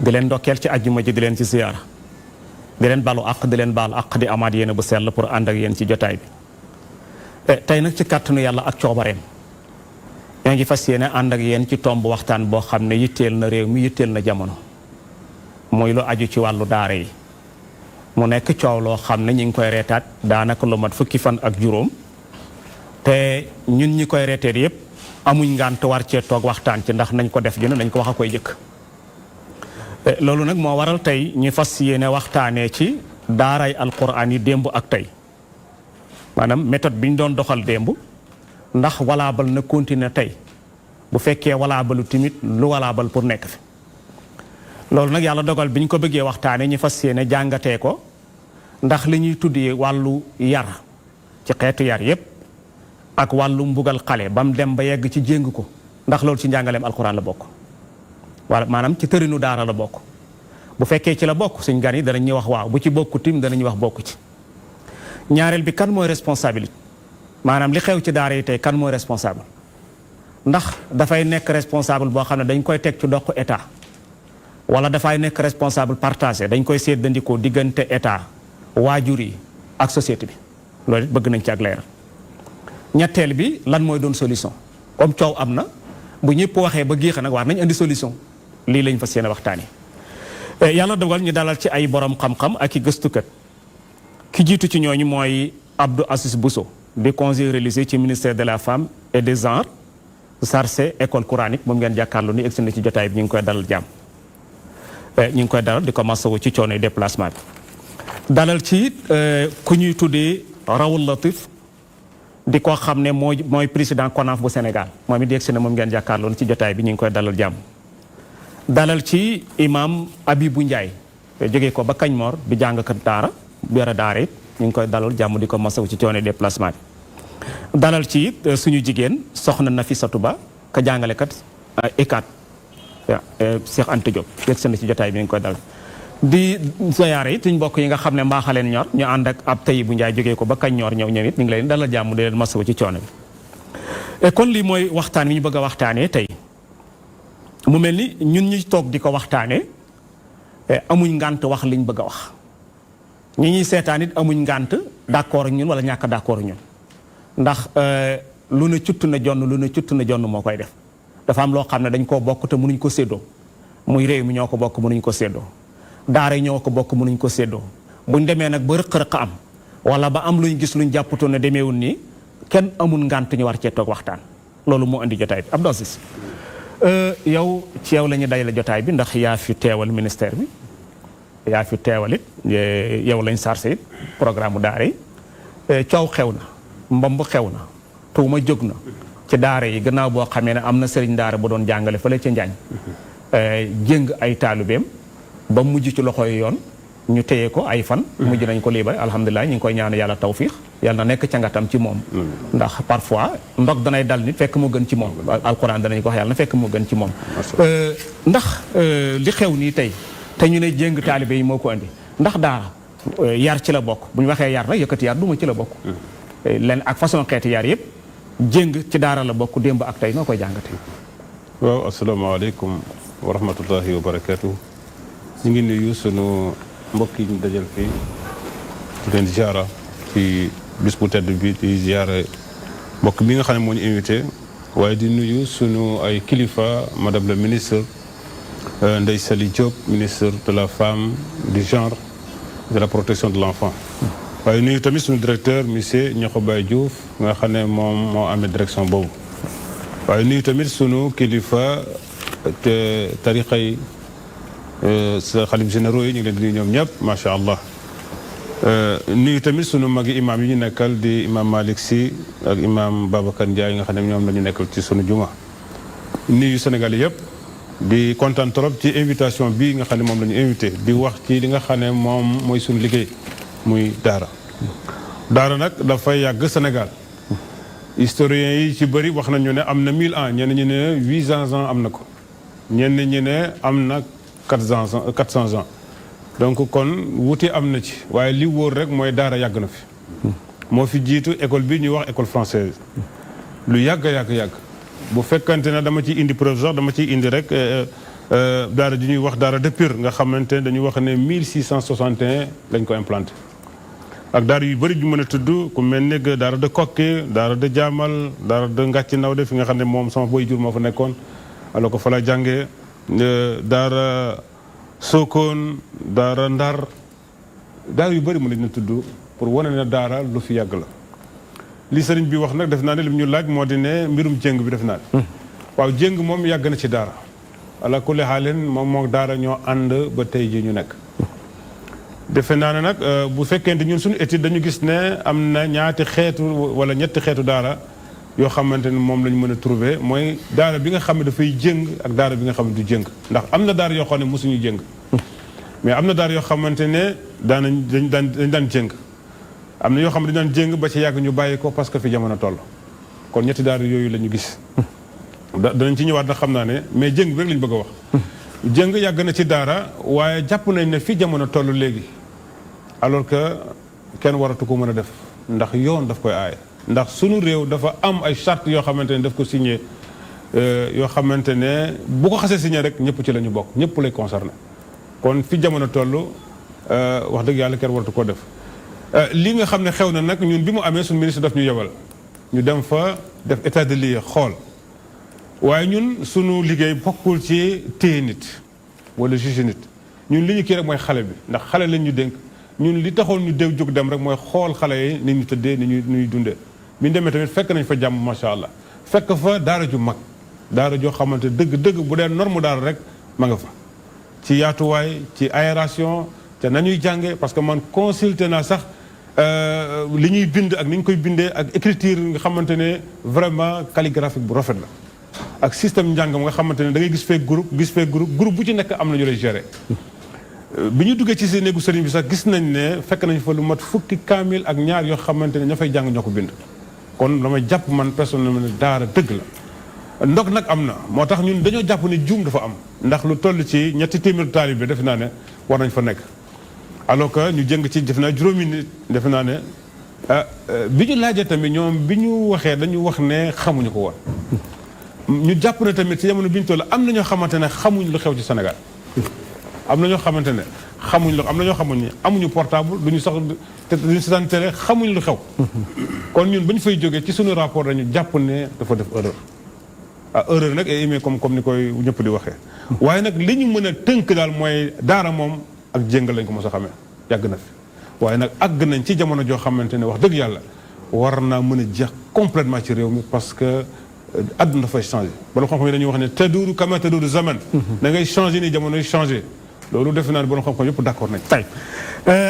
di leen ndokkeel ci àjjuma ji di leen ci ziyaara di leen balu àq di leen baal àq di amaat yéene bu sell pour ànd ak yéen ci jotaay bi tey nag ci kàttanu yàlla ak coobareem ñoo ngi fas yéene ànd ak yéen ci tomb waxtaan boo xam ne yitteel na réew mi yitteel na jamono muy lu aju ci wàllu daara yi mu nekk coow loo xam ne ñi ngi koy reetaat daanaka lu mat fukki fan ak juróom te ñun ñi koy reeteet yépp amuñ ngànt war cee toog waxtaan ci ndax nañ ko def dina nañ ko wax a koy jëkk loolu nag moo waral tey ñu fas yéene waxtaanee ci daaray alquran yi démb ak tey maanaam méthode bi ñu doon doxal démb ndax walaabal na continuer tey bu fekkee walaabalu timit lu walaabal pour nekk fi loolu nag yàlla dogal bi ñu ko bëggee waxtaanee ñu fas yéene jàngatee ko ndax li ñuy tuddee wàllu yar ci xeetu yar yépp ak wàllu mbugal xale ba mu dem ba yegg ci jéng ko ndax loolu ci njàngaleem alquran la bokk wala maanaam ci tërinu daara la bokk bu fekkee ci la bokk suñ gan yi danañ ñuy wax waaw bu ci bokku tim danañuy wax bokk ci ñaareel bi kan mooy responsabilité maanaam li xew ci daara yi tey kan mooy responsable ndax dafay nekk responsable boo xam ne dañ koy teg ci doq état wala dafay nekk responsable partagé dañ koy séddandikoo diggante état waajur yi ak société bi loolu it bëgg nañ ci ak leeral ñetteel bi lan mooy doon solution comme coow am na bu ñëpp waxee ba géex nag war nañ indi solution lii lañ fas yéene waxtaanee yàlla dogal ñu dalal ci ay borom xam-xam ak i gëstukat ki jiitu ci ñooñu mooy Abdou Aziz Bousso di conseiller religieux ci ministère de la femme et des genres sarse école coranique moom ngeen jàkkaarloo ni egsi na ci jotaay bi ñu ngi koy dalal jàmm ñu ngi koy dalal di ko masawu ci coono déplacement bi dalal ci ku ñuy tuddee Rawul Latif di ko xam ne mooy président CONAF bu Sénégal moom it yegsi na moom ngeen jàkkaarloo ci jotaay bi ñu ngi koy dalal jàmm dalal ci imam Abibou Ndiaye jógee ko ba Kañmoor di jàngkat daara bu yore daara it ñu ngi koy dalal jàmm di ko masawu ci coono déplacement bi dalal ci it suñu jigéen soxna Nafissatou Ba ka jàngalekat ECAT Cheikh Anta Diop yegsi na ci jotaay bi ñu ngi koy dalal di ziyaare it suñ mbokk yi nga xam ne mbaaxaleen ñor ñu ànd ak ab tey bu Njaay jógee ko ba kañ ñor ñëw it ñu ngi leen dalal jàmm di leen masawu ci coono bi kon lii mooy waxtaan wi ñu bëgg a waxtaanee tey mu mel ni ñun ñuy toog di ko waxtaanee amuñ ngànt wax liñ bëgg a wax ñi ñuy seetaan it amuñ ngànt d'accord ak ñun wala ñàkk d'accord ak ñun ndax lu ne cutt na jonn moo koy def dafa am loo xam ne dañ koo bokk te mënuñ ko séddoo muy réew mi ñoo ko bokk mënuñ ko séddoo daara ñoo ko bokk mënuñ ko séddoo buñ demee nag ba rëq-rëq am wala ba am luñ gis luñ jàppatoon ne demeewul nii kenn amul ngànt ñu war cee toog waxtaan loolu moo indi jotaay bi Abdou Aziz yow ci yow la ñu day la jotaay bi ndax yaa fi teewal ministère bi yaa fi teewal it yow lañ sarse it programme daara yi coow xew na mbomb xew na tuuma jóg na ci daara yi gannaaw boo xamee ne am na sëriñ daara bu doon jàngale fële ca Njaañ jéng ay taalubeem ba mujj ci loxo yi yoon ñu téye ko ay fan mujj nañ ko libéré alhamdulilah ñu ngi koy ñaan yàlla tawfiix yàlla na nekk ca ngatam ci moom ndax parfois ndog danay dal nit fekk mu gën ci moom alquran danañ ko wax yàlla na fekk mu gën ci moom ndax li xew nii tey te ñu ne jéng taalibe yi moo ko andi ndax daara yar ci la bokk bu ñu waxee yar nag yëkkati yar duma ci la bokk len ak façon xeeti yar yëpp jéng ci daara la bokk démb ak tey noo koy jàngate waaw asalaamaaleykum wa rahmatullahi wa barakatuh ñu ngi nuyu sunu mbokk yi ñu dajal fii di leen ziara ci bis bu tedd bi di ziara mbokk bi nga xam ne moo ñu invité waaye di nuyu sunu ay kilifa madame la ministre Ndeye Saly Diop ministre de la femme du genre de la protection de l'enfant waaye nuyu tamit sunu directeur monsieur Niokho Baye Diouf nga xam ne moom moo amee direction boobu waaye nuyu tamit sunu kilifa te tariqa yi sa xalif généraux yi ñu ngi leen di nuyu ñoom ñëpp macha allah nuyu tamit sunu magi imam yi ñu nekkal di imam Malick Sy ak imam Babacar Ndiaye nga xam ne ñoom la ñu nekkal ci sunu juma nuyu Sénégal yëpp di kontaan trop ci invitation bi nga xam ne moom la ñu invité di wax ci li nga xam ne moom mooy sunu liggéey muy daara nag dafay yàgg Sénégal historiens yi ci bëri wax nañu ne am na 1000 ans ñenn ñi ne 800 ans am na ko ñenn ñi ne am na 400 ans donc kon wuute am na ci waaye li wóor rek mooy daara yàgg na fi moo fi jiitu école bi ñuy wax école française lu yàgg bu fekkante ne dama ciy indi preuve sax dama ciy indi rek daara ji ñuy wax daara de Pire nga xamante ne dañuy wax ne 1661 lañ ko implanté ak daara yu bëri ju mën a tudd ku mel ne daara de Kokki daara de Jaamal daara de Ngàcci Nawde fi nga xam ne moom sama boy jur moo fa nekkoon alors que fa la jàngee daara Sokone daara Ndar daara yu bëri mën nañu tudd pour wane ne daara lu fi yàgg la li sëriñ bi wax nag def naa ne li ñu laaj moo di ne mbirum jéng bi def naa ne waaw jéng moom yàgg na ci daara ala kulli xaalin moom moo daara ñoo ànd ba tey ji ñu nekk defe naa ne nag bu fekkente ñun suñu étude dañu gis ne am na ñaati xeetu wala ñetti xeetu daara yoo xamante ne moom la ñu mën a trouver mooy daara bi nga xam ne dafay jéng ak daara bi nga xam ne du jéng ndax am na daara yoo xam ne mosuñu jéng mais am na daara yoo xamante ne dañ daan jéng am na yoo xam ne dañ daan jéng ba ci yàgg ñu bàyyi ko parce que fi jamono toll kon ñetti daara yooyu la ñu gis danañ ci ñëwaat nag xam naa ne mais jéng bi rek la ñu bëgg a wax jéng yàgg na ci daara waaye jàpp nañ ne fi jamono toll léegi alors que kenn waratu ko mën a def ndax yoon daf koy aaye ndax sunu réew dafa am ay charte yoo xamante ne daf ko signé yoo xamante ne bu ko xasee signé rek ñëpp ci la ñu bokk ñëpp lay concerné kon fi jamono toll wax dëgg yàlla kenn waratu koo def li nga xam ne xew na nag ñun bi mu amee suñu ministre daf ñu yebal ñu dem fa def état de lieu xool waaye ñun sunu liggéey bokkul ci téye nit wala juge nit ñun li ñu kii rek mooy xale bi ndax xale lañ ñu dénk ñun li taxoon ñu jóg dem rek mooy xool xale yi ni ñu tëddee ni ñuy dundee bi ñu demee tamit fekk nañ fa jàmm macha allah fekk fa daara ju mag daara joo xamante dëgg bu dee norme daara rek ma nga fa ci yaatuwaay ci aération te nañuy jànge parce que man consulté naa sax li ñuy bind ak ni ñu koy bindee ak écriture nga xamante ne vraiment calligraphique bu rafet la ak système njàngam nga xamante ne da ngay gis fee groupe bu ci nekk am na ñu lay gérer bi ñu duggee ci seen néegu sëriñ bi sax gis nañ ne fekk nañ fa lu mat fukki kaamil ak ñaar yoo xamante ne ña fay jàng ñoo ko bind kon damay jàpp man personnellement ne daara dëgg la ndog nag am na moo tax ñun dañoo jàpp ne juum dafa am ndax lu toll ci ñetti téeméer taalibe defe naa ne war nañ fa nekk alors que ñu jëng ci defe naa juróomi nit defe naa ne bi ñu laajee tamit ñoom bi ñu waxee dañu wax ne xamuñu ko woon ñu jàpp ne tamit ci jamono bi ñu toll am na ñoo xamante ne xamuñ lu xew ci Sénégal am na ñoo xamante ne xamuñ lu am na ñoo xamuñ ne amuñu portable duñu sax te duñu seetaan télé xamuñ lu xew kon ñun ba ñu fay jógee ci suñu rapport dañu jàpp ne dafa def erreur erreur nag est émis comme ni koy ñëpp di waxee waaye nag li ñu mën a tënk daal mooy daara moom ak jéng lañ ko mos a xamee yàgg na fi waaye nag àgg nañ ci jamono joo xamante ne wax dëgg yàlla war naa mën a jeex complètement ci réew mi parce que àdduna dafay changé borom xam-xam yi dañuy wax ne taduuru kama taduuru zaman da ngay changé ni jamono yi changé loolu defe naa ne borom xam-xam yëpp d' accord nañ tey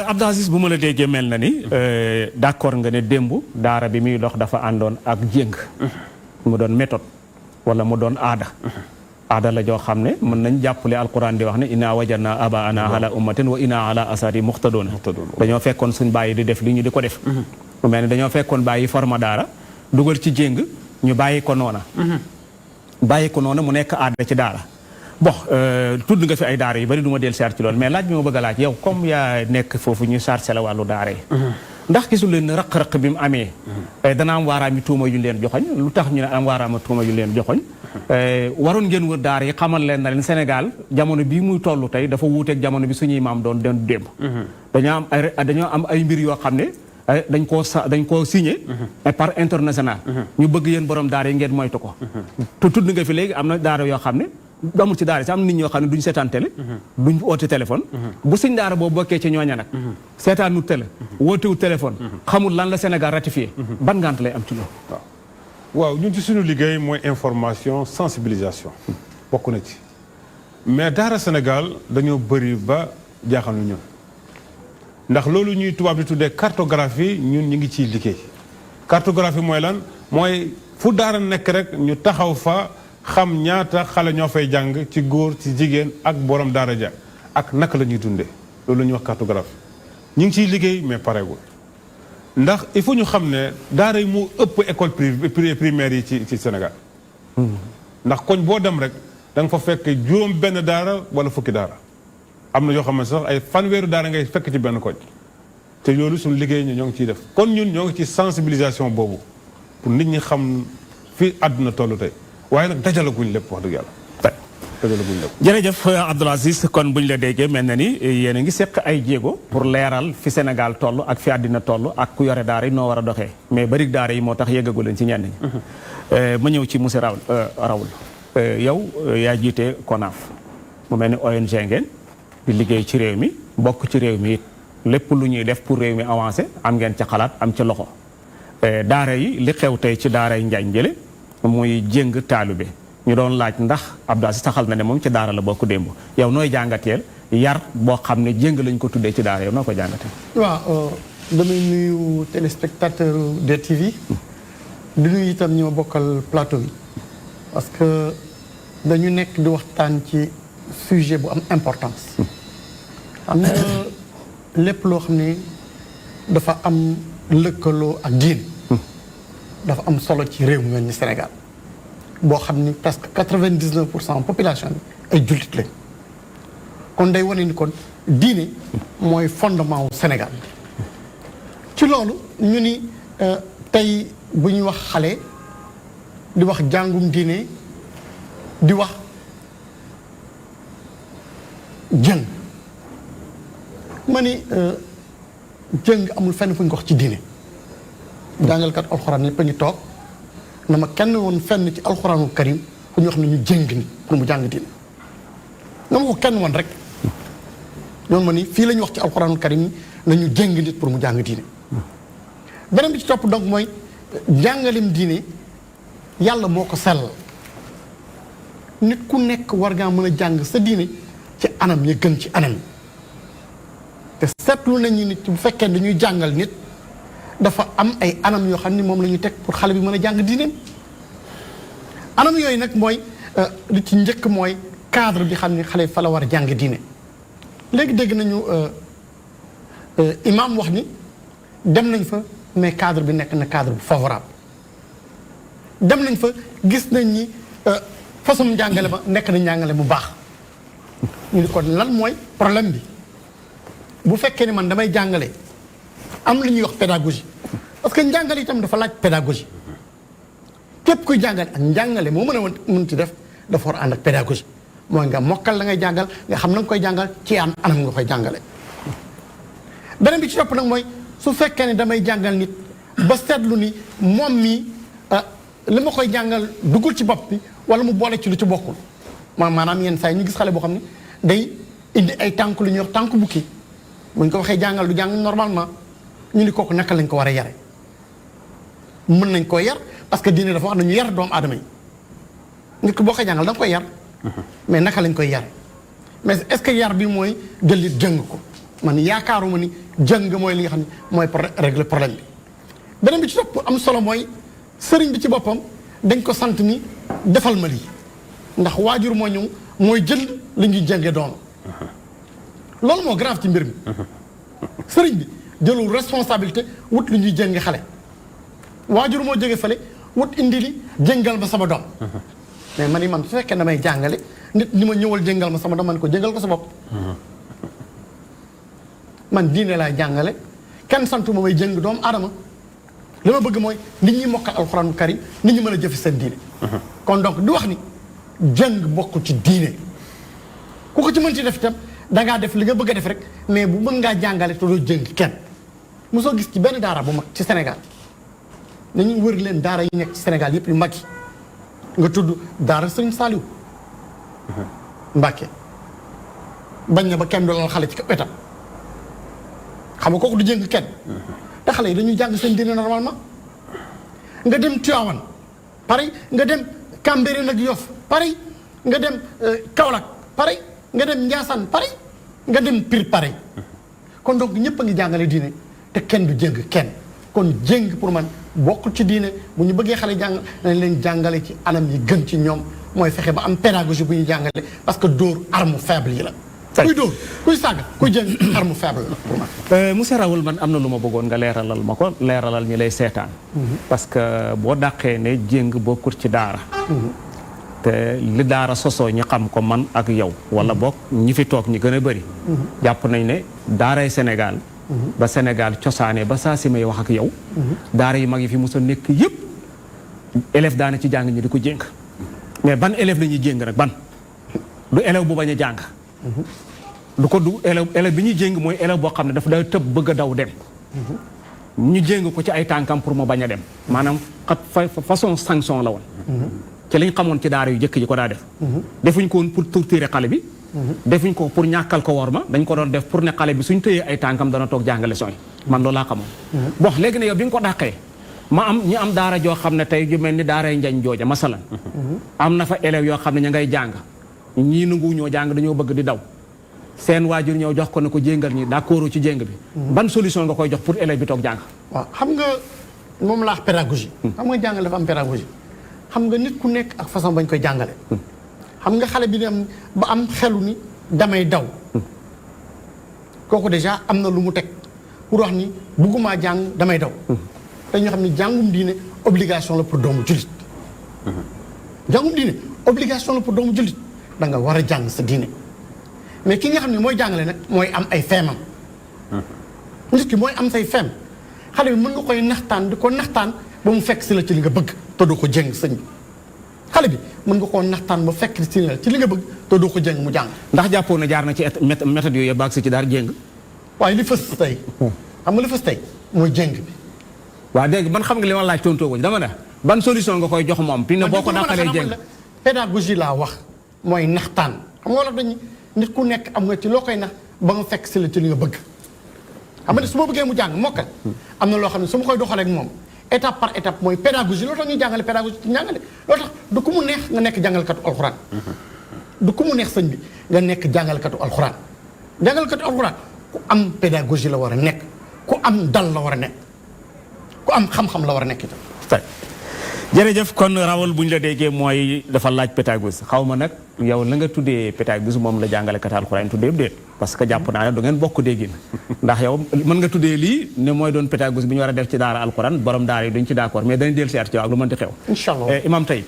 Abdou Aziz bu ma la déggee mel na ni d' accord nga ne démb daara bi muy dox dafa àndoon ak jéng mu doon méthode wala mu doon aada la joo xam ne mën nañ jàppale alquran di wax ne inna wajadna abaana ala ummatin wa inna ala asari muqtadoona dañoo fekkoon suñ bàyyi di def li ñu di ko def mu mel ne dañoo fekkoon bàyyi forma daara dugal ci jéng ñu bàyyi ko noona mu nekk aada ci daara bon tudd nga fi ay daara yu bari du ma del seet ci loolu mais laaj bi ma bëgg a laaj yow comme yaa nekk foofu ñu chargé la wàllu daara yi ndax gisul leen raq-raq bi mu amee dana am waaraami tuuma yu leen joxoñ lu tax ñu ne am waaraama tuuma yu leen joxoñ waroon ngeen wër daara yi xamal leen na leen Sénégal jamono bii muy toll tey dafa wuuteeg jamono bi suñuy maam doon démb dañoo am ay mbir yoo xam ne dañ koo signé par international ñu bëgg yéen borom daara yi ngeen moytu ko te tudd nga fi léegi am na daara yoo xam ne amul ci daara si am nit ñoo xam ne duñ seetaan télé duñ oote téléphone bu suñ daara boobu bokkee ci ñooña nag seetaanu télé wootewu téléphone xamul lan la Sénégal ratifié ban ngant lay am ci loolu waaw ñun ci suñu liggéey mooy information sensibilisation bokk na ci mais daara Sénégal dañoo bëri ba jaaxal na ñun ndax loolu ñuy tubaab di tuddee cartographie ñun ñu ngi ciy liggéey cartographie mooy lan mooy fu daara nekk rek ñu taxaw fa xam ñaata xale ñoo fay jàng ci góor ci jigéen ak borom daara ja ak naka la ñuy dundee loolu la ñuy wax cartographie ñu ngi ciy liggéey mais pareegul ndax il faut ñu xam ne daara yi mu ëpp école primaire yi ci Sénégal ndax koñ boo dem rek da nga fa fekk juróom benn daara wala fukki daara am na yoo xam ne sax ay fanweeru daara ngay fekk ci benn koñ te loolu suñu liggéey ñoo ngi ciy def kon ñun ñoo ngi ci sensibilisation boobu pour nit ñi xam fi àdduna tollu tey waaye nag dajalaguñ lépp wax dëgg yàlla jërëjëf Abdoul Aziz kon buñ la déggee mel na ni yéen a ngi seq ay jéego pour leeral fi Sénégal toll ak fi àddina toll ak ku yore daara yi noo war a doxee mais bari daara yi moo tax yeggagu leen ci ñenn ñi. ma ñëw ci monsieur Raoul yow yaa jiite CONAF mu mel ni ONG ngeen di liggéey ci réew mi bokk ci réew mi it lépp lu ñuy def pour réew mi avancé am ngeen ca xalaat am ca loxo daara yi li xew tey ci daara yi Njaañ Njële muy jéng taalibe ñu doon laaj ndax Abdou Aziz saxal na ne moom ci daara la bokk démb yow nooy jàngateel yar boo xam ne jéng lañ ko tuddee ci daara yow noo ko jàngatee. waaw damay nuyu téléspectateur DTV di nuyu itam ñoo bokkal plateau yi parce que dañu nekk di waxtaan ci sujet bu am importance. am na lépp loo xam ne dafa am lëkkaloo ak diine dafa am solo ci réew mi mel ni Sénégal. boo xam ni presque 99% population bi ay jullit lañ kon day wane ni kon diine mooy fondement wu Sénégal ci loolu ñu ni tey bu ñuy wax xale di wax jàngum diine di wax jëng ma ni jëng amul fenn fu ñu ko wax ci diine jàngalkat alxuraan yëpp a ngi toog na ma kenn woon fenn ci alxuraanul karim ku ñu wax ne ñu jëng ni pour mu jàng diine na ma ko kenn woon rek yoon ma ni fii la ñu wax ci alxuraanul karim na ñu jëng nit pour mu jàng diine beneen bi ci topp donc mooy jàngalim diine yàlla moo ko sellal nit ku nekk war ngaa mën a jàng sa diine ci anam ya gën ci anam te seetlu nañu nit bu fekkee dañuy jàngal nit dafa am ay anam yoo xam ni moom la ñu teg pour xale bi mën a jàng diineem anam yooyu nag mooy li ci njëkk mooy cadre bi xam ni xale fa la war a jàng diine léegi dégg nañu imam wax ni dem nañ fa mais cadre bi nekk na cadre bu favorable dem nañ fa gis nañ ni façon njàngale ba nekk na njàngale bu baax ñu ni kon lan mooy problème bi bu fekkee ni man damay jàngale am lu ñuy wax pédagogie parce que njàngale itam dafa laaj pédagogie képp kuy jàngale ak njàngale moo mën ci def dafa war a ànd ak pédagogie mooy nga mokkal la ngay jàngal nga xam na nga koy jàngal ci anam nga koy jàngale beneen bi ci topp nag mooy su fekkee ne damay jàngal nit ba seetlu ni moom mii li ma koy jàngal duggul ci bopp bi wala mu boole ci lu ci bokkul maanaam yenn saa yi ñu gis xale boo xam ne day indi ay tànk lu ñuy wax tànk bukki buñ ko waxee jàngal du jàng normalement ñu ni kooku naka lañ ko war a yare mën nañ koo yar parce que diine dafa wax nañu yar doomu aadama yi nit ko boo koy jàngal da nga koy yar mais naka lañ koy yare mais est-ce que yar bi mooy jëlit jëng ko man yaakaaruma ni jëng mooy li nga xam ne mooy régler problème bi beneen bi ci topp am solo mooy sëriñ bi ci boppam dañ ko sant ni defal ma lii ndax waajur moo ñëw mooy jël li ñuy jënge doom loolu moo grave ci mbir mi sëriñ bi jëlul responsabilité wut lu ñuy jënge xale waajur moo jóge fële wut indi li jëngal ma sama doom mais man man su fekkee damay jàngale nit ñi ma ñëwal jëngal ma sama doom man ko jëngal ko sa bopp man diine laay jàngale kenn santu ma may jëng doomu aadama li ma bëgg mooy nit ñi mokkal alxuraanu karim nit ñi mën a jëfi seen diine kon donc di wax ni jëng bokk ci diine ku ko ci mën ci def itam dangaa def li nga bëgg a def rek mais bu mën ngaa jàngale te doo jëng kenn mosoo gis ci benn daara bu mag ci Sénégal nañu wër leen daara yi nekk ci Sénégal yëpp yu mag yi nga tudd daara Sëriñ Saaliw Mbàkke bañ na ba kenn doolal xale ci wetam xam nga kooku du jëng kenn te xale yi dañuy jàng seen diine normalement nga dem Tivaouane pareil nga dem Cambérène ak Yoff pareil nga dem Kaolack pareil nga dem Ndiassane pareil nga dem Pire pareil kon donc ñëpp a ngi jàngale diine te kenn du jëng kenn kon jëng pour man bokkul ci diine bu ñu bëggee xale jàng nañ leen jàngale ci anam yi gën ci ñoom mooy fexe ba am pédagogie bu ñu jàngale parce que dóor arme faible yi la kuy dóor kuy sàgg kuy jëng arme faible la pour man monsieur Raoul man am na lu ma bëggoon nga leeralal ma ko leeralal ñi lay seetaan parce que boo dàqee ne jéng bokkul ci daara te li daara sosoo ñi xam ko man ak yow wala bokk ñi fi toog ñi gën a bëri jàpp nañ ne daaray Sénégal ba Sénégal cosaane ba saa si may wax ak yow daara yi mag yi fi mos a nekk yëpp élève daana ci jàng ñi di ko jéng mais ban élève la ñuy jéng nag ban du élève bu bañ a jàng du ko du élève bi ñuy jéng mooy élève boo xam ne dafa day tëb bëgg a daw dem ñu jéng ko ci ay tànkam pour mu bañ a dem maanaam façon sanction la woon ci liñ xamoon ci daara yu jëkk ji ko daa def defuñ ko woon pour torturer xale bi defuñ ko pour ñàkkal ko worma dañ ko doon def pour ne xale bi suñ tëyee ay tànkam dana toog jàng leçon yi man loolu laa xamoon bon léegi ne yow bi nga ko dàqee ma am ñi am daara joo xam ne tey ju mel ni daaray njañ jooja masalan am na fa élèves yoo xam ne ña ngay jàng ñii nangu ñoo jàng dañoo bëgg di daw seen waajur ñëw jox ko ne ko jéngal ñi d'accord ci jéng bi ban solution nga koy jox pour élève bi toog jàng waaw xam nga moom laa wax pédagogie xam nga jàngale dafa am pédagogie xam nga nit ku nekk ak façon bañ koy jàngale xam nga xale bi dem ba am xelu ni damay daw kooku déjà am na lu mu teg pour wax ni buggumaa jàng damay daw dañoo xam ni jàngum diine obligation la pour doomu jullit jàngum diine obligation la pour doomu jullit da nga war a jàng sa diine mais ki nga xam ne mooy jàngale nag mooy am ay feemam nit ki mooy am say feem xale bi mën nga koy naxtaan di ko naxtaan ba mu fekk si la ci li nga bëgg te doo ko jëng sëñ bi xale bi mën nga koo naxtaan ba fekk si la ci li nga bëgg te doo ko jëng mu jàng ndax jàppoon na jaar na ci méthode yooyu baag si ci daal jéng waaye li fës tey xam nga li fës tey mooy jéng bi waaw dégg man xam nga li ma laaj tontoo ko dama ne ban solution nga koy jox moom fi ne boo ko dàqalee jéng pédagogie laa wax mooy naxtaan xam nga wolof dañu nit ku nekk am nga ci loo koy nax ba nga fekk si la ci li nga bëgg xam nga ne su ma bëggee mu jàng mokkal am na loo xam ne su ma koy doxalee ak moom étape par étape mooy pédagogie loo tax ñuy jàngale pédagogie ci njàngale loo tax du ku mu neex nga nekk jàngalkatu alxuraan du ku mu neex sëñ bi nga nekk jàngalkatu alxuraan jàngalkatu alxuraan ku am pédagogie la war a nekk ku am dal la war a nekk ku am xam-xam la war a nekk itam jërëjëf kon rawal bu ñu la déggee mooy dafa laaj pédagogie xaw ma nag yow la nga tuddee pédagogie moom la jàngalekat alxuraan tuddee yëpp déet parce que jàpp naa ne du ngeen bokk déggin ndax yow mën nga tuddee lii ne mooy doon pédagogie bi ñu war a def ci daara alxuraan borom daara yi duñ ci d'accord mais dañu dellu si at ci ak lu mënti xew inchallah imam tey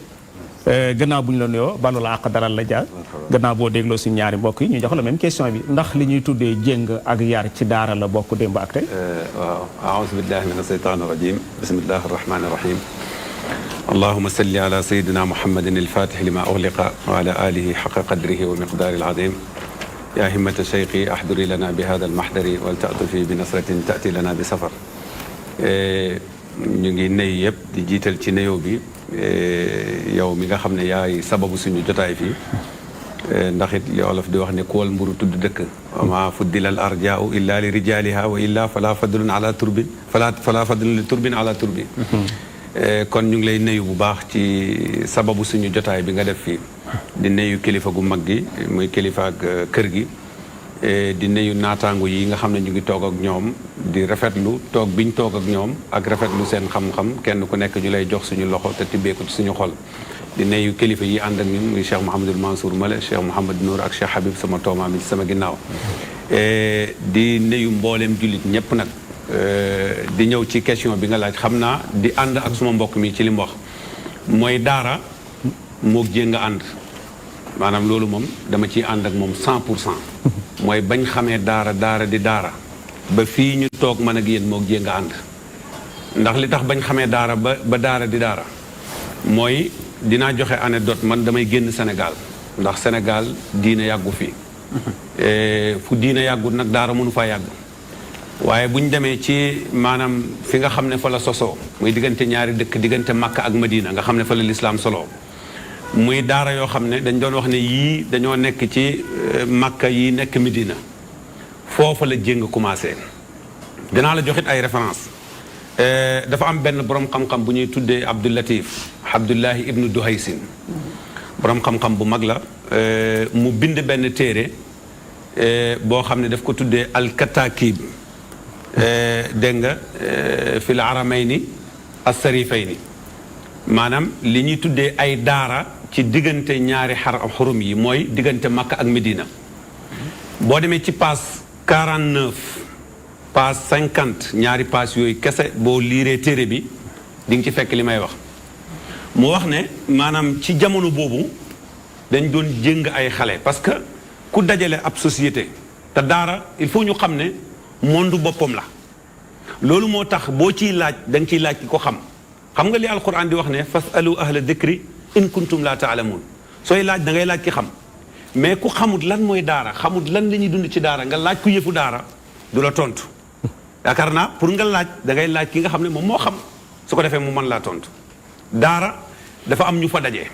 gannaaw bu ñu la nuyoo balu la àq daral la jaar gannaaw boo dégloo suñu ñaari mbokk yi ñu jox la même question bi ndax li ñuy tuddee jéng ak yar ci daara la bokk démb ak tey waaw aouzu billahi min asheytaan irajim bismillahi arrahmani irrahim اللهم صل على سيدنا محمد الفاتح لما أغلق وعلى آله حق قدره ومقداره العظيم يا همة شيخي أحضري لنا بهذا المحضر ولتأتي بنصرة تأتي لنا بسفر ñu ngi nuyu yëpp di jiital ci nuyoo bi yow mi nga xam ne yaay sababu suñu jotaay fii ndax it li olof di wax ne ku wal mburu tudd dëkk wa ma fuddila al arjaau illa li rijaliha wa illa fala fadlun ala turbin fala fadlun li turbin ala turbin kon ñu ngi lay nuyu bu baax ci sababu suñu jotaay bi nga def fii di nuyu kilifa gu mag gi muy kilifa ak kër gi di nuyu naataango yi nga xam ne ñu ngi toog ak ñoom di rafetlu toog biñ toog ak ñoom ak rafetlu seen xam-xam kenn ku nekk ñu lay jox suñu loxo te tibbee ko ci suñu xol di nuyu kilifa yi ànd ak ñun muy Cheikh Mouhamadul Mansour Male Cheikh Mouhamad Nour ak Cheikh Habib sama toomaa mi ci sama ginnaaw di nuyu mbooleem jullit ñëpp nag di ñëw ci question bi nga laaj xam naa di ànd ak suma mbokk mi ci li mu wax mooy daara moog jéng a ànd maanaam loolu moom dama ciy ànd ak moom 100% mooy bañ xamee daara di daara ba fii ñu toog man ak yéen moog jéng a ànd ndax li tax bañ xamee daara ba daara di daara mooy dinaa joxe anecdote man damay génn Sénégal ndax Sénégal diine yàggu fi fu diine yàggut nag daara mënu faa yàgg waaye bu ñu demee ci maanaam fi nga xam ne fa la sosoo muy diggante ñaari dëkk diggante Makka ak Madina nga xam ne fa la lislaam solo muy daara yoo xam ne dañ doon wax ne yii dañoo nekk ci Makka yii nekk Madina foofa la jéng commencé dinaa la joxit ay référence dafa am benn borom xam-xam bu ñuy tuddee Abdullahi ibnu Duhaysin borom xam-xam bu mag la mu bind benn téere boo xam ne daf ko tuddee al-Katakib dégg nga fil aramayni as-sarifayni maanaam li ñuy tuddee ay daara ci diggante ñaari xurum yi mooy diggante Makka ak Medina boo demee ci paas 49 paas 50 ñaari paas yooyu kese boo liiree téere bi di nga ci fekk li may wax mu wax ne maanaam ci jamono boobu dañ doon jéng ay xale parce que ku dajale ab société te daara il faut ñu xam ne monde boppam la loolu moo tax boo ciy laaj da nga ciy laaj ki ko xam nga li alquran di wax ne fasalu ahla dikri in kuntum la taalamuun sooy laaj da ngay laaj ki xam mais ku xamut lan mooy daara xamut lan la ñuy dund ci daara nga laaj ku yëfu daara du la tontu yaakaar naa pour nga laaj da ngay laaj ki nga xam ne moom moo xam su ko defee mu mën laa tontu daara dafa am ñu fa daje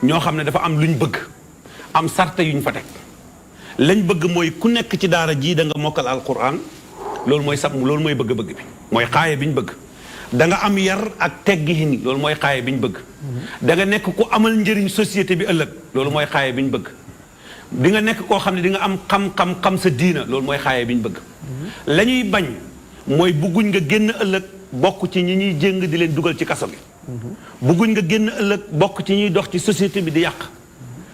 ñoo xam ne dafa am luñ bëgg am sarta yuñ fa teg lañ bëgg mooy ku nekk ci daara jii da nga mokkal alquran loolu mooy loolu mooy bëgg-bëgg bi mooy xaaye bi ñu bëgg da nga am yar ak teggiin loolu mooy xaaye bi ñu bëgg da nga nekk ku amal njëriñ société bi ëllëg loolu mooy xaaye bi ñu bëgg di nga nekk koo xam ne di nga am xam sa diina loolu mooy xaaye bi ñu bëgg la ñuy bañ mooy bugguñ nga génn ëllëg bokk ci ñi ñuy jéng di leen dugal ci kaso bi bugguñ nga génn ëllëg bokk ci ñuy dox ci société bi di yàq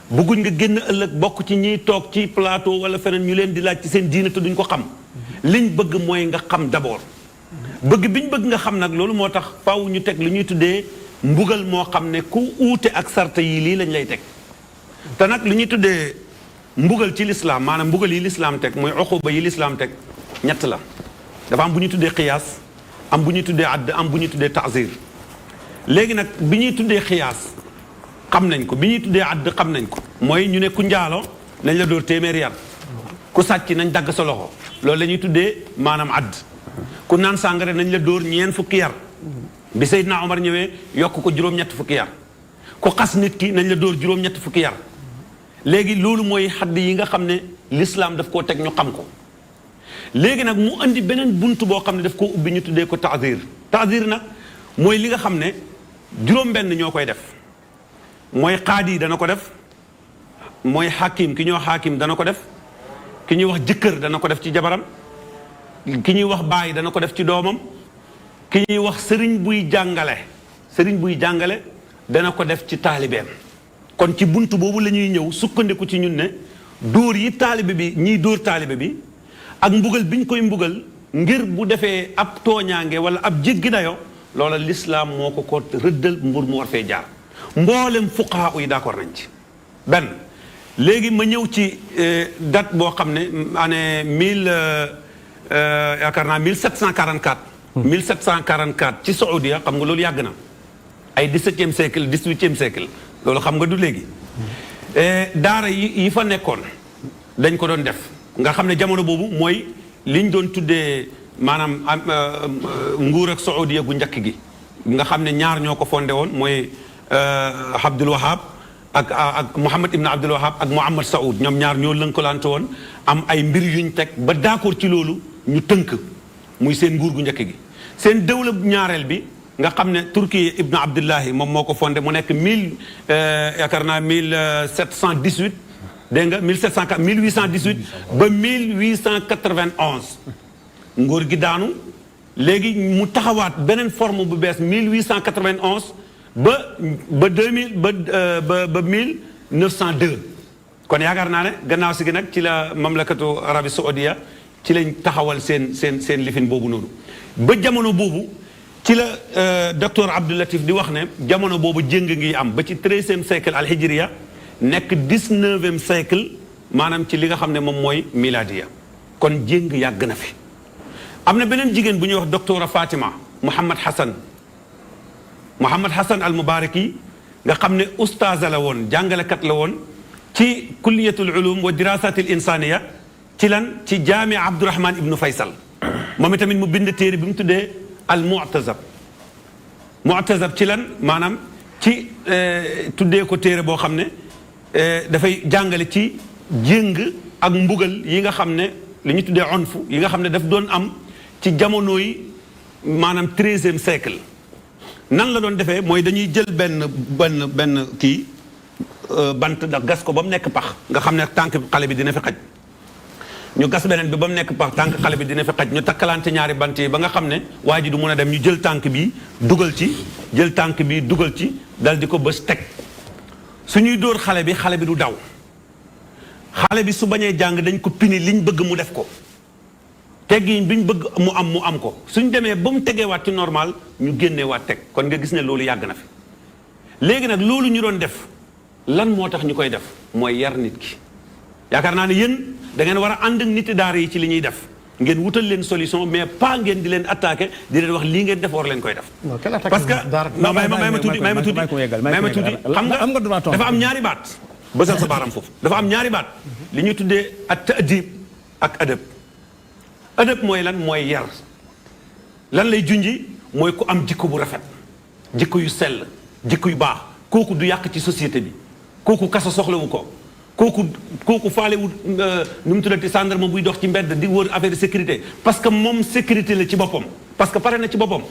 bugguñ nga génn ëllëg bokk ci ñiy toog ci plateau wala feneen ñu leen di laaj ci seen diina te duñ ko xam liñ bëgg mooy nga xam d'abord bëgg biñ bëgg nga xam nag loolu moo tax faaw ñu teg lu ñuy tuddee mbugal moo xam ne ku uute ak sarta yi lii lañ lay teg te nag lu ñuy tuddee mbugal ci lislaam maanaam mbugal yi lislaam teg mooy uquba yi lislaam teg ñett la dafa am bu ñuy tuddee xiyaas am bu ñuy tuddee add am bu ñuy tuddee taazir léegi nag bi ñuy tuddee xiyaas xam nañ ko bi ñuy tuddee add xam nañ ko mooy ñu ne ku njaalo nañ la dóor téeméeri yar ku sàcc nañ dagg sa loxo loolu la ñuy tuddee maanaam add ku naan sàngara nañ la dóor ñeen fukki yar bi Seydina Omar ñëwee yokk ko juróom-ñett fukki yar ku xas nit ki nañ la dóor juróom-ñett fukki yar léegi loolu mooy xadd yi nga xam ne l'islam daf koo teg ñu xam ko léegi nag mu andi beneen bunt boo xam ne daf koo ubbi ñu tuddee ko taazir nag mooy li nga xam ne juróom-benn ñoo koy def mooy qaadi dana ko def mooy xakim ki ñuy wax xakim dana ko def ki ñuy wax jëkkër dana ko def ci jabaram ki ñuy wax baay dana ko def ci doomam ki ñuy wax sëriñ buy jàngale dana ko def ci taalibeem kon ci bunt boobu la ñuy ñëw sukkandiku ci ñun ne dóor yi taalibe bi ñiy dóor taalibe bi ak mbugal bi ñu koy mbugal ngir bu defee ab tooñaange wala ab jéggi dayo loola lislaam moo ko rëddal mbur mu war fee jaar mboolem fuqaha yi d'accord nañ ci benn léegi ma ñëw ci date boo xam ne année yaakaar naa 1744 1744 ci Saoudia xam nga loolu yàgg na ay 17e siècle 18e siècle loolu xam nga du léegi daara yi fa nekkoon dañ ko doon def nga xam ne jamono boobu mooy liñ doon tuddee maanaam nguur ak Saoudia gu njëkk gi nga xam ne ñaar ñoo ko fondé woon mooy Abdul Wahab ak Muhammad ibn Abdul Wahab ak Muhammad Saoud ñoom ñaar ñoo lënkalante woon am ay mbir yuñ teg ba d'accord ci loolu ñu tënk muy seen nguur gu njëkk gi seen dawla ñaareel bi nga xam ne Turki ibn Abdullahi moom moo ko fondé mu nekk yaakaar naa 1718 dégg nga 1818 ba 1891 nguur gi daanu léegi mu taxawaat beneen forme bu bees 1891 ba 1902 kon yaakaar naa ne gannaaw si gi nag ci la mamlakatu Arabie Saoudia ci lañ taxawal seen lifin boobu noonu ba jamono boobu ci la docteur Abdou Latif di wax ne jamono boobu jéng ngi am ba ci 13e siècle alhijriya nekk 19e siècle maanaam ci li nga xam ne moom mooy miladiya kon jéng yàgg na fi am na beneen jigéen bu ñuy wax docteur Fatima Mouhamad Hassan al Mubaraki nga xam ne ustaaza la woon jàngalekat la woon ci kulliyatul ulum wa dirasatil insaniya ci ci jaamia Abdourahman ibnu Faysal moom itamit mu bind téere bi mu tuddee al mu'tazab ci maanaam ci tuddee ko téere boo xam ne dafay jàngale ci jéng ak mbugal yi nga xam ne li ñu tuddee onfu yi nga xam ne daf doon am ci jamono yi maanaam 13e siècle nan la doon defee mooy dañuy jël benn kii bant da gas ko ba mu nekk pax nga xam ne tànk xale bi dina fi xaj ñu gas beneen bi ba mu nekk pax tànk xale bi dina fi xaj ñu takkalante ñaari bant yi ba nga xam ne waa ji du mun a dem ñu jël tànk bi dugal ci jël tànk bi dugal ci dal di ko bës teg suñuy dóor xale bi du daw xale bi su bañee jàng dañ ko pini liñ bëgg mu def ko teggiñ biñ bëgg mu am ko suñ demee ba mu tegeewaat ci normal ñu génneewaat teg kon nga gis ne loolu yàgg na fi léegi nag loolu ñu doon def lan moo tax ñu koy def mooy yar nit ki yaakaar naa ne yéen da ngeen war a ànd ak niti daara yi ci li ñuy def ngeen wutal leen solution mais pas ngeen di leen attaqué di leen wax lii ngeen def war leen koy def. parce que non may ma tuuti xam nga dafa am ñaari baat bësal sa baaraam foofu dafa am ñaari baat li ñuy tuddee at ta'dib ak adab adab mooy lan mooy yar lan lay junji mooy ku am jikko bu rafet jikko yu sell jikko yu baax kooku du yàq ci société bi kooku kaso soxlawu ko kooku faalewut nu mu tuddati gendarme buy dox ci mbedd di wër affaire de sécurité parce que moom sécurité la ci boppam parce que pare na ci boppam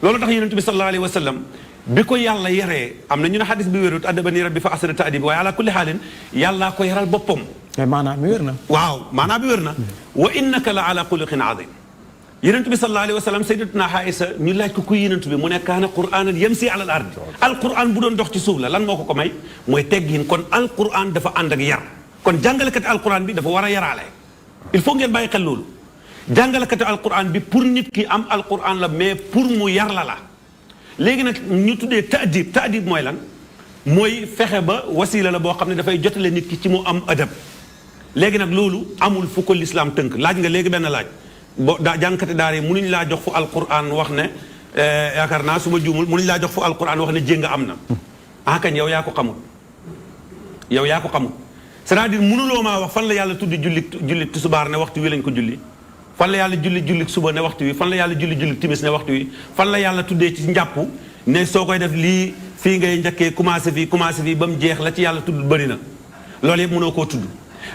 loolu tax yonent bi sallallahu alayhi wa sallam bi ko yàlla yaree am na ñu ne xadis bi wérut addabani rabbi fa ahsana ta'dibi waaye ala kulli xaalin yàllaa ko yaral boppam maanaam mi wér na waaw maanaam bi wér na wa innaka la ala xuluqin azim yonent bi sallallahu alayhi wa sallam sayyidatuna Aïsa ñu laaj ko kuy yonent bi mu ne kaana qur'aanan yamsi ala al ardi alquran bu doon dox ci suuf la lan moo ko may mooy teggin kon alquran dafa ànd ak yar kon jàngalekati alquran bi dafa war a yaraale il faut ngeen bàyyi xel loolu jàngalekati alquran bi pour nit ki am alquran la mais pour mu yar la léegi nag ñu tuddee ta'dib mooy lan mooy fexe ba wasiila la boo xam ne dafay jotale nit ki ci mu am adab léegi nag loolu amul fu ko lislaam tënk laaj nga léegi benn laaj boo daa jàngkati daara yi mënuñ laa jox fu alquran wax ne yaakaar naa su ma juumul mënuñ laa jox fu alquran wax ne jéng am na ah kañ yow yaa ko xamul c'est-à-dire mënuloo maa wax fan la yàlla tuddi julli tisbaar ne waxtu wi lañ ko julli fan la yàlla julli suba ne waxtu wi fan la yàlla julli timis ne waxtu wi fan la yàlla tuddee ci njàpp ne soo koy def lii fii ngay njëkkee commencé fii ba mu jeex la ci yàlla tudd bëri na loolu yëpp mënoo koo tudd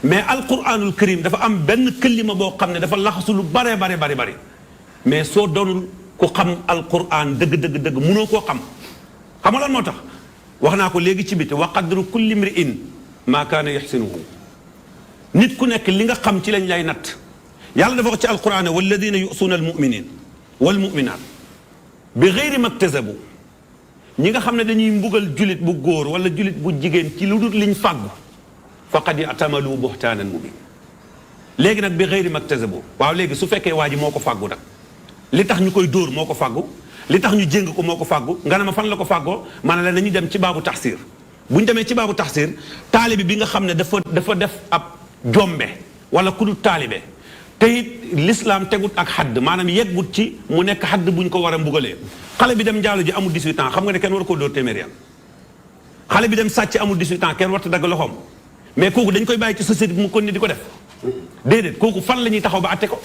mais alquranul karim dafa am benn këllima boo xam ne dafa laxasu lu bare mais soo doonul ku xam alquran dëgg mënoo koo xam nga lan moo tax wax naa ko léegi ci biti wa qadru kulli mri'in maa kaana yaxsinuhu nit ku nekk li nga xam ci lañ lay natt yàlla dafa wax ci alquran ne walladina yusuuna almuminin walmuminat bi gayri maktasabu ñi nga xam ne dañuy mbugal julit bu góor wala julit bu jigéen ci lu dul liñ fàggu faqad ya'tamalu buhtaanan mubin léegi nag bi gayri maktasabu waaw léegi su fekkee waa ji moo ko fàggu nag li tax ñu koy dóor moo ko fàggu li tax ñu jéng ko moo ko fàggu nga ne ma fan la ko fàggoo ma ne la nañu dem ci baabu taxsir bu ñu demee ci baabu taxsir taalibe bi nga xam ne dafa def ab jombe wala ku dul taalibe te it l'islam tegut ak xadd maanaam yeggut ci mu nekk xadd bu ñu ko war a mbugalee xale bi dem njaalu ji amul 18 ans xam nga ne kenn war koo dóor téeméer yan xale bi dem sàcc amul 18 ans kenn warta dagg loxoom mais kooku dañ koy bàyyi ci société bi mu kon ni di ko def déedéet kooku fan la ñuy taxaw ba atte ko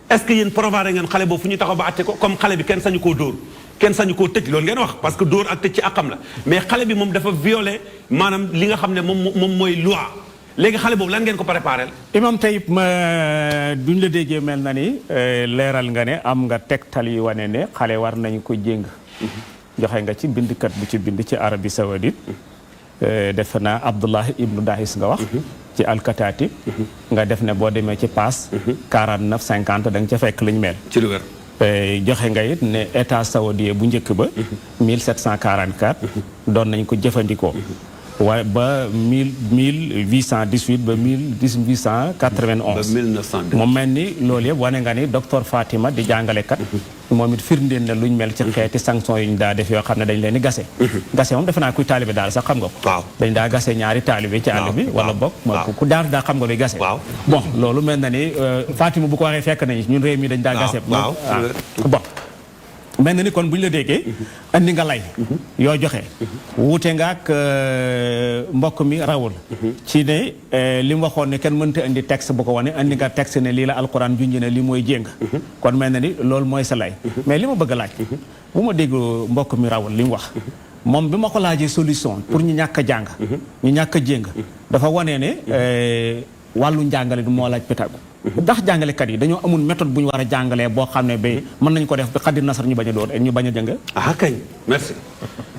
est-ce que yéen provaré ngeen xale boobu fu ñuy taxaw ba atte ko comme xale bi kenn sañu koo dóor kenn sañu koo tëj loolu ngeen wax parce que dóor ak tëj ci àqam la mais xale bi moom dafa violé maanaam li nga xam ne moom mooy loi léegi xale boobu lan ngeen ko préparé imam Taïb ma duñ la déggee mel na ni leeral nga ne am nga tegtal yi wane ne xale war nañ ko jéng joxe nga ci bindkat bu ci bind ci Arabie Saoudite defe naa Abdullahi ibnu Dahis nga wax ci alkataati nga def ne boo demee ci paas 49 50 da nga ca fekk luñ mel ci lu wér joxe nga it ne état saoudien bu njëkk ba 1744 doon nañ ko jëfandikoo waaye ba 1818 ba 1891 moom mel ni loolu yëpp wane nga ni docteur Fatima di jàngalekat moom it firndeel na luñ mel ci xeeti sanction yu ñu daa def yoo xam ne dañ leen di gase gase moom defe naa kuy taalibe daal sax xam nga ko dañ daa gase ñaari taalibe ci àll bi wala bokk ku daar daa xam nga luy gase bon loolu mel na ni Fatima bu ko waxee fekk nañu ñun réew mi dañ daa gase bon mel na ni kon bu ñu la déggee andi nga lay yoo joxe wuute nga ak mbokk mi rawul ci ne li mu waxoon ne kenn mënta indi texte bu ko wane andi nga texte ne lii la alquran junj ne lii mooy jéng kon mel na ni loolu mooy sa lay mais li ma bëgg a laaj bu ma dégg mbokk mi rawul li mu wax moom bi ma ko laajee solution pour ñu ñàkk a jàng ñu ñàkk a jéng dafa wane ne wàllu njàngale du moo laaj pétago ndax jàngalekat yi dañoo amul méthode bu ñu war a jàngalee boo xam ne ba mën nañ ko def bi xaddi nasar ñu bañ a doon ñu bañ a jëng kañ merci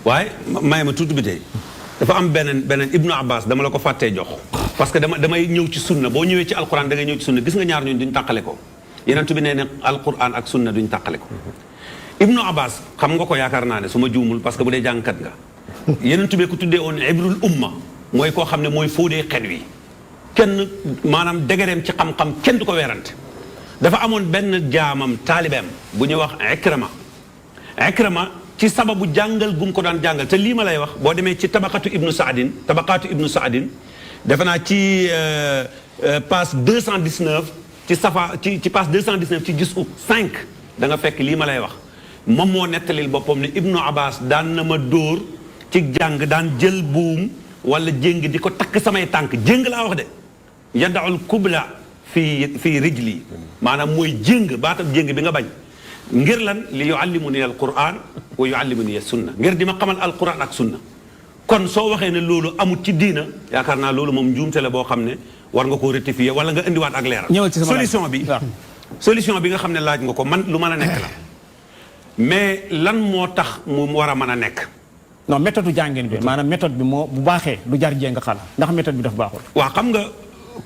waaye may ma tuuti bi tey dafa am beneen Ibnu Abbas dama la ko fàttee jox parce que damay ñëw ci sunna boo ñëwee ci alquran da ngay ñëw ci sunna gis nga ñaar ñun duñ tàqale ko yenentu bi nee ne alquran ak sunna duñ tàqale ko Ibnu Abbas xam nga ko yaakaar naa ne su ma juumul parce que bu dee jàngkat nga yenentu bi ko tuddee woon ibrul umma mooy koo xam ne mooy fóodee xet wi kenn maanaam dëgëreem ci xam-xam kenn du ko weerante dafa amoon benn jaamam taalibeem bu ñuy wax Ikrama ci sababu jàngal gu mu ko daan jàngal te lii ma lay wax boo demee ci tabaqaatu ibnu Saadin defe naa ci page 219 ci page 219 ci juz 5 da nga fekk lii ma lay wax moom moo nettalil boppam ne Ibnu Abbas daan na ma dóor ci jàng daan jël buum wala jéng di ko takk samay tànk jéng laa wax de yadaul kubla fii rijli maanaam mooy jéng baatam jéng bi nga bañ ngir lan li yuallimuni al quran wa yuallimuni as sunna ngir di ma xamal al quran ak sunna kon soo waxee ne loolu amut ci diina yaakaar naa loolu moom njuumte la boo xam ne war nga koo rectifier wala nga indiwaat ak leeral solution bi nga xam ne laaj nga ko man lu mën a nekk la mais lan moo tax mu war a mën a nekk non méthode jàngin bi maanaam méthode bi moo bu baaxee du jar jéng xala ndax méthode bi daf baaxul waaw xam nga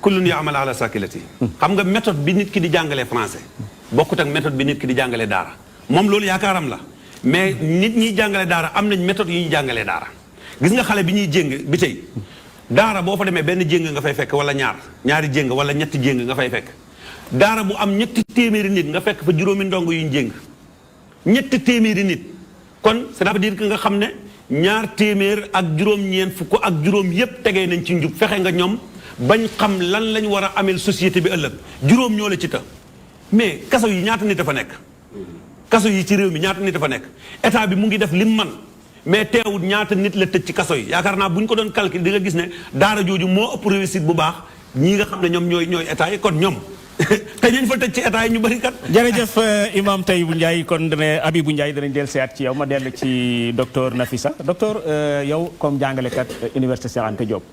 kullun ya'mal ala sakilati xam nga méthode bi nit ki di jàngalee français bokkut ak méthode bi nit ki di jàngalee daara moom loolu yaakaaram la mais nit ñiy jàngale daara am nañ méthode yu ñuy jàngalee daara gis nga xale bi ñuy jéng bi tey daara boo fa demee benn jéng nga fay fekk wala ñaari jéng wala ñetti jéng nga fay fekk daara bu am ñetti téeméeri nit nga fekk fa juróomi ndongo yuñ jéng ñetti téeméeri nit kon cela veut dire que nga xam ne ñaar téeméer ak juróom-ñeent fukk ak juróom yépp tegee nañ ci njub fexe nga ñoom bañ xam lan lañ war a ameel société bi ëllëg juróom ñoo la ci ta mais kaso yi ñaata nit dafa nekk kaso yi ci réew mi ñaata nit dafa nekk état bi mu ngi def lim man mais teewul ñaata nit la tëj ci kaso yi yaakaar naa bu ñu ko doon calcul di nga gis ne daara jooju moo ëpp réussite bu baax ñii nga xam ne ñoom ñooy état yi kon ñoom te ñañ fa tëj ci état yi ñu bëri kat. jërëjëf imam Tahibou Ndiaye kon Habibou Ndiaye danañ dellu seet ci yow ma dellu ci docteur Nafisa docteur yow comme jàngalekat université Cheikh Anta Diop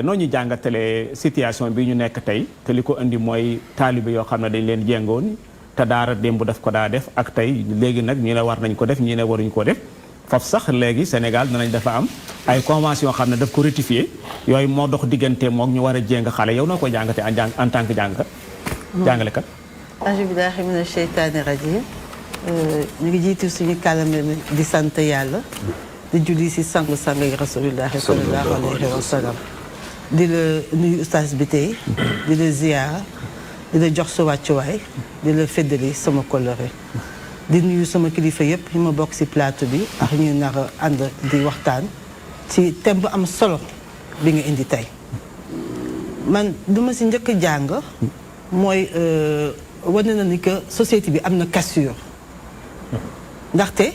noo ñu jàngatalee situation bi ñu nekk tey te li ko indi mooy taalibe yoo xam ne dañ leen jéngoon te daara démb daf ko daa def ak tey léegi nag ñi ne war nañ ko def ñi ne waruñ ko def faf sax léegi Sénégal danañ dafa am ay convention xam ne daf ko ratifié yooyu moo dox diggante mook ñu war a jéng xale yow noo ko jàngate en tant que jàngalekat a'uuzu billaahi mina sheytaani rajiim ñu ngi jiitu suñu kàllaama di sant yàlla di julli si sang-sang yi rasuulullaahi sallallaahu alayhi wa sallam di la nuyu ustaas bi tey di la ziyaara di la jox sa wàccuwaay di la feddali sama kóllëre di nuyu sama kilifa yëpp ñu ma bokk si plateau bi ak ñu nar a ànd di waxtaan ci thème bu am solo bi nga indi tey man du ma si njëkk a jàng mooy wane na ni que société bi am na cassure ndaxte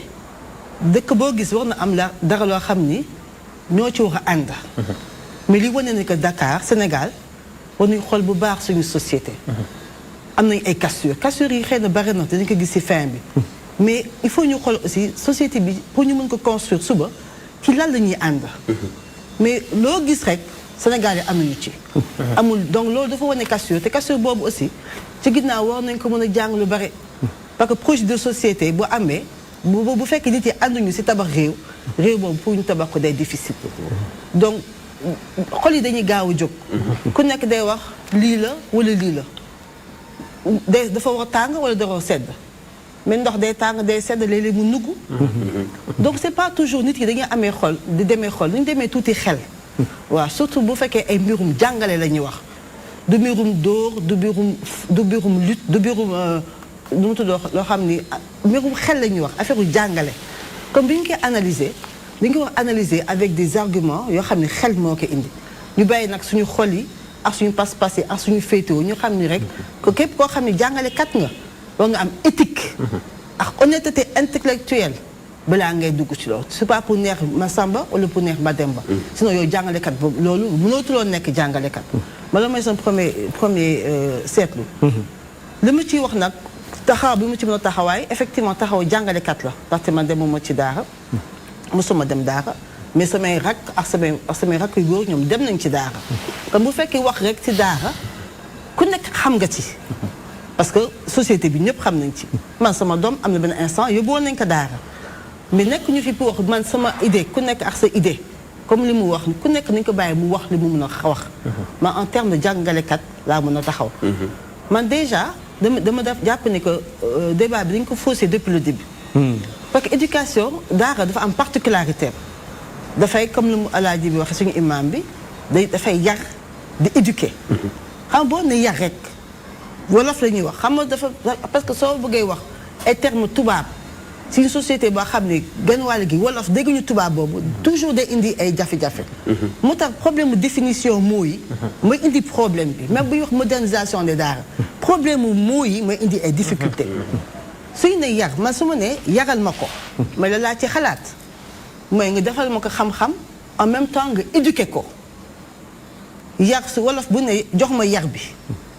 dëkk boo gis war na am la dara loo xam ni ñoo ci war a ànd mais li wane ni que Dakar Sénégal war nañu xool bu baax suñu société am nañ ay cassure yi xëy na bari na te dañu ko gis ci fin bi mais il faut ñu xool aussi société bi pour ñu mën ko construire suba ci lan la ñuy ànd mais loo gis rek Sénégal yi am nañu ci amul donc loolu dafa wane cassure te cassure boobu aussi ci ginnaaw war nañ ko mën a jàng lu bari parce que projet de société bu amee bu fekkee nit yi ànduñu ci tabax réew boobu pour ñu tabax ko day difficile donc xol yi dañuy gaaw a jóg ku nekk day wax lii la wala lii la dafa war a tàng wala dafa war a sedd mais ndox day tàng day sedd léeg-léeg mu nugg donc c'est pas toujours nit yi dañuy amee xol di demee xol nu ñu demee tuuti xel waaw surtout bu fekkee ay mbirum jàngale la ñuy wax du mbirum dóor du mbirum lutte du mbirum nu mu tudd loo xam ni mbirum xel la ñuy wax affaire u jàngale comme bi ñu koy analyser dañ ko wax analyser avec des arguments yoo xam ne xel moo ko indi ñu bàyyi nag suñu xol yi ak suñu pas-pas yi ak suñu féetewoo ñu xam ni rek que képp koo xam ne jàngalekat nga war nga am éthique ak honnêteté intellectuelle balaa ngay dugg ci loolu c'est pas pour neex Masamba wala pour neex Mademba sinon yow jàngalekat boobu loolu mënootuloo nekk jàngalekat ma la mooy sama premier seetlu li ma ciy wax nag taxaw bi mu ci mën a taxawaay effectivement taxaw jàngalekat la ndaxte man demuma ci daara mosuma dem daara mais samay rak ak samay rak yu góor ñoom dem nañ ci daara kon bu fekkee wax rek ci daara ku nekk xam nga ci parce que société bi ñëpp xam nañ ci man sama doom am na benn instant yóbbuwoon nañ ko daara mais nekk ñu fi pour wax man sama idée ku nekk ak sa idée comme li mu wax ku nekk nañ ko bàyyi mu wax li mu mën a wax man en terme de jàngalekat laa mën a taxaw man déjà dama def jàpp ne que débat bi dañ ko faussé depuis le début parce que éducation daara dafa am particularité dafay comme lu mu alaaji bi waxee suñu imam bi dafay yar di éduquer xam boo ne yar rek wolof la ñuy wax xam nga dafa parce que soo bëggee wax ay terme tubaab si une société boo xam ne genn wàll gi wolof dégguñu tubaab boobu toujours day indi ay jafe-jafe moo tax problème mu définition mots yi mooy indi problème bi même bu ñuy wax modernisation des daara problème mu mots yi mooy indi ay difficulté suy ne yar man su ma ne yaral ma ko mais la laa ci xalaat mooy nga defal ma ko xam-xam en même temps nga éduquer ko yar si wolof bu ne jox ma yar bi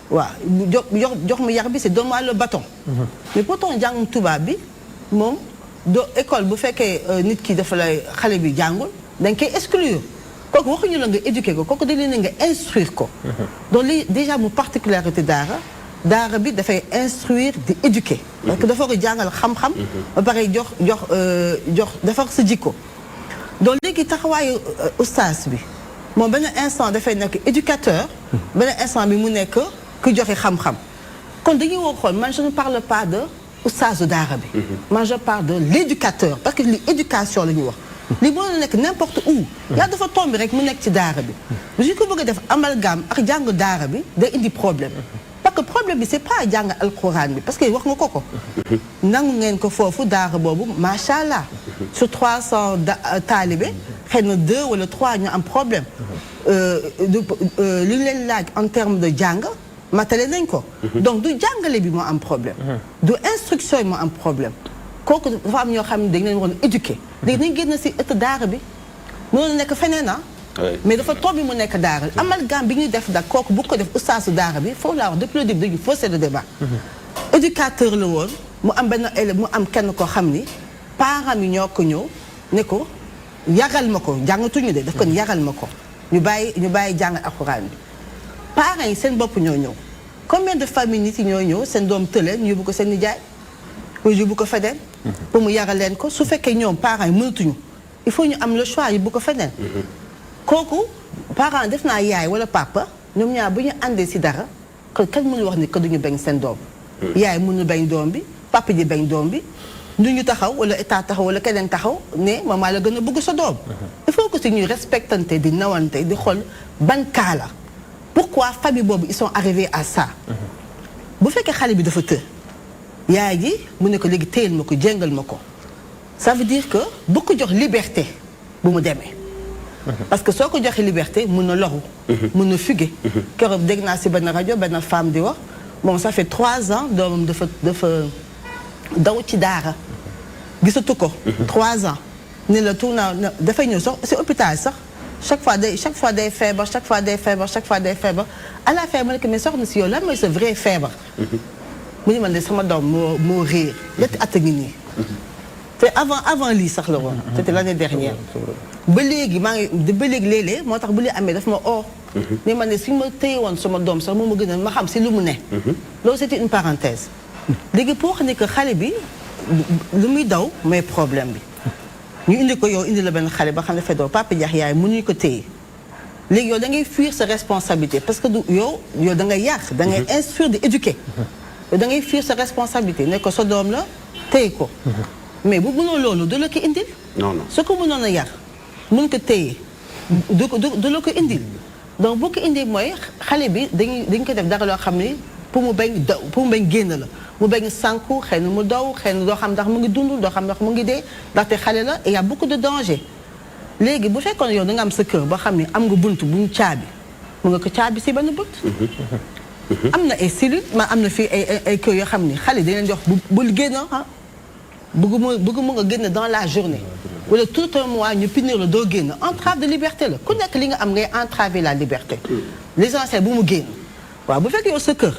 waaw jox ma yar bi c'est donne-moi le bâton mais pourtant jàngum tubaab bi moom do école bu fekkee nit ki dafa lay xale bi jàngul dañ koy exclure kooku waxuñu la nga éduquer ko kooku dañ leen nga instruire ko donc li déjà mu particularité daara bi dafay instruire di éduquer parce que dafa ko jàngal xam-xam ba pare jox defar sa jikko donc léegi taxawaayu ustaas bi moom benn instant dafay nekk éducateur benn instant bi mu nekk ku joxe xam-xam kon dañuy war xool man je ne parle pas de ustaasu daara bi man je parle de l'éducateur parce que li éducation la ñuy wax li moo nekk n'importe où yaa dafa tombi rek mu nekk ci daara bi bu ñu ko bëgg a def amalgame ak jàng daara bi day indi problème parce que problème bi c'est pas jàng alquran bi parce que wax nga ko nangu ngeen ko foofu daara boobu macha allah sur 300 taalibe xëy na 2 wala 3 ñu am problème li leen laaj en termes de jàng matale nañ ko donc du jàngale bi moo am problème du instruction yi moo am problème kooku dafa am ñoo xam ne dañ leen war a éduquer léegi dañ génn si ëtt daara bi mënoon nekk feneen mais dafa toog bi mu nekk daara amalgame bi ñuy def da kooku bu ko def ustaasu daara bi foofu laa wax depuis le début dañuy fausser le débat éducateur la woon mu am benn élève mu am kenn koo xam ni parents yi ñoo ko ñëw ne ko yaral ma ko jàngatuñu de daf ko yaral ma ko ñu bàyyi jàng alxuraan bi parents yi seen bopp ñoo ñëw combien de famille nit yi ñoo ñëw seen doom tëleen ñu yóbbu ko seen nijaay wala yóbbu ko feneen pour mu yaral leen ko su fekkee ñoom parents yi mënatuñu il faut ñu am le choix yóbbu ko feneen kooku parents def naa yaay wala papa ñoom ñaar bu ñu àndee si dara kon kan mënu wax ni que duñu bañ seen doom yaay mënu bañ doom bi papa ji bañ doom bi du ñu taxaw wala état taxaw wala keneen taxaw ne maman la gën a bëgg sa doom il faut que si ñuy respectante di nawante di xool ban cas la pourquoi famille boobu ils sont arrivés à ça bu fekkee xale bi dafa të yaay ji mu ne ko léegi téyel ma ko jéngal ma ko ça veut dire que bu ko jox liberté bu mu demee parce que soo ko joxee liberté mun na loru mun na fuguer keroog dégg naa si benn rajo benn femme di wax bon ça fait 3 ans doomam dafa daw ci daara gisatu ko 3 ans ne la tourna dafay ñëw sax si hôpital sax chaque fois day feebar chaque fois day feebar à la fin ma ne ko mais soxna si yow lan mooy sa vrai feebar mu ni man de sama doom moo réer ñetti at a ngi nii te avant lii sax la woon c'était l'année dernière ba léegi léeg-léeg moo tax bu li amee daf ma mais man ne si ma téye woon sama doom sax moo ma gën a ma xam si lu mu ne loolu c'était une parenthèse léegi pour wax ne que xale bi lu muy daw mooy problème bi ñu indi ko yow indi la benn xale ba xam ne fay daw papa jax yaay mënuñu ko téye léegi yow da ngay fuir sa responsabilité parce que yow da ngay yàq da ngay instruire di éduquer yow da ngay fuir sa responsabilité ne ko sa doom la téye ko mais bu mënoo loolu du la ko indil non su ko mënoon a yar mën ko téye du la ko indil donc boo ko indee mooy xale bi dañ ko def dara loo xam ni pour mu bañ génn la mu bañ sànku xëy na mu daw xëy na doo xam ndax mu ngi dund doo xam ndax mu ngi dee ndaxte xale la et y a beaucoup de danger léegi bu fekkoon yow da nga am sa kër boo xam ne am nga bunt bu ñu caabi mu nga ko caabi si benn bunt am na ay cellules am na fii ay kër yoo xam ni xale dañ leen jox bul génn bëgguma nga génn dans la journée wala tout un mois ñu punir la doo génn entrave de liberté la ku nekk li nga am ngay entraver la liberté l'essentiel bu mu génn waaw bu fekkee yow sa kër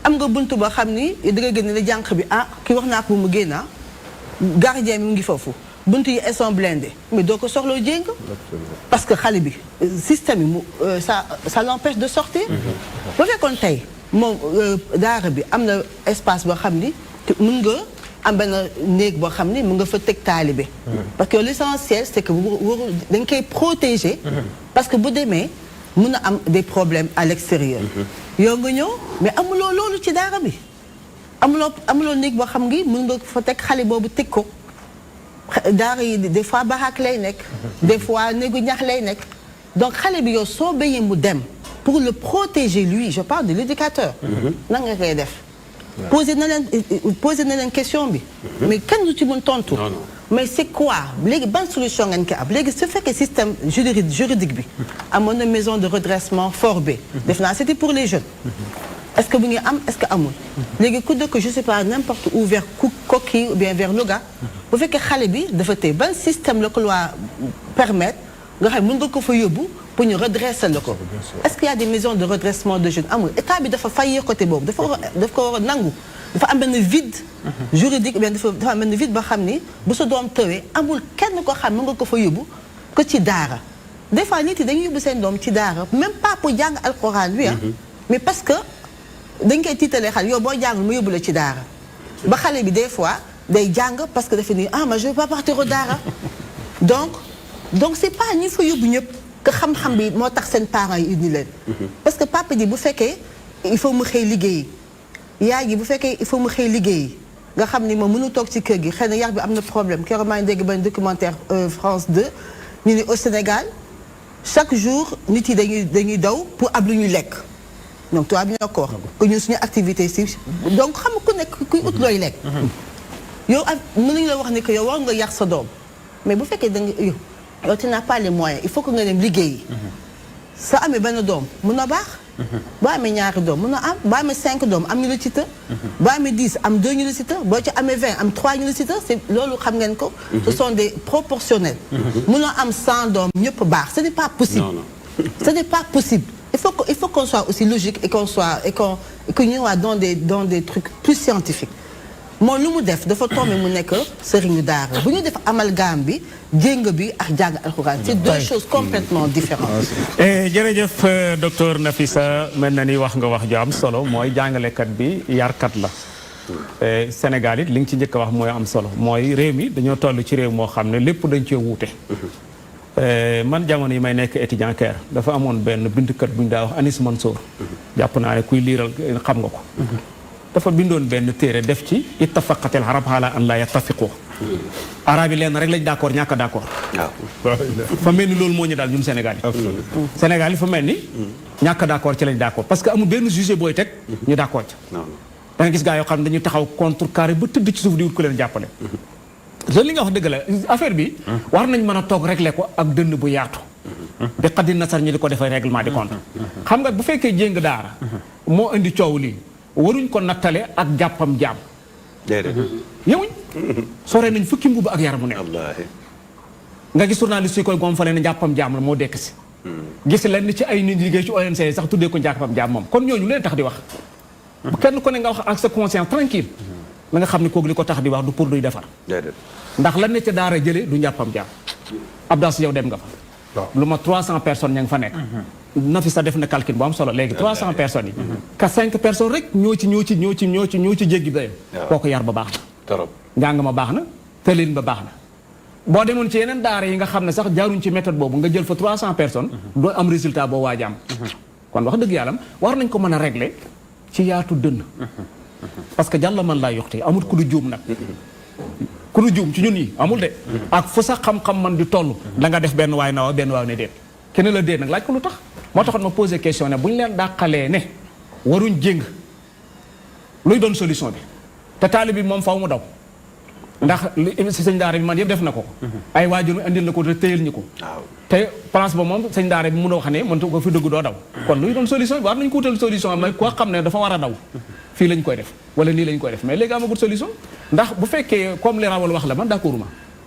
am nga buntu boo xam ni da nga génn la jànq bi kii wax naa ko bu mu génn gardien bi mu ngi foofu buntu yi elles sont blindées mais doo ko soxloo jéng parce que xale bi système yi ça l'empêche de sortir bu fekkoon tey moom daara bi am na espace boo xam ni mën nga am benn néeg boo xam ni mën nga fa teg taalibe parce que l'essentiel c'est que dañ koy protéger parce que bu demee mën a am des problèmes à l'extérieur yow nga ñëw mais amuloo loolu ci daara bi amuloo néeg boo xam ngi mën nga fa teg xale boobu teg ko daara yi des fois baraak lay nekk des fois néegu ñax lay nekk donc xale bi yow soo béyee mu dem pour le protéger lui je parle de l'éducateur nan nga koy def posé na leen question bi mais kenn du ci mën tontu mais c'est quoi léegi ban solution ngeen ko am léegi su fekkee système juridique bi amoon na maison de redressement fort B def naa c'était pour les jeunes est-ce que bu ngi am est-ce que amul léegi ku dëkk je sais pas n'importe où vers Koki ou bien vers Louga bu fekkee xale bi dafa tey ban système la ko loi permettre nga xam mën nga ko fa yóbbu pour ñu redresser la ko. est-ce qu'il y a des maisons de redressement de jeunes amul état bi dafa faillir côté boobu daf ko war a nangu dafa am benn vide juridique bien dafa am benn vide ba xam ni bu sa doom tëwee amul kenn koo xam mën nga ko fa yóbbu ko ci daara des fois nit yi dañuy yóbbu seen doom ci daara même pas pour jàng alxuraan bi mais parce que dañ koy tiitalee xale yow boo jàngul mu yóbbu la ci daara ba xale bi des fois day jàng parce que dafa ni mais je vais pas partir au daara donc c'est pas ñi fa yóbbu ñëpp que xam-xam bi moo tax seen parents yi indi leen parce que papa ji bu fekkee il faut mu xëy liggéeyi yaay ji bu fekkee il faut mu xëy liggéeyi nga xam ni moom mënu toog ci kër gi xëy na yar bi am na problème keroog maa ngi dégg benn documentaire France 2 ñu ni au Sénégal chaque jour nit yi dañuy daw pour ab lu ñuy lekk donc tubaab bi ñoo ko wax que ñun suñu activité si donc xam nga ku nekk kuy ut looy lekk yow ak mënuñu la wax ni que yow war nga yar sa doom mais bu fekkee da nga yow tu n'as pas les moyens il faut que nga dem liggéeyi sa amee benn doom mun na baax boo amee ñaari doom mun na am boo amee 5 doom am ñu la ci të boo amee 10 am 2 ñu la ci të boo ci amee 20 am 3 ñu la ci të c'est loolu xam ngeen ko ce sont des proportionnels mun na am 100 doom ñëpp baax ce n'est pas possible ce n'est pas possible il faut qu'on soit aussi logique et que ñu waa dans des trucs plus scientifiques moom lu mu def dafa tombé mu nekk sëriñu daara bu ñu def amalgame bi jéng bi ak jàng alxuraan c'est deux choses complètement différentes. jërëjëf docteur Nafisa mel na ni wax nga wax ju am solo mooy jàngalekat bi yarkat la Sénégal it li nga ci njëkk a wax mooy am solo mooy réew mi dañoo toll ci réew moo xam ne lépp dañ cee wuute. man jamono yi may nekk étudiant Caire dafa amoon benn bindkat bu ñu daa wax Anis Mansour jàpp naa ne kuy liiral xam nga ko. dafa bindoon benn téere def ci ittafaqatil arab ala an la yattafiqu arab yi leen rek lañ d'accord ñàkk a d'accord fa mel ni loolu moo ñu daal ñun Sénégal yi Sénégal yi fa mel ni ñàkk a d'accord ci lañ d'accord parce que amul benn sujet booy teg ñu d'accord ci da nga gis gaa yoo xam ne dañuy taxaw contrecarré ba tëdd ci suuf di wut ku leen jàppale loolu li nga wax dëgg la affaire bi war nañ mën a toog régler ko ak dënn bu yaatu bi xaddi nasar ñu di ko defee règlement de compte xam nga bu fekkee jéng daara moo indi coow lii waruñ ko nattale ak jàppam jaam déedéet yewuñ sore nañ fukki mbubb ak yaramu ne nga gis journaliste yi koy gonfale ne jàppam jaam la moo dekk si gis leen ci ay nit liggéey ci ONC sax tuddee ko jàppam jaam moom kon ñooñu leen tax di wax bu kenn ku ne nga wax ak sa conscience tranquille la nga xam ne kooku li ko tax di wax du pour duy defar ndax lan ne ca daara jëlee du njàppam jaam Abdas yow dem nga fa lu ma 300 personnes ña nga fa nekk Nafisa def na calcul bu am solo léegi 300 personnes yi ka 5 personnes rek ñoo ci jéggi dayo kooku yar ba baax na njàng ma baax na tëlin ba baax na boo demoon ci yeneen daara yi nga xam ne sax jaaruñ ci méthode boobu nga jël fa 300 personnes doo am résultat boo waaj am kon wax dëgg yàlla war nañ ko mën a régler ci yaatu dënn parce que jàlla man laa yoxte amul ku du juum nag ku du juum ci ñun yi amul de ak fu sa xam-xam man di toll da nga def benn waay na waaw benn waaw ne déet kenn la déet nag laaj ko lu tax moo taxoon ma posé question ne bu ñu leen dàqalee ne waruñ jéng luy doon solution bi te taali bi moom faw mu daw ndax li sëñ daara bi man yëpp def na ko ay waajur andil na ko te téyel ñu ko te place ba moom sëñ daara bi mun a wax ne mënta ko fi dëgg doo daw kon luy doon solution bi war nañu ko wutal solution mais koo xam ne dafa war a daw fii lañ koy def wala nii lañ koy def mais léegi amagut solution ndax bu fekkee comme li Rawal wax la man d'accord ma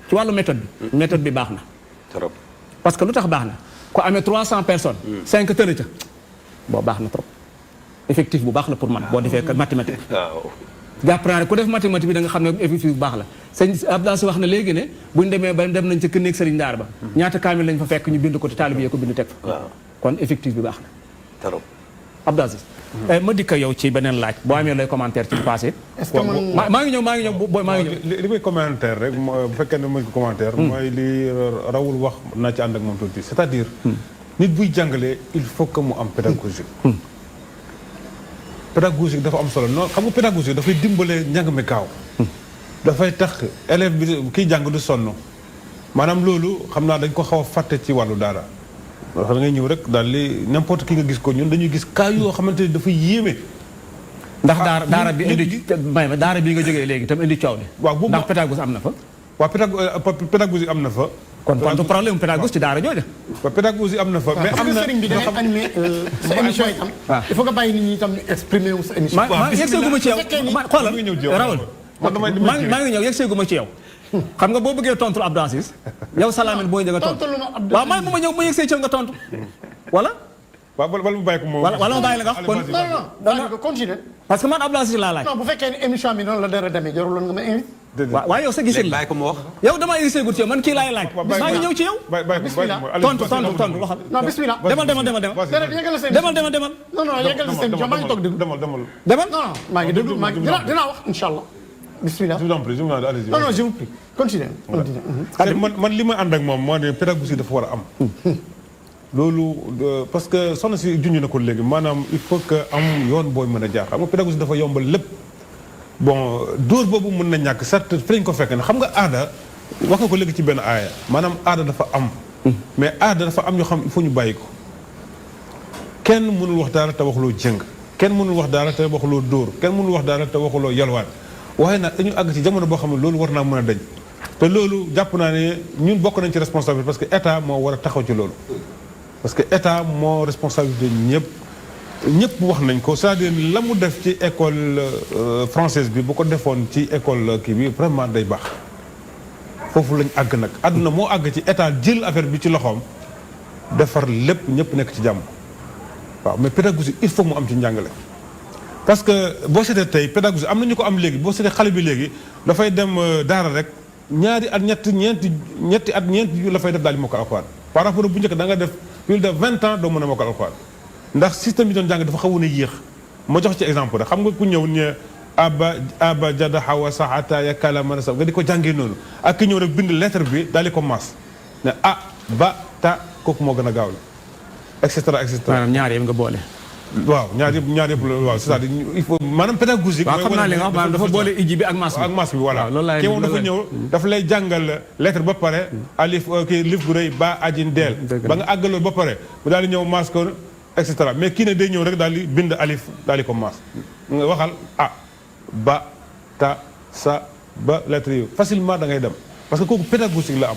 ci wàllu méthode bi baax na parce que lu tax baax na ko amee 300 personnes 5 tële ca boo baax na trop effectif bu baax la pour man boo defee mathématique jàpp naa ne ku def mathématique bi da nga xam ne effectif bu baax la sëñ Abdoulaye wax na léegi ne buñ demee ba dem nañ ca kër néeg sëriñ daara ba ñaata kaamil lañ fa fekk ñu bind ko te taalibe yi ko bind teg fa kon effectif bi baax na Abdoulaye ma dikka yow ci beneen laaj boo amee lay commentaire ci passé maa ngi ñëw li may commentaire rek bu fekkee ne mën ko commentaire mooy li Rawul wax naa ci ànd ak moom tuuti c'est-à-dire nit buy jàngalee il faut que mu am pédagogique pédagogique dafa am solo non xam nga pédagogique dafay dimbale njàng mi gaaw dafay tax élève bi kiy jàng du sonn maanaam loolu xam naa dañ ko xaw a fàtte ci wàllu daara da ngay ñëw rek daal li n'importe qui nga gis ko ñun dañuy gis cas yoo xamante ni dafa yéeme ndax daara bi indi may ma daara bi nga jógee léegi tam indi coow li waaw boobu ndax pédagogie am na fa waaw pédagogie am na fa kon du problème pédagogie ci daara jooja waaw pédagogie am na fa mais am na sëriñ bi dangay animé sa émission itam il faut nga bàyyi nit ñi itam ñu exprimer wu sa émission maa yegg seeguma ci yow xoolal Rawal maa ngi ñëw yegg seeguma ci yow xam nga boo bëggee tontu Abdou Aziz yow Salamine booy njëkk a tontu waaw may bu ma ñëw ma yëg see ci nga tontu wala waaw wala mu bàyyi ko moom wala ma bàyyi la nga wax kon non continuer parce que man Abdou Aziz laa laaj non bu fekkee ne émission bi noonu la dara demee jarul woon nga ma invité waaye yow sa gisin la bàyyi ko mu wax. yow dama gisee gut ci yow man kii laay laaj maa ngi ñëw ci yow tontu waxal non bismillah demal non yeggal na seen émission maa ngi toog déglu demal non maa ngi déglu dinaa wax incha allah bismillah je vous en prie je vous en prie allez-y. non je vous prie continue man li ma ànd ak moom moo ne pédagogie dafa war a am loolu parce que soxna si junj na ko léegi maanaam il faut que am yoon booy mën a jaar xam nga pédagogie dafa yombal lépp bon dóor boobu mën na ñàkk certes fi lañ ko fekk ne xam nga aada wax nga ko léegi ci benn aaya maanaam aada dafa am mais aada dafa am yoo xam il faut ñu bàyyi ko kenn mënul wax dara te waxuloo jëng kenn mënul wax dara te waxuloo dóor kenn mënul wax dara te waxuloo yalwaan waaye nag dañu àgg ci jamono boo xam ne loolu war naa mën a dañ te loolu jàpp naa ne ñun bokk nañ ci responsabilité parce que état moo war a taxaw ci loolu parce que état moo responsabilité ñëpp wax nañ ko c'est-à-dire la mu def ci école française bi bu ko defoon ci école kii bi vraiment day baax foofu lañ àgg nag àdduna moo àgg ci état jël affaire bi ci loxoom defar lépp ñëpp nekk ci jàmm waaw mais pédagogie il faut mu am ci njàngale parce que boo seetee tey pédagogie am na ñu ko am léegi boo seetee xale bi léegi dafay dem daara rek ñaari at ñetti at ñeenti la fay def daal di mokkal alxuraan par rapport bu njëkk da nga def plus de 20 ans doo mën a mokkal alxuraan ndax système bi doon jàng dafa xawoon a yéex ma jox ci exemple rek xam nga ku ñëw ne aba jada hawa saxata ya kala mën a sax nga di ko jàngee noonu ak ki ñëw rek bind lettre bi daal di ko maas ne ba ta kooku moo gën a gaaw la et cetera et cetera. maanaam ñaar yëpp nga boole. waaw ñaar yëpp waaw c'est-à-dire il faut maanaam pédagogique. waaw xam naa li nga wax maanaam dafa boole iji bi ak maas bi. ak maas bi voilà kii moom dafa ñëw dafa lay jàngal lettre ba pare alif kii lif gu rëy ba ajin deel ba nga àggaloo ba pare mu daal di ñëw maas ko et cetera mais kii ne day ñëw rek daal di bind alif daal di ko maas nga waxal ba ta sa ba lettre yi facilement da ngay dem parce que kooku pédagogique la am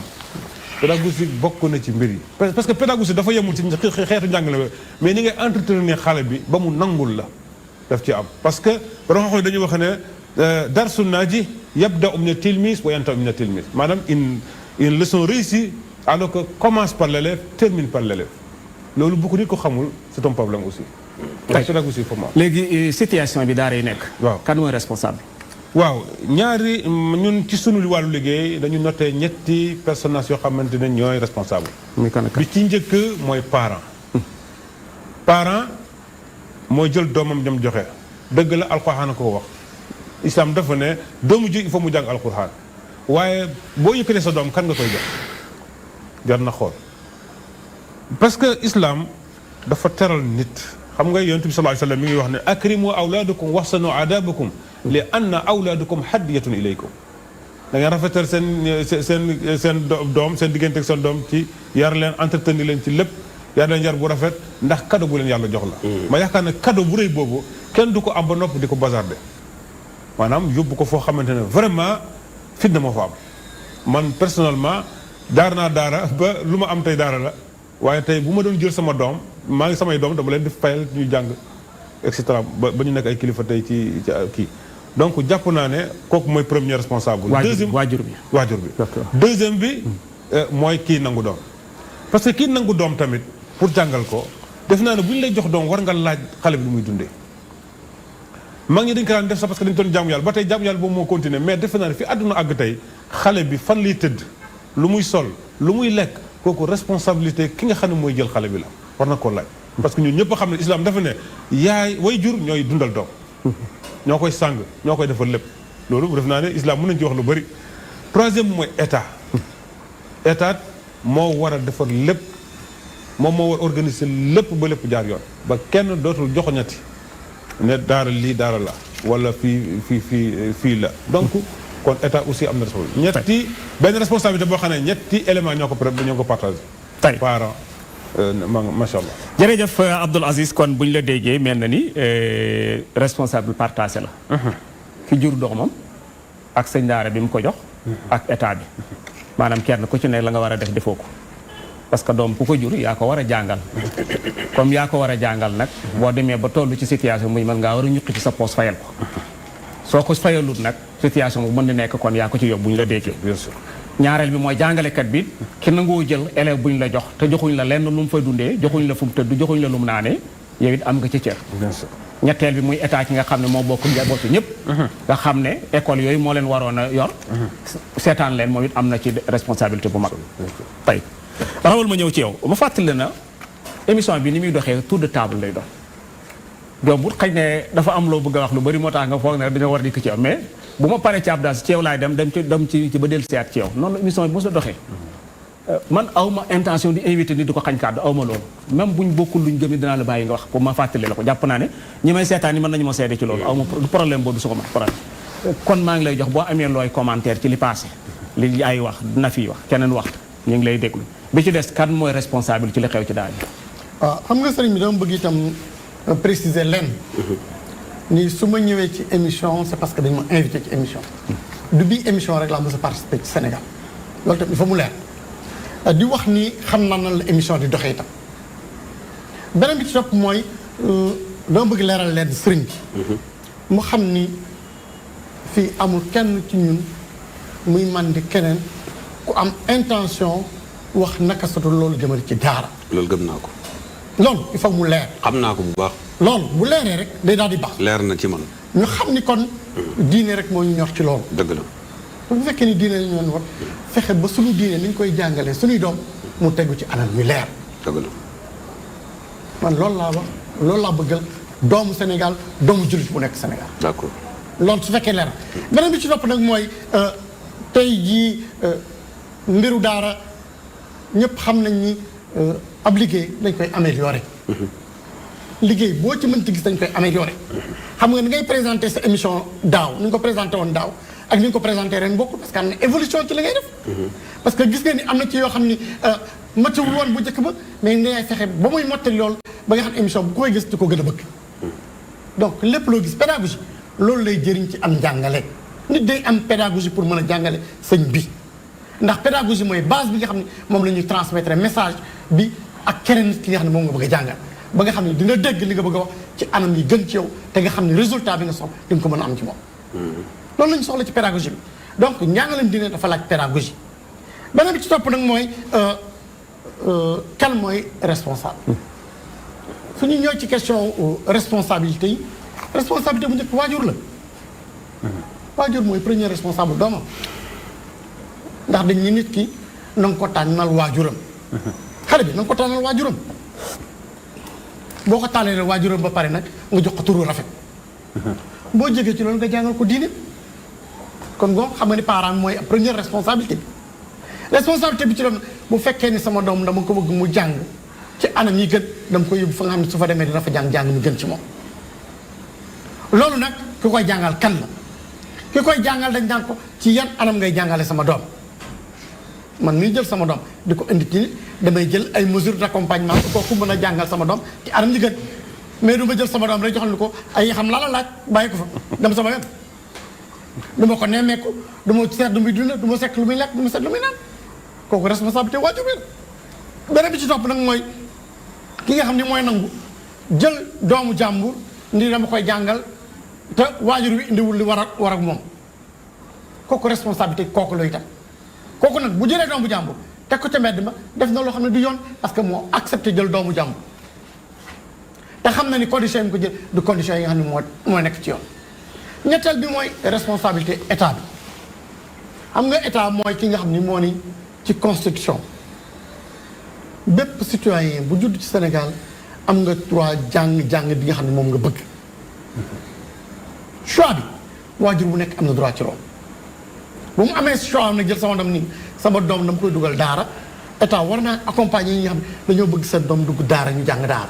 pédagogique bokk na ci mbir yi parce que pédagogie dafa yemul ci xeetu njàngale mais ni ngay entretenir xale bi ba mu nangul la daf ci am parce que borom xam dañuy wax ne darsu naaji yabda'u mina tilmis wa yantahi mina tilmis maanaam une leçon réussie alors que commence par l'élève termine par l'élève loolu bu ko nit ko xamul c'est un problème aussi. pédagogie faut ma léegi situation bi daara yi nekk. waaw kan mooy responsable. waaw ñaari ñun ci sunu wàllu liggéey dañu noté ñetti personnages yoo xamante ne ñooy responsable. bi ci njëkk mooy parent. parent mooy jël doomam dem joxe dëgg la alxuraan ko wax islam dafa ne doomu ji il faut mu jàng alxuraan waaye boo yëkkatee sa doom kan nga koy jox jar na xool parce que islam dafa teral nit xam nga yonent bi sallallahu alayhi wa sallam mi ngi wax ne akrimu awlaadakum waxsanu adabakum li anna awlaadakum hadiyatun ilaykum da ngeen rafetal seen doom seen diggante ak seen doom ci yar leen entretenir leen ci lépp yar leen yar bu rafet ndax cadeau bu leen yàlla jox la ma yaakaar ne cadeau bu rëy boobu kenn du ko am ba nopp di ko bazarder maanaam yóbbu ko foo xamante ne vraiment fitna moo fa am man personnellement daar naa daara ba lu ma am tey daara la waaye tey bu ma doon jël sama doom maa ngi samay doom dama leen di fayal ñuy jàng et cetera ba ñu nekk ay kilifa tey ci kii donc jàpp naa ne kooku mooy premier responsable. waajur bi deuxième bi mooy kii nangu doom parce que kii nangu doom tamit pour jàngal ko def naa ne bu ñu lay jox doom war nga laaj xale bi lu muy dundee mag ñi dañ ko daan def sax parce que dañu doon jaamu yàlla ba tey jaamu yàlla boobu moo continuer mais defe naa ne fi àdduna àgg tey xale bi fan lay tëdd lu muy sol lu muy lekk kooku responsabilité ki nga xam ne mooy jël xale bi la war na koo laaj parce que ñun ñëpp a xam ne islam dafa ne yaay way jur ñooy dundal doom ñoo koy sàng ñoo koy defal lépp loolu def naa ne islam mën nañu ci wax lu bëri troisième bi mooy état moo war a defar lépp moom moo war organiser lépp ba lépp jaar yoon ba kenn dootul joxoñati ne daara lii daara la wala fii la donc kon état aussi am na responsabilité ñetti benn responsabilité boo xam ne ñetti élément ñoo ko partagé parents macha allah. jërëjëf Abdoul Aziz kon bu ñu la déggee mel na ni responsable partagé la. ki jur doomam ak sëñ daara bi mu ko jox. ak état bi maanaam kenn ku ci ne la nga war a def defoo ko parce que doom ku ko jur yaa ko war a jàngal comme yaa ko war a jàngal nag boo demee ba toll ci situation muy mën ngaa war a ñuqi ci sa poos fayal ko soo ko fayalut nag situation bu mën na nekk kon yaa ko ci yóbbu bu ñu la déggee. bien sûr. ñaareel bi mooy jàngalekat bi ki nangoo jël élève bu ñu la jox te joxuñ la lenn lu mu fay dundee joxuñ la fu mu tëdd joxuñ la lu mu naanee yow it am nga ci cër. bien sûr. ñetteel bi muy état ki nga xam ne moo bokk njabootu ñëpp. nga xam ne école yooyu moo leen waroon a yor. seetaan leen moom it am na ci responsabilité bu mag. tey rawal ma ñëw ci yow ma fàttali na émission bi ni muy doxee tour de table lay dox. jombut xëy ne dafa am loo bëgg a wax lu bari moo tax nga foog ne dañoo war a dikk ci yow mais bu ma paree ci Abdou Aziz ci yow laay dem ci ba dellu siyaat ci yow noonu la émission bi mos a doxee. man aw ma intention di invité nit di ko xañ kàddu aw ma loolu même buñ bokkul luñ gëm ni dinaa la bàyyi nga wax pour ma fàttali la ko jàpp naa ne ñi may seetaan ni mën nañu ma seede ci loolu aw ma problème boobu du su ko ma problème kon maa ngi lay jox boo amee looy commentaire ci li passé li ay wax dina fi wax keneen wax ñu ngi lay déglu bi ci des kan mooy responsable ci li xew ci daal bi waaw xam nga sëriñ bi dama bëgg itam préciser leen ni su ma ñëwee ci émission c'est parce que dañ ma invité ci émission du bii émission rek laa mos a participer ci Sénégal loolu tam il faut mu leer di wax ni xam naa nan la émission di doxee itam beneen bi ci topp mooy dama bëgg leeral leen sëriñ bi mu xam ni fii amul kenn ci ñun muy man di keneen ku am intention wax naka soto loolu jëmale ci daara loolu gëm naa ko. loolu il faut mu leer xam naa ko bu baax. loolu bu leeree rek day daal di baax leer na ci man. ñu xam ni kon diine rek moo ñu ñor ci loolu dëgg la. bu fekkee ni diine la ñu war fexe ba suñu diine ni ñu koy jàngalee suñuy doom mu tegu ci anam yu leer dëgg la. man loolu laa wax loolu laa bëggal doomu Sénégal doomu jullit bu nekk Sénégal d'accord. loolu su fekkee leer beneen bi ci topp nag mooy tey jii mbiru daara ñëpp xam nañ ni ab liggéey dañ koy améliorer liggéey boo ci mënti gis dañ koy améliorer xam nga ni ngay présenter sa émission daaw ni nga ko présenté woon daaw ak ni nga ko présenté ren bokkul parce que am na évolution ci li ngay def parce que gis nga ni am na ci yoo xam ni maccawul woon bu njëkk ba mais ngay fexe ba muy mottali loolu ba nga xam émission bu koy gis di ko gën a bëgg donc lépp loo gis pédagogie loolu lay jëriñ ci am njàngale nit day am pédagogie pour mën a jàngale sëñ bi ndax pédagogie mooy base bi nga xam ne moom la ñuy transmettre message bi ak keneen nit ki nga xam ne moom nga bëgg a jàngal ba nga xam ne dina dégg li nga bëgg a wax ci anam yi gën ci yow te nga xam ne résultat bi nga soxla di nga ko mën a am ci moom loolu la ñu soxla ci pédagogie bi donc njàngaleem diine dafa laaj pédagogie beneen bi ci topp nag mooy kan mooy responsable su ñu ñëw ci question responsabilité yi responsabilité bu njëkk waajur la waajur mooy premier responsable doomam ndax dañ ni nit ki na nga ko tànnal waajuram xale bi na nga ko tànnal waajuram boo ko tànnalee waajuram ba pare nag nga jox ko turu rafet boo jógee ci loolu nga jàngal ko diine kon boo xam nga ni parent mooy première responsabilité bi responsabilité bi ci doon bu fekkee ni sama doom dama ko bëgg mu jàng ci anam yi gën dama ko yóbbu fa nga xam ne su fa demee dina fa jàng mu gën ci moom loolu nag ki koy jàngal kan la ki koy jàngal dañ daan ko ci yan anam ngay jàngale sama doom man muy jël sama doom di ko indi ci nit damay jël ay mesures d'accompagnement kooku mën a jàngal sama doom ci anam yi gën mais du ma jël sama doom rek joxal ni ko ay xam la laaj bàyyi ko fa dem sama yoon du ma ko nemmeeku du ma seet lu muy dund du ma sekk lu muy lekk du ma seet lu muy naan kooku responsabilité waajur bi beneen bi ci topp nag mooy ki nga xam ne mooy nangu jël doomu jàmbur ndi dama koy jàngal te waajur wi indiwul li war ak moom kooku responsabilité kooku la itam kooku nag bu jëlee doomu jàmbur teg ko ca mbedd ma def na loo xam ne du yoon parce que moo accepté jël doomu jàmbur te xam na ni condition yi mu ko jël du condition yi nga xam ne moo nekk ci yoon ñetteel bi mooy responsabilité état bi xam nga état mooy ki nga xam ni moo ni ci constitution bépp citoyen bu judd ci Sénégal am nga droit jàng bi nga xam ne moom nga bëgg choix bi waajur bu nekk am na droit ci loolu bu mu amee choix am nag jël sama doom nii sama doom dama koy dugal daara état war naa accompagner yi nga xam ne dañoo bëgg seen doom dugg daara ñu jàng daara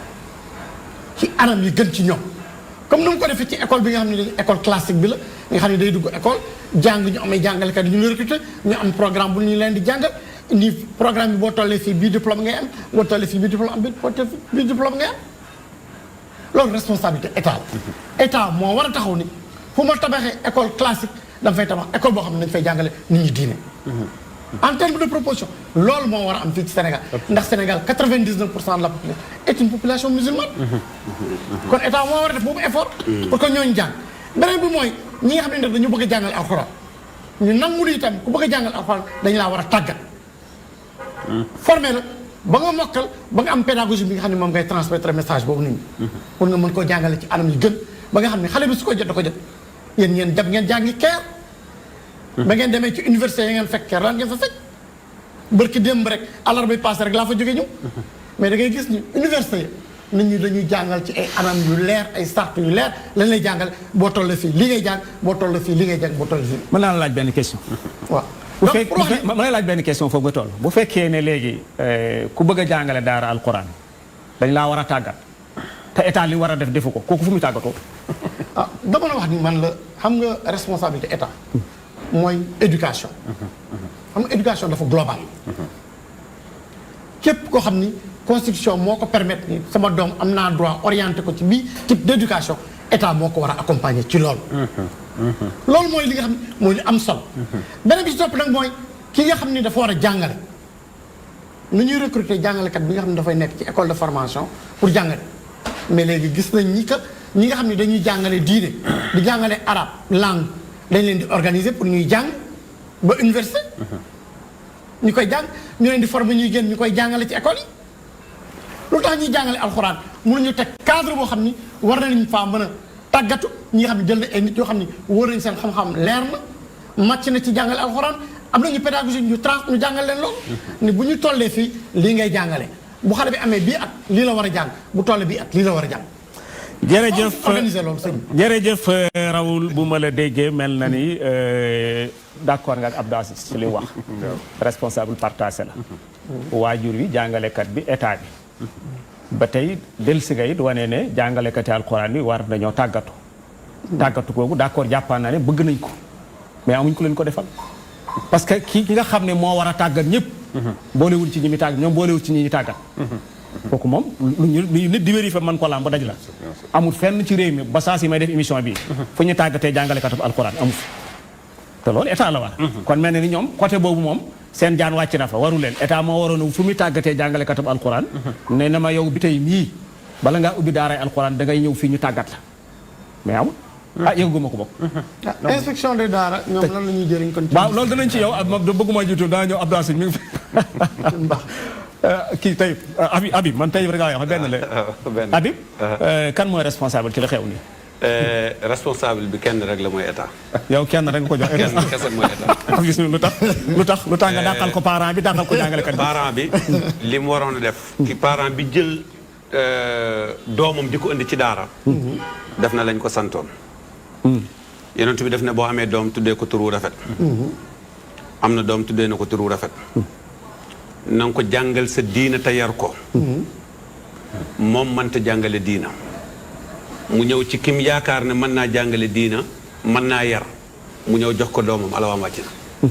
ci anam yi gën ci ñoom comme ni mu ko defee ci école bi nga xam ne dañu école classique bi la nga xam ne day dugg école jàng ñu amee jàngalekat yi ñu recruter ñu am programme bu ñu leen di jàngal indi programme bi boo tollee fii bii diplôme ngay am boo tollee fii bii diplôme am bii diplôme ngay am loolu responsabilité état la état moo war a taxaw ni fu ma tabaxee école classique dama fay tabax école boo xam ne dañu fay jàngale nit ñi diine en termes de proportion loolu moo war a am fii ci Sénégal ndax Sénégal 99% de la population est une population musulmane kon état moo war a def boobu effort pour que ñooñu jàng beneen bi mooy ñi nga xam ne dañu bëgg a jàngal alxuraan ñu nangu itam ku bëgg a jàngal alxuraan dañu laa war a tàggat formé la ba nga mokkal ba nga am pédagogie bi nga xam ne moom ngay transmettre message boobu nit ñi pour nga mën koo jàngale ci anam yi gën ba nga xam ne xale bi su ko jot da ko jot yéen ngeen dem ngeen jàngi keer ba ngeen demee ci université yi ngeen fekk keer lan ngeen fa fekk bërki démb rek àllarba bi passé rek laa fa jóge ñëw mais da ngay gis ni université yi nit ñi dañuy jàngal ci ay anam yu leer ay sart yu leer lañ lay jàngal boo toll fii li ngay jàng boo toll fii li ngay jàng boo toll fii. mën naa la laaj benn question. waaw bu fekkee mën naa laaj benn question foofu nga toll bu fekkee ne léegi ku bëgg a jàngale daara alquran dañ laa war a tàggat te état li war a def defu ko kooku fu muy tàggatoo. ah dama la wax ni man la xam nga responsabilité état mooy éducation. xam nga éducation dafa global. képp koo xam ni constitution moo ko permettre ni sama doom am naa droit orienté ko ci bii type d' éducation état moo ko war a accompagner ci loolu. loolu mooy li nga xam ne mooy li am solo. beneen bi ci topp nag mooy ki nga xam ni dafa war a jàngale. nu ñuy recruter jàngalekat bi nga xam ne dafay nekk ci école de formation pour jàngale mais léegi gis nañ ni que ñi nga xam ne dañuy jàngale diine di jàngale arabe langue dañ leen di organiser pour ñuy jàng ba université. ñu koy jàng ñu leen di former ñuy génn ñu koy jàngale ci école yi. lu tax ñuy jàngale alxuraan mënuñu teg cadre boo xam ni war nañu faa mën a tàggatu ñi nga xam ne jël na ay nit yoo xam ni wóor nañ seen xam-xam leer na màcc na ci jàngale alxuraan am nañu pédagogie ñu jàngal leen loolu. ni bu ñu tollee fii lii ngay jàngale bu xale bi amee bii at lii la war a jàng bu tollee bii at lii la war a jàng. jërëjëf organiser loolu sëñ jërëjëf Raoul bu ma la déggee mel na ni d'accord nga ak Abdou Aziz ci li wax. responsable partagé la. waajur wi jàngalekat bi état bi. ba tey dellusi nga it wane ne jàngalekati alxuraan bi war nañoo tàggatu. tàggatu googu d'accord jàppaan naa ne bëgg nañ ko mais amuñ ko leen ko defal. parce que ki nga xam ne moo war a tàggat ñëpp. boolewul ci ñi mi tàggat ñoom boolewul ci ñi ñu tàggat. kooku moom lu nit di vérifier man ko laam ba daj la. amul fenn ci réew mi ba saa si may def émission bi fu ñu tàggatee jàngalekatu alxuraan amu fi. te loolu état la war. kon mel na ni ñoom côté boobu moom seen jaan wàcc na fa waru leen état moo waroon fu muy tàggatee jàngalekatu alxuraan. ne na ma yow bi tey nii bala ngaa ubbi daaray alxuraan da ngay ñëw fii ñu tàggat la mais amul. yëguma ko bokk. inspection des daara ñoom lan la ñuy jëriñ kon. waaw loolu danañ ci yow bëgguma jiitu daa ñëw Abdou Aziz mi ngi fi. kii tey Habib man tey rek laa wax benn la. Habib kan mooy responsable ci la xew nii. responsable bi kenn rek la mooy état. yow kenn rek nga ko jox état kenn kese mooy état. gis lu tax nga dàqal ko parent bi dàqal ko jàngalekat bi. parent bi li mu waroon a def. ki parent bi jël doomam di ko indi ci daara. def na lañ ko santoon. yonent bi def ne boo amee doom tuddee ko turu rafet. am na doom tuddee na ko turu rafet. na nga ko jàngal sa diina te yar ko. moom mënta jàngale diina. mu ñëw ci kim yaakaar ne mën naa jàngale diina mën naa yar mu ñëw jox ko doomam alawaam wàcc na.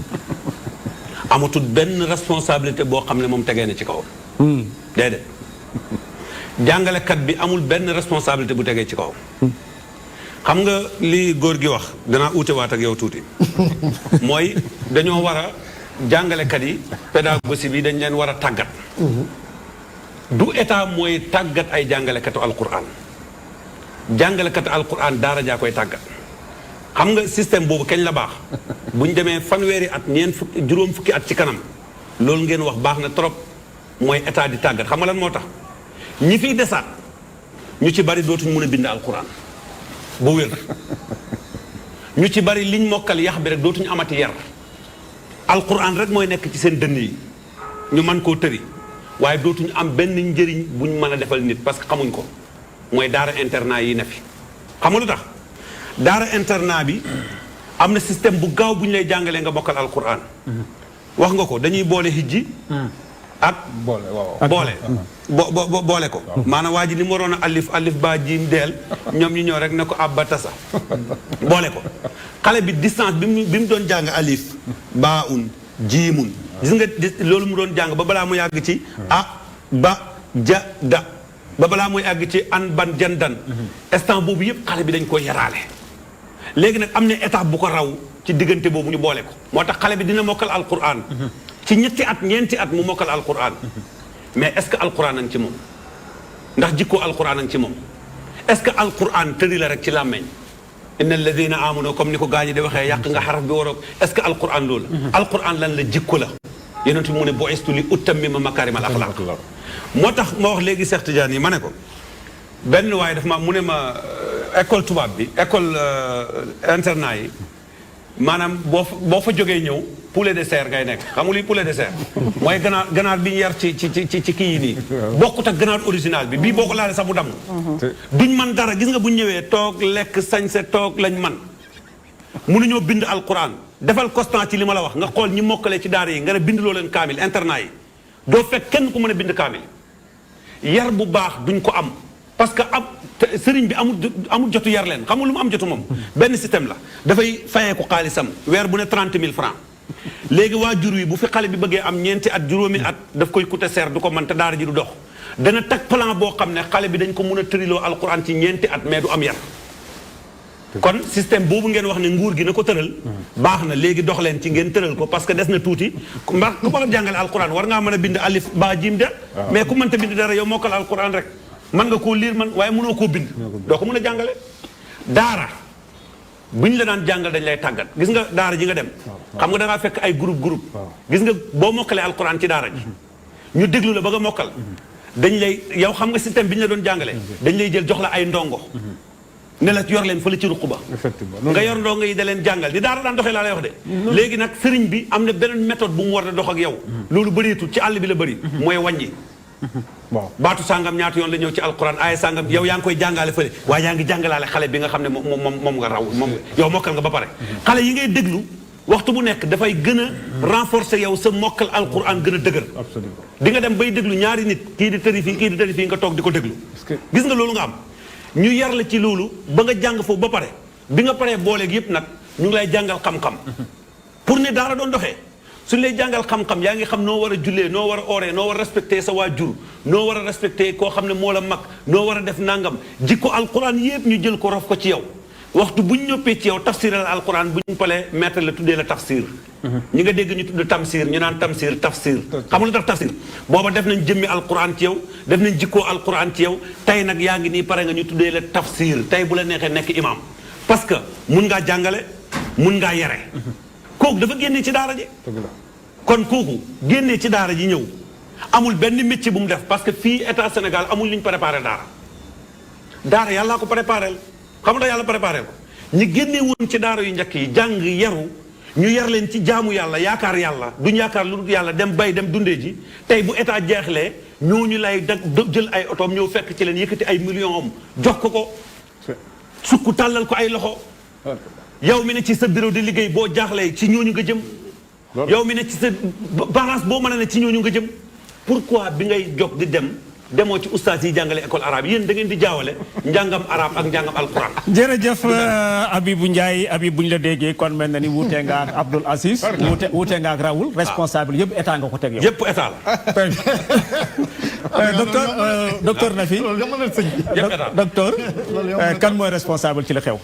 amatul benn responsabilité boo xam ne moom tegee na ci kawam. déedéet jàngalekat bi amul benn responsabilité bu tegee ci kawam. xam nga li góor gi wax danaa uute waat ak yow tuuti mooy dañoo war a jàngalekat yi pédagogie bi dañ leen war a tàggat. du état mooy tàggat ay jàngalekatu alquran. jàngalekatu alquran daara jaa koy tàggat. xam nga système boobu kañ la baax bu ñu demee fanweeri at juróom fukki at ci kanam loolu ngeen wax baax na trop mooy état di tàggat xam nga lan moo tax ñi fiy desaat ñu ci bari dootuñ mën a bind alquran. bu wér ñu ci bari liñ mokkal yax bi rek dootuñu amati yar alquran rek mooy nekk ci seen dënn yi ñu mën koo tëri waaye dootuñu am benn njëriñ buñ mën a defal nit parce que xamuñ ko mooy daara internat yi ne fi. xam nga lu tax daara internat bi am na système bu gaaw bu ñu lay jàngalee nga mokkal alquran. wax nga ko dañuy boole hijji ak boole ko maanaam waa ji ni mu waroon a alif ba jiim deel ñoom ñu ñëw rek ne ko abba tasa boole ko xale bi distance bi mu doon jàng alif baa un jiimun gis nga loolu mu doon jàng ba balaa mu yàgg ci ba ja da ba balaa muy àgg ci an ban jandan instant boobu yëpp xale bi dañ koy yaraale léegi nag am na étape bu ko raw ci diggante boobu ñu boole ko moo tax xale bi dina mokkal alquran ci ñeenti at mu mokkal alquran mais est-ce que alquran a ngi ci moom ndax jikkoo alquran a ngi ci moom est-ce que alquran tëri la rek ci làmmeñ inna alladina amanu comme ni ko gaañi di waxee yàq nga xaraf bi waroog est-ce que alquran loolu alquran lan la jikko la yonent bi mu ne bu'istu li utammima makaarimal axlaaq moo tax ma wax léegi Cheikh Tidiane yi ma ne ko benn waaye daf ma mu ne ma école tubaab bi école internat yi maanaam boo fa jógee ñëw poulet de serre ngay nekk xam nga luy poulet de serre mooy ganaar bi ñu yar ci kii yi nii bokkut ak ganaar original bi bii boo ko laalee sax mu damm duñ man dara gis nga bu ñëwee toog lekk sañse toog lañ man mënuñoo bind alquran defal constant ci li ma la wax nga xool ñi mokkalee ci daara yi nga ne bind loo leen kaamil internat yi doo fekk kenn ku mën a bind kaamil yar bu baax duñ ko am parce que sëriñ bi amul jotu yar leen xam nga lu mu am jotu moom benn système la dafay fayee ko xaalisam weer bu ne 30 000 francs léegi waajur wi bu fi xale bi bëggee am ñeenti at juróomi at daf koy coûter cher du ko mën te daara ji du dox dana tag plan boo xam ne xale bi dañ ko mun a tëriloo alquran ci ñeenti at mais du am yar kon système boobu ngeen wax ne nguur gi na ko tëral baax na léegi dox leen ci ngeen tëral ko parce que des na tuuti ndax ku bëgg a jàngale alquran war ngaa mën a bind alif ba jim de mais ku mënta bind dara yow mokkal alquran rek mën nga koo liir man waaye mënoo koo bind doo ko mën a jàngale daara bu ñu la daan jàngal dañ lay tàggat gis nga daara ji nga dem xam nga da ngaa fekk ay groupe gis nga boo mokkalee alquran ci daara ji ñu déglu la ba nga mokkal dañ lay yow xam nga système bi ñu la doon jàngale dañ lay jël jox la ay ndongo ne la yor leen fële ci ruq ba nga yor ndongo yi da leen jàngal di daara daan doxee laa lay wax de léegi nag sëriñ bi am na beneen méthode bu mu war a dox ak yow loolu bëreetul ci àll bi la bëri mooy wàññi waaw baatu sàngam ñaata yoon la ñëw ci alquran aaya sàngam yow yaa ngi koy jàngale fële waaye yaa ngi jàngalaale xale bi nga xam ne moom nga raw moom yow mokkal nga ba pare xale yi ngay déglu waxtu bu nekk dafay gën a renforcer yow sa mokkal alquran gën a dëgër di nga dem bay déglu ñaari nit kii di tëri fii nga toog di ko déglu gis nga loolu nga am ñu yar la ci loolu ba nga jàng foofu ba pare bi nga paree booleeg yëpp nag ñu ngi lay jàngal xam-xam pour ne daara doon doxee suñu lay jàngal xam-xam yaa ngi xam noo war a jullee noo war a ooree noo war a respecté sa waajur noo war a respecté koo xam ne moo la mag noo war a def nangam jikko alquran yëpp ñu jël ko rof ko ci yow waxtu bu ñu ñoppee ci yow tafsiral alquran bu ñu palee maître la tuddee la tafsir ñi nga dégg ñu tudd tamsir ñu naan tafsir xam nga lu tax tafsir booba def nañ jëmmi alquran ci yow def nañ jikkoo alquran ci yow tey nag yaa ngi nii pare nga ñu tuddee la tafsir tey bu la neexee nekk imam parce que mun ngaa jàngale mun ngaa yare kooku dafa génnee ci daara ji kon kooku génnee ci daara ji ñëw amul benn métier bu mu def parce que fii état Sénégal amul li ñu préparé daara yàllaa ko préparé xam nga yàlla préparé ko ñi génnee woon ci daara yu njëkk yi jàng yaru ñu yar leen ci jaamu yàlla yaakaar yàlla duñ yaakaar lu dul yàlla dem bay dem dundee ji tey bu état jeexlee ñooñu lay jël ay otoom ñëw fekk ci leen yëkkati ay millions am jox ko sukk tàllal ko ay loxo yow mi ne ci sa bureau de liggéey boo jaaxlee ci ñooñu nga jëm yow mi ne ci sa balance boo mën a ne ci ñooñu nga jëm pourquoi bi ngay jóg di demoo ci ustaas yi jàngale école arabe yéen da ngeen di jaawale njàngam arabe ak njàngam alquran. jërëjëf Habibou Ndiaye Habib bu ñu la déggee kon mel na ni wuute nga ak Abdoul Aziz. wuute nga ak Raoul responsable yëpp état nga ko teg yow. yëpp état la. docteur Nafi. docteur kan mooy responsable ci la xew.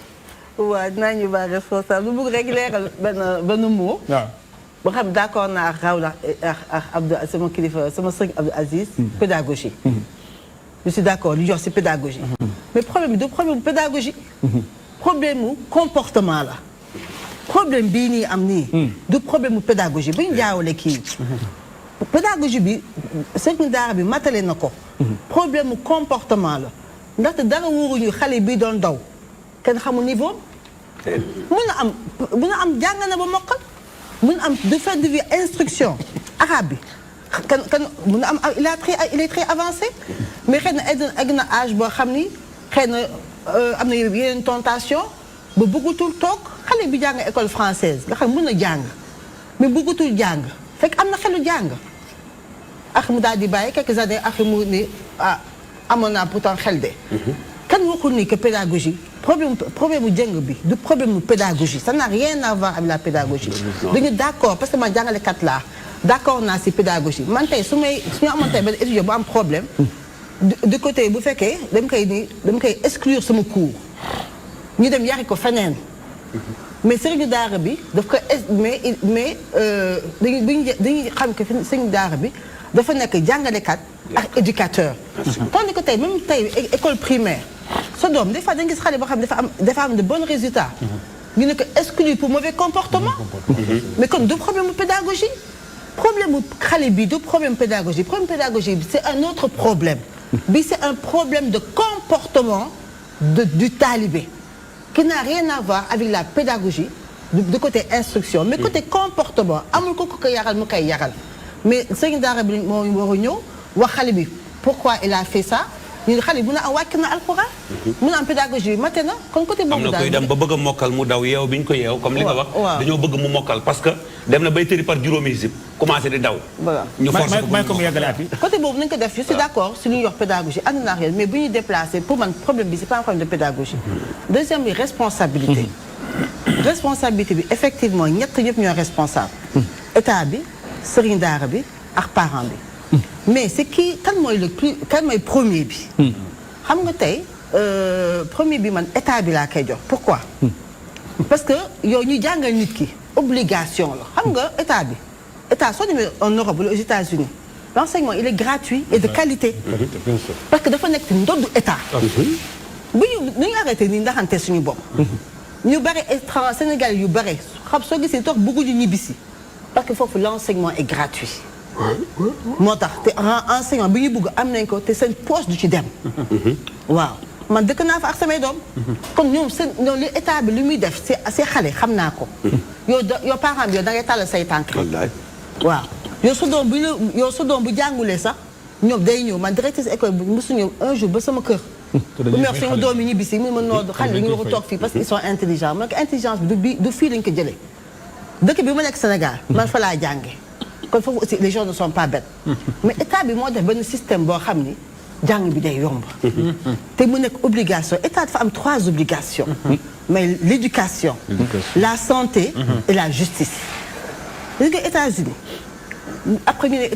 waaw dinaa ñu baax responsable lu bëgg rek leeral benn mot. waaw. ba xam d'accord naa ak Raoul ak Abdou sama kilifa sama sëñ Abdou Aziz. pédagogie. je suis d'accord li jox ci pédagogie. mais problème bi du problème mu pédagogie. problème mu comportement la. problème bii nii am nii. du problème mu pédagogie bu ñu jaawale kii. pédagogie bi sëñ daara bi matale na ko. problème mu comportement la ndaxte dara wuuruñu xale bii doon daw kenn xamul niveau mun na am jàng na ba mokkal. mun am de faire de vie instruction arabe bi kan mun am il est très avancé mais xëy na egg na âge boo xam ni xëy na am na yeneen tentation ba bëggatul toog xale bi jàng école française nga xam mun na jàng mais bëggatul jàng fekk am na xelu jàng ak mu daal di bàyyi quelques années ak mu ni amoon naa pourtant xel de kan waxul ni que pédagogie problème mu jàng bi du problème mu pédagogie ça n'a rien à voir avec la pédagogie dañu d'accord parce que man jàngalekat laa d'accord naa si pédagogie man tey su ñu amoon tey benn étudiant bu am problème du côté bu fekkee dama koy exclure sama cours ñu dem yari ko feneen mais sëriñu daara bi daf ko mais dañuy xam que sëriñu daara bi dafa nekk jàngalekat ak éducateur tandis que tey même tey école primaire sa doom des fois da nga gis xale boo xam ne dafa am de bons résultats. ñu ne ko exclu pour mauvais comportement. mais kon du problème mu pédagogie. problème mu xale bi du problème pédagogie bi c'est un autre problème. bi c'est un problème de comportement du talibé qui n'a rien à voir avec la pédagogie du côté instruction mais côté comportement amul ko yaral mu koy yaral mais sëñ daara bi moo war a ñëw wax xale bi pourquoi il a fait ça ñu xale bi mun a wàcc na alxuraan mun a am pédagogie bi mate na kon côté boobu am na koy dem ba bëgg a mokkal mu daw yeew bi ñu ko yeew comme li nga wax dañoo bëgg mu mokkal parce que dem na bay tëri par juróomi hizib commencé di daw ñu forcé ko mu yeggale at bi côté boobu nañu ko def je suis d'accord si lu ñuy wax pédagogie ànd naa mais bu ñuy déplacé pour man problème bi c'est pas un problème de pédagogie deuxième bi responsabilité bi effectivement ñett ñëpp ñoo responsable état bi sëriñ daara bi ak parent bi mais c'est kan mooy premier bi xam nga tey premier bi man état bi laa koy jox pourquoi parce que yow ñu jàngal nit ki obligation la xam nga état soo demee en Europe wala aux États-Unis l'enseignement il est gratuit et de qualité parce que dafa nekk ndoddu état bu ñu arrêté nii ndaxante suñu bopp ñu bare étranger Sénégal yu bare xam soo gisee toog bëgguñu ñibbisi parce que foofu l'enseignement est gratuit moo tax te enseignement bi ñu bëgg am nañ ko te seen poche du ci dem waaw man dëkk naa fa ak samay doom kon ñoom li état bi li muy def c'est xale xam naa ko yow parent bi yow da ngay tàllal say tànk waaw yow sa doom bu jàngulee sax ñoom day ñëw man directrice école bu mosu ñëw un jour ba sama kër bu mu wax sama doom yi ñibbisi mu ma noo xale yi ñu war a toog fii parce qu'ils sont intelligents man ko intelligence bi du fii lañ ko jëlee dëkk bi ma nekk Sénégal man fa laa jànge kon foofu aussi les gens ne sont pas bêtes mais état bi moo def benn système boo xam ni jàng bi day yomb te mu nekk obligation état dafa am 3 obligations mais l'éducation la santé et la justice gis nga États-Unis après ñu ne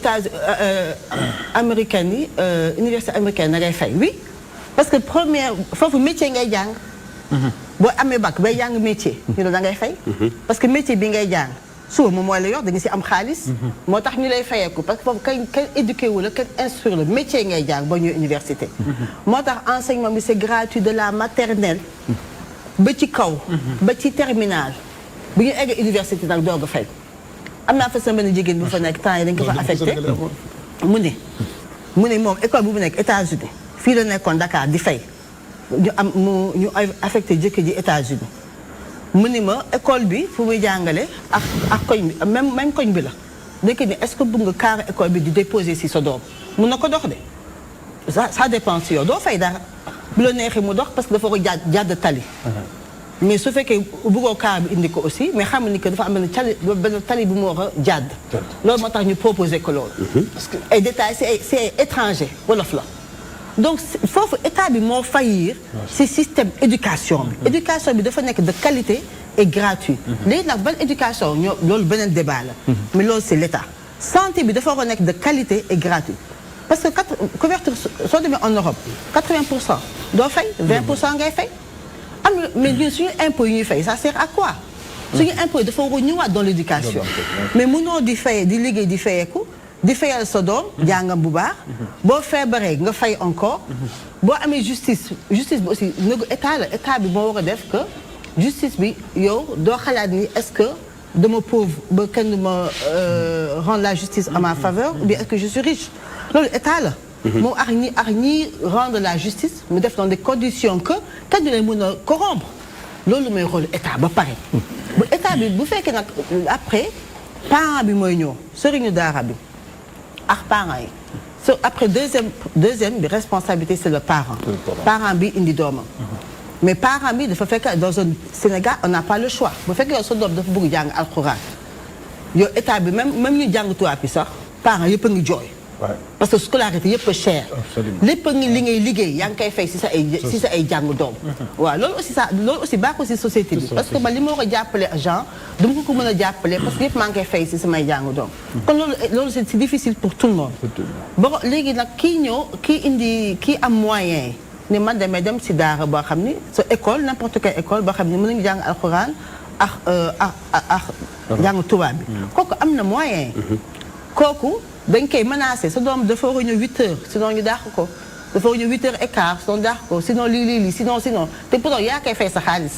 américaine yi université américaine na ngay fay oui parce que foofu métier ngay jàng boo amee bac bay jàng métier ñu ne da ngay fay parce que métier bi ngay jàng suba moom mooy la yor da nga si am xaalis moo tax ñu lay fayeeku parce que foofu kañ éduqué wu la kañ instruire la métier ngay jàng ba ñëw université moo tax enseignement bi c'est gratuit de la maternelle ba ci kaw ba ci terminale bu ñu egg université nag doog a fay am naa fa sama benn jigéen bu fa nekk temps yi dañ ko fa affecté mu ne moom école bu mu nekk États-Unis fii la nekkoon Dakar di fay ñu affecté jëkkër ji États-Unis mu ni ma école bi fu muy jàngale ak koñ bi même koñ bi la dëkk ni est-ce que bëgg nga carré école bi di déposer si sa doom mun na ko dox de ça dépend si yow doo fay dara bu la neexee mu dox parce que dafa ko jàdd tali mais su fekkee bëggoo carré bi indi ko aussi mais xam ni que dafa am benn tali bu mu war a jàdd loolu moo tax ñu proposé ko loolu parce que ay détails c'est étranger wolof la donc foofu état bi moo faillir ci système éducation bi éducation bi dafa nekk de qualité et gratuit léegi nag ban éducation loolu beneen débat la mais loolu c'est l'état santé bi dafa war a nekk de qualité et gratuit parce que couverture soo demee en Europe 80% doo fay 20% ngay fay mais ñun suñu impôt yi ñuy fay ça sert à quoi suñu impôt yi dafa war a ñëwaat dans l'éducation mais mënoo di fay di liggéey di fayeeku di fayal sa doom jàngam bu baax boo feebaree nga fay encore boo amee justice bi aussi négo état bi moo war a def que justice bi yow doo xalaat ni est-ce que dama pauvre ba kenn ma rendre la justice à ma faveur ou bien est-ce que je suis riche loolu état la moom ak ñi rendre la justice mu def dans des conditions que kenn du leen mën a corrompre loolu mooy rôle état ba pare bu état bi bu fekkee nag après parent bi mooy ñëw sëriñu daara bi ak parents yi après deuxième bi responsabilité c'est le parent bi indi doomam mais parent bi dafa fekk dans un Sénégal on n'a pas le choix bu fekkee yow sa doom dafa bëgg jàng alxuraan yow état bi même ñu jàng tubaab bi sax parents yëpp a ngi jooy parce que scolarité yëpp a cher lépp a ngi li ngay liggéey yaa ngi koy fay si sa ay jàng doom waaw loolu aussi baaxul si société bi parce que man li ma war a jàppale Jean dama ko mën a jàppale parce que yëpp maa ngi koy fay si samay jàng doom kon loolu c'est difficile pour tout le monde bon léegi nag kii am moyen ni man damay dem si daara boo xam ni sa école n'importe quelle école boo xam ni mën nañu jàng alxuraan ak jàng tubaab bi kooku am na moyen kooku dañ koy menacé sa doom dafa war a ñëw 8 heures sinon ñu dàq ko dafa ñëw 8h15 sinon daax ko sinon lii sinon te pourtant yaa koy fay sa xaalis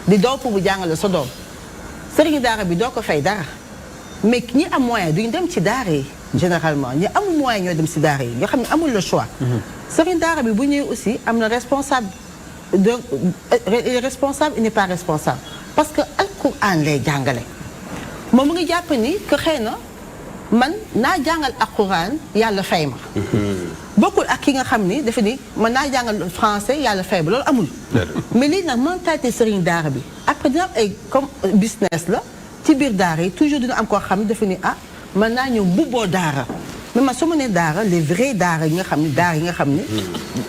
di daw pour bu jàngale sa doom sëriñu daara bi doo ko fay dara mais ñi am moyen duñu dem ci daara yi généralement ñi amul moyen ñoo dem ci daara yi nga xam ne amul le choix sëriñu daara bi bu ñëwee aussi am na responsable donc il est responsable il n'est pas responsable parce que alquran lay jàngale moom mu ngi jàpp ni que xëy na man naa jàngal alquran yàlla fay ma bokkul ak ki nga xam ni dafa ni man naa jàngal français yàlla fay ma loolu amul mais lii nag mentalité sëriñ daara bi après dina am ay comme business la ci biir daara yi toujours dina am koo xam ne dafa ni man naa ñëw mbubboo daara mais man su ma nee daara les vrais daara yi nga xam ne daara yi nga xam ne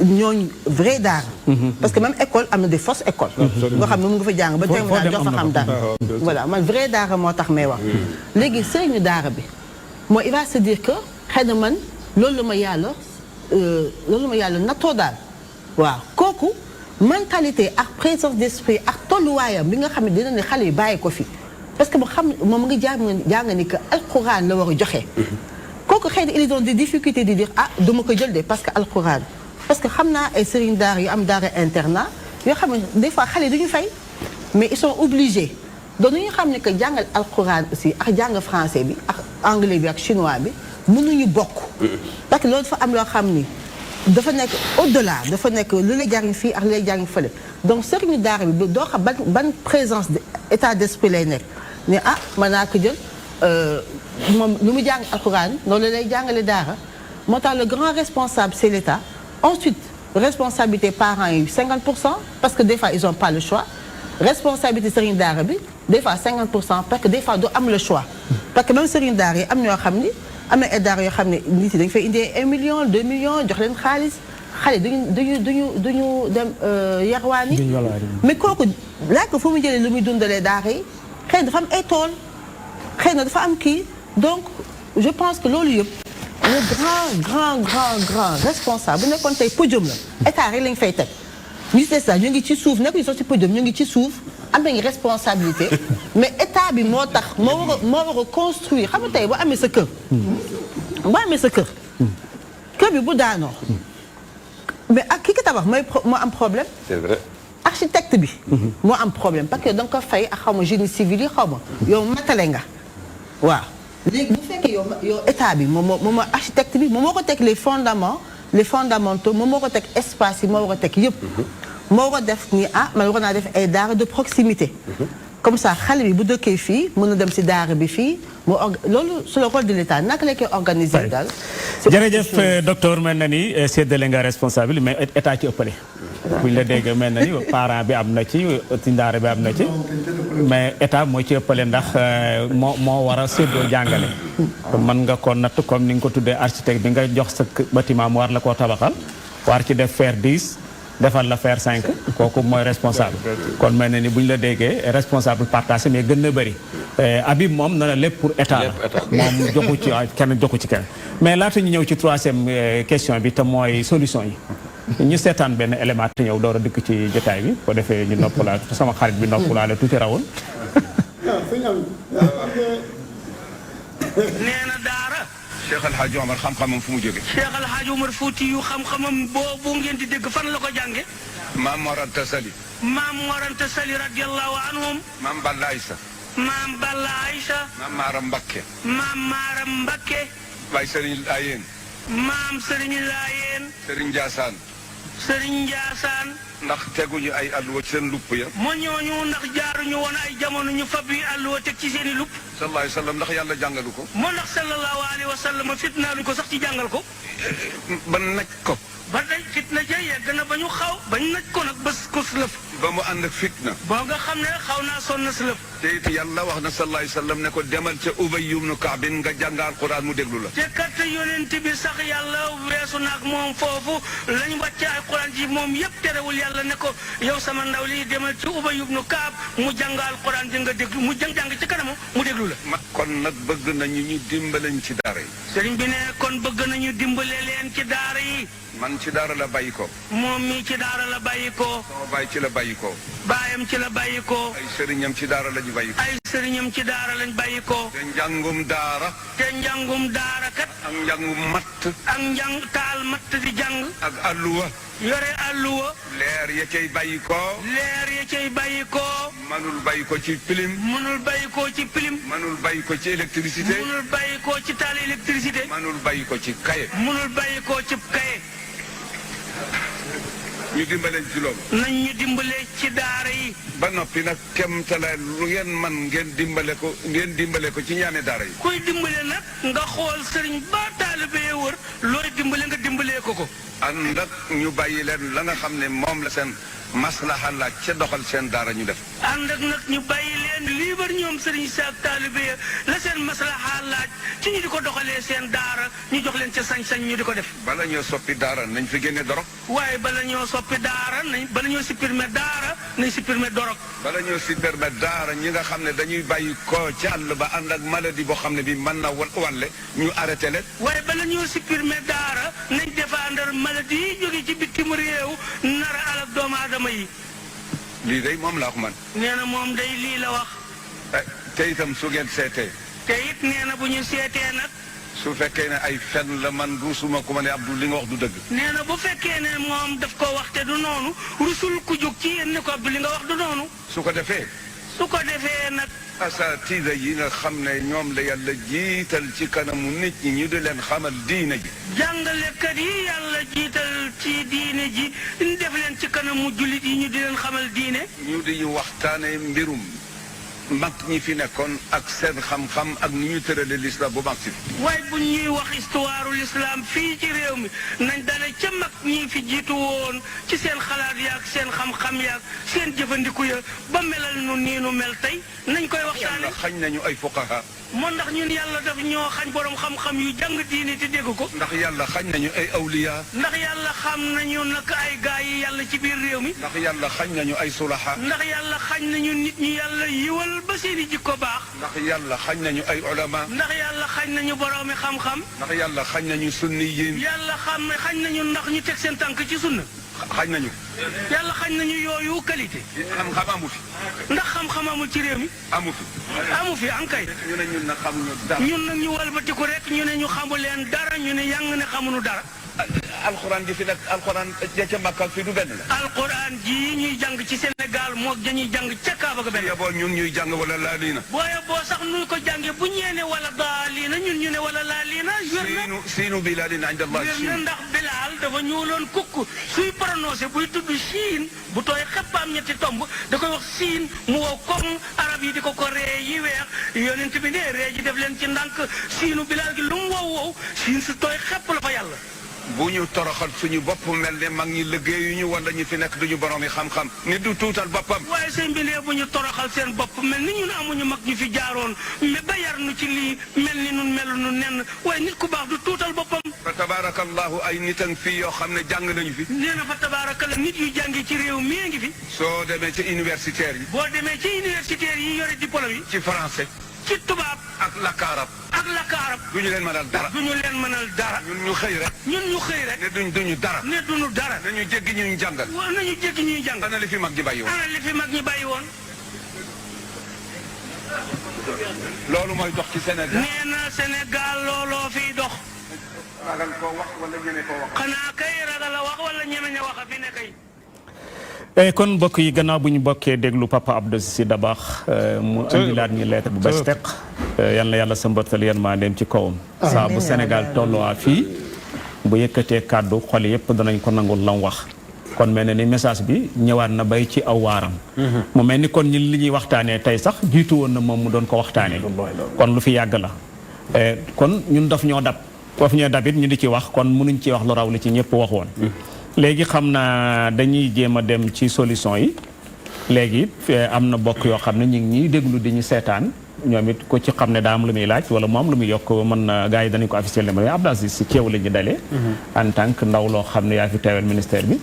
ñooñu vrai daara parce que même école am na des fausses écoles nga xam ne mu nga fa jàng ba tey daal doo fa xam dara voilà man vrai daara moo tax may wax léegi sëriñu daara bi mooy il va se dire que xëy na man loolu la ma yàlla nattoo daal waaw kooku mentalité ak présence d'esprit ak tolluwaayam bi nga xam ne dina ne xale yi bàyyi ko fi parce que moom mu ngi jàng ni que alquran la war a joxe kooku xëy na ils ont des difficultés di dire duma ko jël de parce que alquran parce que xam naa ay sëriñ daara yu am daara internat yoo xam ne des fois xale yi duñu fay mais ils sont obligés donc ñu xam ne que jàngal alquran aussi ak jàng français bi ak anglais bi ak chinois bi mënuñu bokk parce que loolu dafa am loo xam ni dafa nekk au-delà dafa nekk lu lay jariñ fii ak lu lay jariñ fële donc sëriñu daara bi doo xam ban présence état d'esprit lay nekk ne mën naa ko jël moom lu mu jàng alxuraan loolu lay jàngale daara moo tax le grand responsable c'est l'État ensuite responsabilité parents yi 50% parce que des fois ils ont pas le choix responsabilité sëriñ daara bi des fois 50% parce que des fois du am le choix parce que même sëriñ daara yi am ñoo xam ni am na ay daara yoo xam ne nit yi dañu fay indi 1 million 2 millions jox leen xaalis xale duñu dem yarwaani mais kooku laaj ko fu mu jëlee lu muy dundalee daara yi xëy na dafa am ay tool xëy na dafa am kii donc je pense que loolu yëpp le grand responsable bu nekkoon tey podium la état rek lañ fay teg ñu si des ñu ngi ci suuf nekk ñu sax ci podium ñu ngi ci suuf am nañu responsabilité mais état bi moo tax moo war a construire xam nga tey boo amee sa kër kër bi bu daanoo mais ak ki tabax moo am problème c'est vrai architecte bi moo am problème parce que da nga ko fay ak xaw ma génie civil yi xaw ma yow matale nga waaw léegi bu fekkee yow état bi moom architecte bi moom moo ko teg les fondamentaux moom moo ko teg espace yi moo war a teg yëpp moo war a def ni man war naa def ay daara de proximité comme ça xale bi bu dëkkee fii mën na dem si daara bi fii loolu c'est le rôle de l'État naka la koy organiser daal jërëjëf docteur mel na ni séddale nga responsable mais état ci ëppale buñ la dégg mel na ni parent bi am na ci daara bi am na ci mais état mooy ci ëppale ndax moo war a séddoo jàngale mën nga ko natt comme ni nga ko tuddee architecte bi nga jox sa bâtiment mu war la koo tabaxal war ci def faire 10 defal la faire 5 kooku mooy responsable kon mel na ni bu ñu la déggee responsable partagé mais gën na bëri Habib moom na la lépp pour état la moom joxu ci kenn joxu ci kenn mais laata ñu ñëw ci troisième question bi te mooy solution yi ñu seetaan benn élément te ñëw door a dëkk ci jotaay bi ko defee ñu noppalaale sama xarit bi noppalaale tuuti rawul nee na daara Cheikh El Hadj Omar xam-xamam fu mu jóge Cheikh El Hadj Omar Fouti yu xam-xamam boobu ngeen di dégg fan la ko jànge Maam Mor Anta Sali Maam Mor Anta Sali radiyallahu anhum Maam Balla Aïssa Maam Balla Aïcha Maam Maaram Mbakke Maam Maaram Mbakke Baay Sëriñ Laayeen Maam Sëriñ Laayeen Sëriñ Njaasaan Sëriñ Njaasaan ndax teguñu ay alluwa ci seen lupp ya moo ñooñu ndax jaaruñu woon ay jamono ñu fab yi alluwa teg ci seen i lupp sallallahu alayhi wa sallam ndax yàlla jàngalu ko moo ndax sallallahu alayhi wa sallam fitnaaluñ ko sax ci jàngal ko ba naj ko ba day fitna ja yegg na ba ñu bañ naj ko nag bés ko si lëf ba mu ànd ak fitna boo nga xam ne xaw naa sonn si lëf te it yàlla wax na sallallahu alayhi wa sallam ne ko demal ca Ubay ibn Ka'b nga jàng alquran mu déglu la te kat yonent bi sax yàlla weesu naag moom foofu lañ wàcce alquran ji moom yëpp terewul yàlla ne ko yow sama ndaw lii demal ci Ubay ibn Ka'b mu jàng alquran ji nga déglu mu jàng ci kanamu mu déglu la kon nag bëgg nañu ñu dimbalañ ci daara yi sëriñ bi ne kon bëgg nañu dimbale leen ci daara yi man ci daara la bàyyi ko. moom mii ci daara la bàyyi ko. sama baay ci la bàyyi ko. baayam ci la bàyyi ko. ay sëriñam ci daara la ñu bàyyi ko. ay sëriñam ci daara lañ bàyyi ko. te njàngum daara. te njàngum daara kat. ak njàngum matt. ak njàng taal matt di jàng. ak alluwa. yore alluwa. leer ya cay bàyyi ko. leer ya cay bàyyi ko. manul bàyyi ko ci pilim. mënul bàyyi ko ci pilim. manul bàyyi ko ci électricité. mënul bàyyi ko ci taal électricité. manul bàyyi ko ci kaye. mënul bàyyi ko ci kaye. ñu dimbaleen ci loolu. nañ ñu dimbale ci daara yi. ba noppi nag kem talaay lu ngeen man ngeen dimbale ko ci ñaane daara yi. kuy dimbale nag nga xool sëriñ ba taalibe wër looy dimbale nga dimbalee ko. ànd ak ñu bàyyi leen la nga xam ne moom la seen maslaha laaj ca doxal seen daara ñu def. ànd ak nag ñu bàyyi leen liibar ñoom sëriñ saak taalibe ya la seen maslaha laaj ci ñu di ko doxalee seen daara ñu jox leen ca sañ-sañ ñu di ko def. bala ñoo soppi daara nañ fi génne dorog. waaye bala ñoo soppi daara bala ñoo supprimer daara nañ supprimer dorog. bala ñoo supprimer daara ñi nga xam ne dañuy bàyyi ko ci àll ba ànd ak maladie boo xam ne bi mën na wàlle ñu arrêté leen. waaye bala ñoo supprimer daara nañ défendre maladie yi jóge ci bitim réew nar a alak doomu aadama yi. lii day moom laa ko man. nee na moom day lii la wax. te itam su ngeen seetee. te it nee na bu ñu seetee nag. su fekkee ne ay fen la man rusuma ku ma ne Abdou li nga wax du dëgg. nee na bu fekkee ne moom daf ko wax te du noonu rusul ku jóg ci yéen ne ko Abdou li nga wax du noonu. su ko defee. su ko defee nag. asaatiida yi nga xam ne ñoom la yàlla jiital ci kanamu nit ñi ñu di leen xamal diine ji. jàngalekat yi yàlla jiital ci diine ji def leen ci kanamu jullit yi ñu di leen xamal diine. ñu di ñu waxtaane mbirum mag ñi fi nekkoon ak seen xam-xam ak ni ñu tërale l'islam bu mag si. waaye bu ñuy wax histoire l'islam fii ci réew mi nañ dale ca mag ñi fi jiitu woon ci seen xalaat yaak seen xam-xam yaak seen jëfandiku ya ba melal nu nii nu mel tey nañ koy waxtaane. xañ nañu ay fuqaha. moo ndax ñun yàlla daf ñoo xañ borom xam-xam yu jàng diine te dégg ko. ndax yàlla xañ nañu ay awliya. ndax yàlla xam nañu nag ay gaa yi yàlla ci biir réew mi. ndax yàlla xañ nañu ay sulaha. ndax yàlla xañ nañu nit ñi yàlla yiwal ba seeni jikko baax. ndax yàlla xañ nañu ay ulama. ndax yàlla xañ nañu boroomi xam-xam. ndax yàlla xañ nañu sunniyin. yàlla xañ nañu ndax ñu teg seen tànk ci sunna. xañ nañu. yàlla xañ nañu yooyu qualité. xam-xam amu fi. ndax xam-xam amul ci réew mi. amu fi. amu fi ankay. ñu ne ñun nag xamuñu dara. ñun nag ñu walbatiku rek ñu ne ñu xamu leen dara ñu ne yang ne xamuñu dara. alxuraan ji fi nag alxuraan ja ca Makka fi du benn la. alxuraan ji ñuy jàng ci Sénégal moog dañuy jàng ca Kaaba ga benn. boo ñun ñuy jàng wala laaliina. booye boo sax nuy ko jàngee bu ñeene wala daaliina ñun ñu ne wala laaliina. siinu bilaalin inda Allah wér na ndax Bilaal dafa ñuuloon kukk suy prononcé buy tudd siin bu tooy xeppaam ñetti tomb da koy wax siin mu wow comme arab yi di ko ree yi weex yonent bi ne ree ji def leen ci ndànk siinu Bilaal gi lu mu wow siin su tooy xepp la fa yàlla. bu ñu toroxal suñu bopp mel ne mag ñi liggéeyuñu wala ñu fi nekk duñu borom yi xam-xam nit du tuutal boppam. waaye seen mbindee bu ñu toroxal seen bopp mel ni ñun amuñu mag ñu fi jaaroon mais ba yar nu ci lii mel ni nun melu nu nenn waaye nit ku baax du tuutal boppam. fa tabaarakallahu ay nitan fii yoo xam ne jàng nañu fi. nee na fa tabaarakalla nit yu jàngee ci réew mi ngi fi. soo demee ci universitaire yi. boo demee ci universitaire yi yore diplôme yi. ci français. ci tubaab. ak lakkaarab. ak lakkaarab. du ñu leen mënal dara. du ñu leen mënal dara. ñun ñu xëy rek. ñun ñu xëy rek. ne duñu dara. ne duñu dara. nañu jéggi ñuy jàngal. waaw nañu jéggi ñuy jàngal. ana li fi mag ñi bàyyi woon. ana li fi mag ñi bàyyi woon. loolu mooy dox ci Sénégal. nee na Sénégal looloo fiy dox. ragal koo wax wala ñeme koo wax. xanaa kay ragal a wax wala ñeme ña wax a fi ne kay. kon mbokk yi gannaaw bu ñu bokkee déglu Papa Abdou Aziz Dabakh mu andilaat ñu lettre bu bees teq yal na yàlla sa mbërtal yan maa dem ci kawam saa bu Sénégal tolluwaa fii bu yëkkatee kàddu xol yëpp danañ ko nangul lam wax kon mel na ni message bi ñëwaat na bay ci aw waaram mu mel ni kon ñi li ñuy waxtaanee tey sax jiitu woon na moom mu doon ko waxtaanee kon lu fi yàgg la kon ñun daf ñoo dab it ñu di ci wax kon mënuñ ci wax lu raw li ci ñëpp wax woon léegi xam naa dañuy jéem a dem ci solution yi léegi am na bokk yoo xam ne ñu ngi ñuy déglu di ñu seetaan ñoom it ko ci xam ne daa am lu muy laaj wala mu am lu muy yokk mën na gars yi danañ ko officiel mais Abdou Aziz si ceew la ñu dalee en tant que ndaw loo xam ne yaa fi teewal ministère bi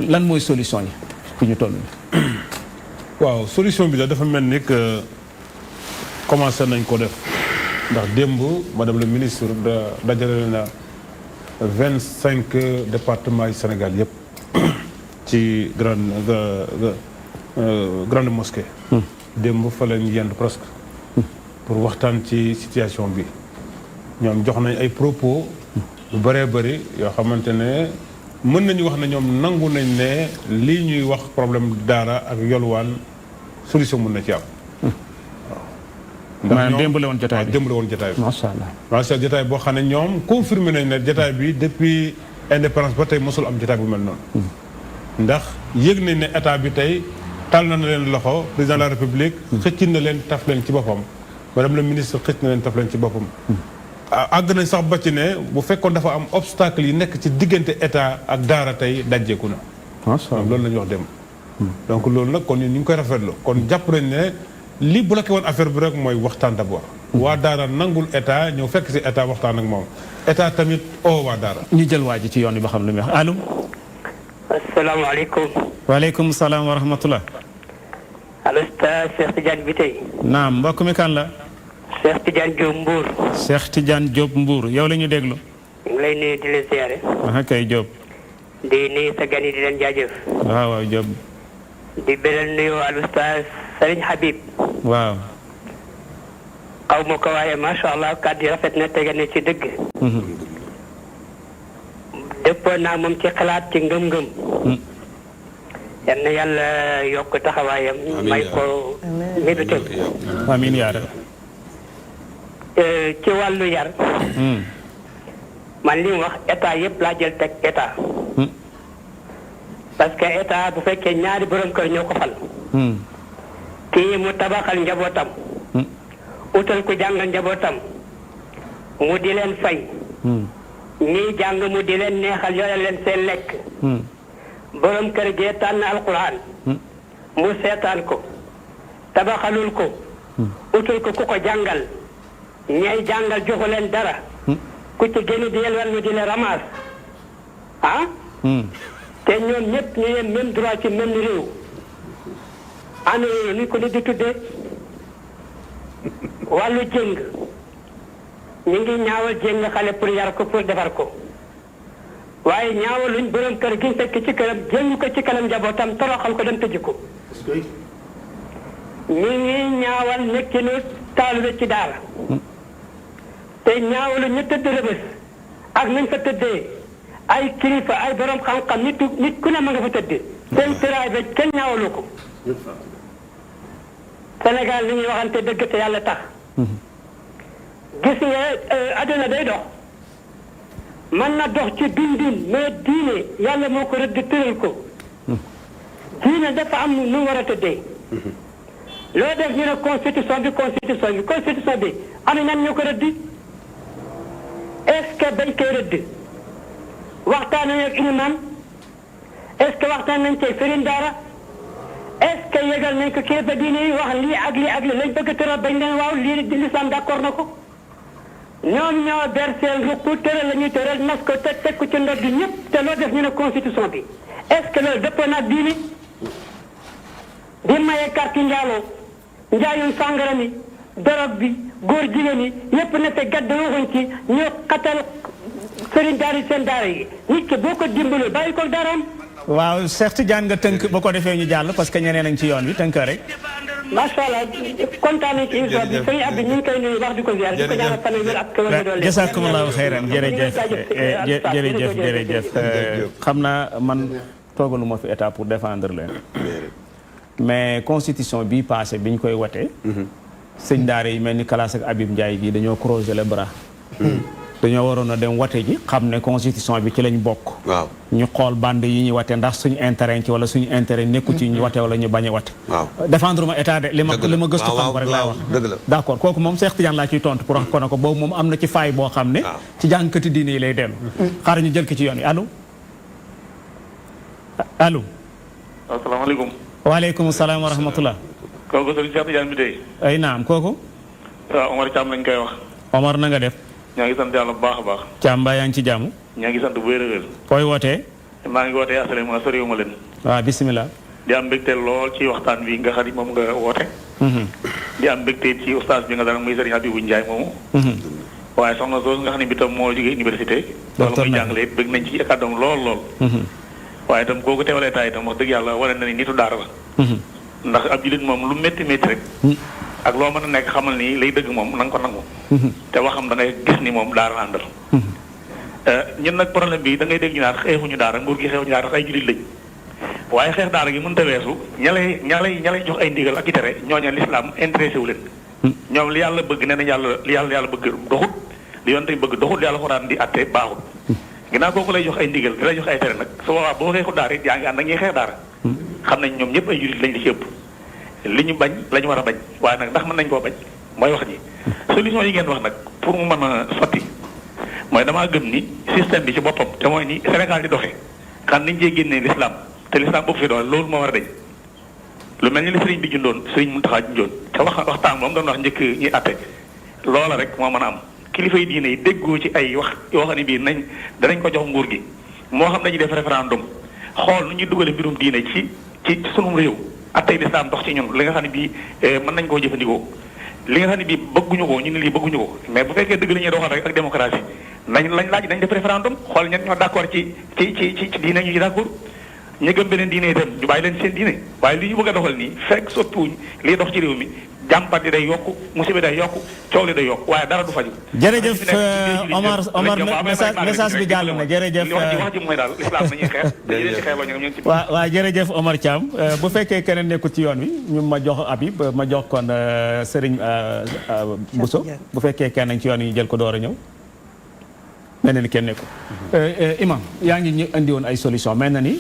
lan mooy solution yi fi ñu toll nii waaw solution bi dafa mel ni que commencé nañ ko def ndax démb madame le ministre dajale na 25 départements yu Sénégal yëpp ci grande mosquée. démb fa leen yendu presque pour waxtaan ci situation bi ñoom jox nañ ay propos yu bëree bëri yoo xamante ne mën nañu wax ne ñoom nangu nañ ne lii ñuy wax problème daara ak yolwaan solution mën na ci am. maanaam démb la woon jotaay bi démb la woon jotaay bi. macha allah macha allah jotaay boo xam ne ñoom confirmé nañ ne jotaay bi depuis indépendance ba tey mosul am jotaay bu mel noonu. ndax yëg nañ ne état bi tey tal na leen loxo président de la république. xëcc na leen taf leen ci boppam. madame la ministre xëcc na leen taf leen ci boppam. àgg nañ sax ba ci ne bu fekkoon dafa am obstacle yi nekk ci diggante état ak daara tey dajjeeku na. macha allah loolu la ñuy wax démb. donc loolu nag kon ñu ngi koy rafetlu kon jàpp nañ ne. li bloqué woon affaire bi rek mooy waxtaan d'abord. waa daara nangul état ñëw fekk si état waxtaan ak moom état tamit waa daara. ñu jël waa ji ci yoon bi ba xam lu muy wax allo. asalaamaaleykum. waaleykum salaam wa rahmatulah. allo Oustaz Cheikh Tidiane bi tey. naam mbokk mi kan la. Cheikh Tidiane Diop Mbour. Cheikh Tidiane Diop Mbour yow la ñu déglu. ñu ngi lay nuyu di leen ziare. kay Diop. di nuyu sa gan yi di leen jaajëf. waaw waaw Diop. di beral nuyu al Oustaz Serigne Habib. waaw. xaw ma ko waaye macha allah kàddu yi rafet na tege na ci dëgg. dëppoo naa moom ci xalaat ci ngëm-ngëm. yal na yàlla yokk taxawaayam. may ko mébétam. amiin yaa rabbi. ci wàllu yar. man li mu wax état yëpp laa jël teg état. parce que état bu fekkee ñaari borom kër ñoo ko fal. kii mu tabaxal njabootam. utal ko jàngal njabootam. mu di leen fay. ñii jàng mu di leen neexal yore leen seen lekk. borom kër gee tànn alquran. mu seetaan ko. tabaxalul ko. utal ko ku ko jàngal. ñay jàngal joxu leen dara. ku ci génn di yelwal ñu di leen ramasse. ah. te ñoom ñëpp ñu yem même droit ci même réew. ana ni ko ni di tuddee wàllu jëng ñu ngi ñaawal jëng xale pour yar ko pour defar ko waaye ñaawaluñ borom kër gi fekk ci këram jëng ko ci kanam njabootam toroxal ko dem tëj ko. ñu ngi ñaawal nekkinu taalibe ci daara te ñaawalu ñu tëdd rëbës ak nañ fa tëddee ay kilifa ay borom xam-xam nit ku ne ma nga fa tëdd seen tëraay ba kenn ñaawalu ko. Sénégal li ñuy waxante dëgg te yàlla tax. gis nga àdduna day dox. mën na dox ci dundin mais diine yàlla moo ko rëdd tëral ko. diine dafa am nu war a tëddee. loo def ñu ne constitution bi am na ñu ko rëdd. est-ce que bañ koy rëdd. waxtaan nañu ak imam est-ce que waxtaan nañ ci sëriñ daara. est-ce que yëgal nañ ko kilifa diine yi wax lii ak lii lañ bëgg a tëral bañ leen waaw lii di l'islam d'accord na ko ñoom ñoo ber seen ruq tëral la ñuy tëral nas ko teg ko ci ndodd ñëpp te loo def ñu ne constitution bi est-ce que loolu dëppoo na ak diine di maye carte njaaloo njaayum sàngara mi dorog bi góor jigéen yi yëpp na te gàdd waxuñ ci ñu xatal sëriñ daara yi seen daara yi nit ki boo ko dimbalee bàyyi ko daaraam. waaw Cheikh Tidiane nga tënk ba ko defee ñu jàll parce que ñeneen nañ ci yoon wi tënk rek. macha allah kontaan nañ ci émission bi sëñ Abdou ñu ngi koy nuyu wax di ko ziar di ko ñaanal fan wér ak kawal doole. jazakumullahu xayran jërëjëf xam naa man toogalu ma fi état pour défendre leen. mais constitution bii passé bi ñu koy watee. sëñ daara yi mel ni classe ak Habib Ndiaye bii dañoo croiser les bras. dañoo waroon a dem wate ji xam ne constitution bi ci lañ bokk. waaw ñu xool bande yi ñuy wate ndax suñu intérêt ci wala suñu intérêt nekku ci ñu wate wala ñu bañ a wate. waaw défendre ma état de li ma gëstu xam ko rek laa wax. dëgg la d'accord kooku moom Cheikh Tidiane laa ciy tontu pour wax ko ne ko boobu moom am na ci faay boo xam ne. ci jàngkati diine yi lay dellu. xaaral ñu jël ko ci yoon wi allo. allo. asalaamaaleykum. waaleykum salaam wa rahmatullah. kooku sëriñ Cheikh Tidiane bi tey. ay naam kooku. waaw Omar Thiam lañ koy wax. Omar na nga def. ñaa ngi sant yàlla bu baax a baax. Thiam mbaa yaa ngi ci jàmm. ñaa ngi sant bu wér a wér. fooy wootee. maa ngi wootee asalaamaaleykum soriwuma leen. waaw bisimilah. di am mbégte lool ci waxtaan bi nga xam ni moom nga woote. di am mbégte ci ustaas bi nga daan muy sëriñ Habibou Ndiaye moomu. waaye soxna soosu nga xam ne bi tam moo jógee université. loolu muy jàngale it bëgg nañ ci kàddoom lool. waaye itam kooku teewalee taay itam wax dëgg yàlla wane na ni nitu daara la. ndax ab jullit moom lu métti métti rek. ak loo mën a nekk xamal ni lay dëgg moom na nga ko nangu. te waxam da ngay gis ni moom daara la àndal. ñun nag problème bi da ngay dégg ñu naan xeexuñu daara nguur gi xeexuñu daara ay jullit lañ. waaye xeex daara gi mënut a weesu ña lay jox ay ndigal ak i tere ñooñu lislaam intéressé wu leen. ñoom li yàlla bëgg nee nañ yàlla bëgg doxut li yoon tamit bëgg doxut li yàlla xoraan di atte baaxut. ginnaaw kooku lay jox ay ndigal di lay jox ay tere nag su boobaa boo xeexu daara it yaa ngi ànd ak ñuy xeex daara. xam nañ ñoom ñëpp ay jullit lañ di ci ëpp. li ñu bañ la ñu war a bañ waaye nag ndax mën nañ koo bañ mooy wax ji solution yi ngeen wax nag pour mu mën a sotti mooy damaa gëm ni système bi ci boppam te mooy ni Sénégal di doxee xam niñ cee génnee l'islam te l'islam boobu fi doole loolu moo war a dañ lu mel ni li sëriñ bi jundoon sëriñ Muntaxa jundoon te waxtaan moom doon wax njëkk ñuy atte loola rek moo mën a am kilifa yi diine yi déggoo ci ay wax yoo xam ne bii danañ ko jox nguur gi moo xam dañuy def référendum xool nu ñuy dugale mbirum diine ci sunum réew attey lislaam dox ci ñun li nga xam ne bii mën nañ koo jëfandikoo li nga xam ne bii bëgguñu ko ñu ne lii bëgguñu ko mais bu fekkee dëgg la ñuy doxal rek ak démocratie lañ laaj dañ def référendum xool ñen ñoo d'accord ci diine ñu ci d'accord ñu gëm beneen diine itam ñu bàyyi leen seen diine waaye li ñu bëgg a doxal nii fekk sottiwuñ lii dox ci réew mi jàmpat yi day yokku musiba day yokku coow li day yokku waaye dara du faju jërëjëf Omar message bi jàll na jërëjëf wax ji mooy daal islam nañuy xeex dañuy leen ci xeexloo ñoom ci waaw jërëjëf Omar Thiam bu fekkee keneen nekkul ci yoon wi ñu ma jox Habib ma jox kon Serigne Bousso bu fekkee kenn ci yoon wi ñu jël ko door a ñëw mel na ni kenn nekkul imam yaa ngi ñu indi woon ay solution mel na ni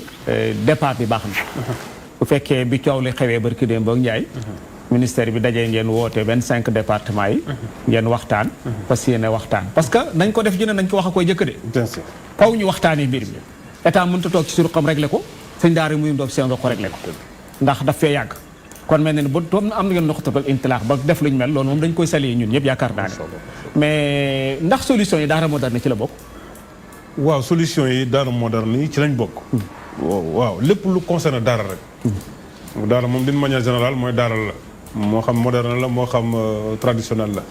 départ bi baax na bu fekkee bi coow li xewee barki démb ak Njaay ministère bi dajee ngeen woote 25 départements yi ngeen waxtaan parce yéene waxtaan parce que nañ ko def jëne nañ ko wax a koy jëkk de faw ñu waxtaanee mbir mi état mënut a toog ci suñu xam réglé ko sëñ daara muy ndoog seen ko réglé ko ndax daf fee yàgg kon mel ne ni ba toom am na ngeen noxatabal intilaax ba def luñu mel loolu moom dañ koy saluer ñun ñëpp yaakaar naa ne mais ndax solution yi daara moderne ci la bokk waaw solution yi daara moderne yi ci lañ bokk waaw lépp lu concerne daara rek daara moom d'une manière générale mooy daara la moo xam moderne la moo xam traditionnel la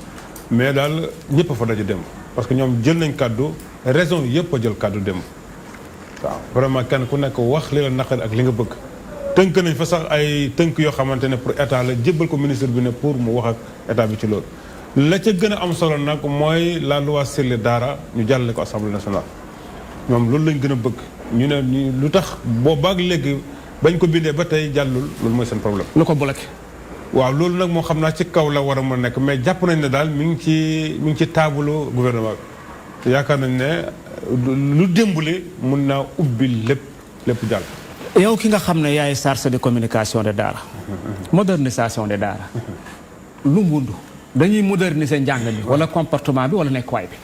mais daal ñëpp a fa daje dem parce que ñoom jël nañ kàddu raison yëpp a jël kàddu dem waaw vraiment kenn ku nekk wax li la naqari ak li nga bëgg tënk nañ fa sax ay tënk yoo xamante ne pour état la jébbal ko ministre bi ne pour mu wax ak état bi ci loolu la ca gën a am solo nag mooy la loi sur les daara ñu jàllale ko assemblée nationale ñoom loolu lañ gën a bëgg ñu ne lu tax boobaag léegi bañ ko bindee ba tey jàllul loolu mooy seen problème lu ko bloqué waaw loolu nag moo xam naa ci kaw la war a mën a nekk mais jàpp nañ ne daal mi ngi ci taabalu gouvernement bi yaakaar nañ ne lu démbule mun naa ubbi lépp jàll yow ki nga xam ne yaay chargé de communication de daara modernisation de daara lu mbundu dañuy moderniser njàng mi wala comportement bi wala nekkuwaay bi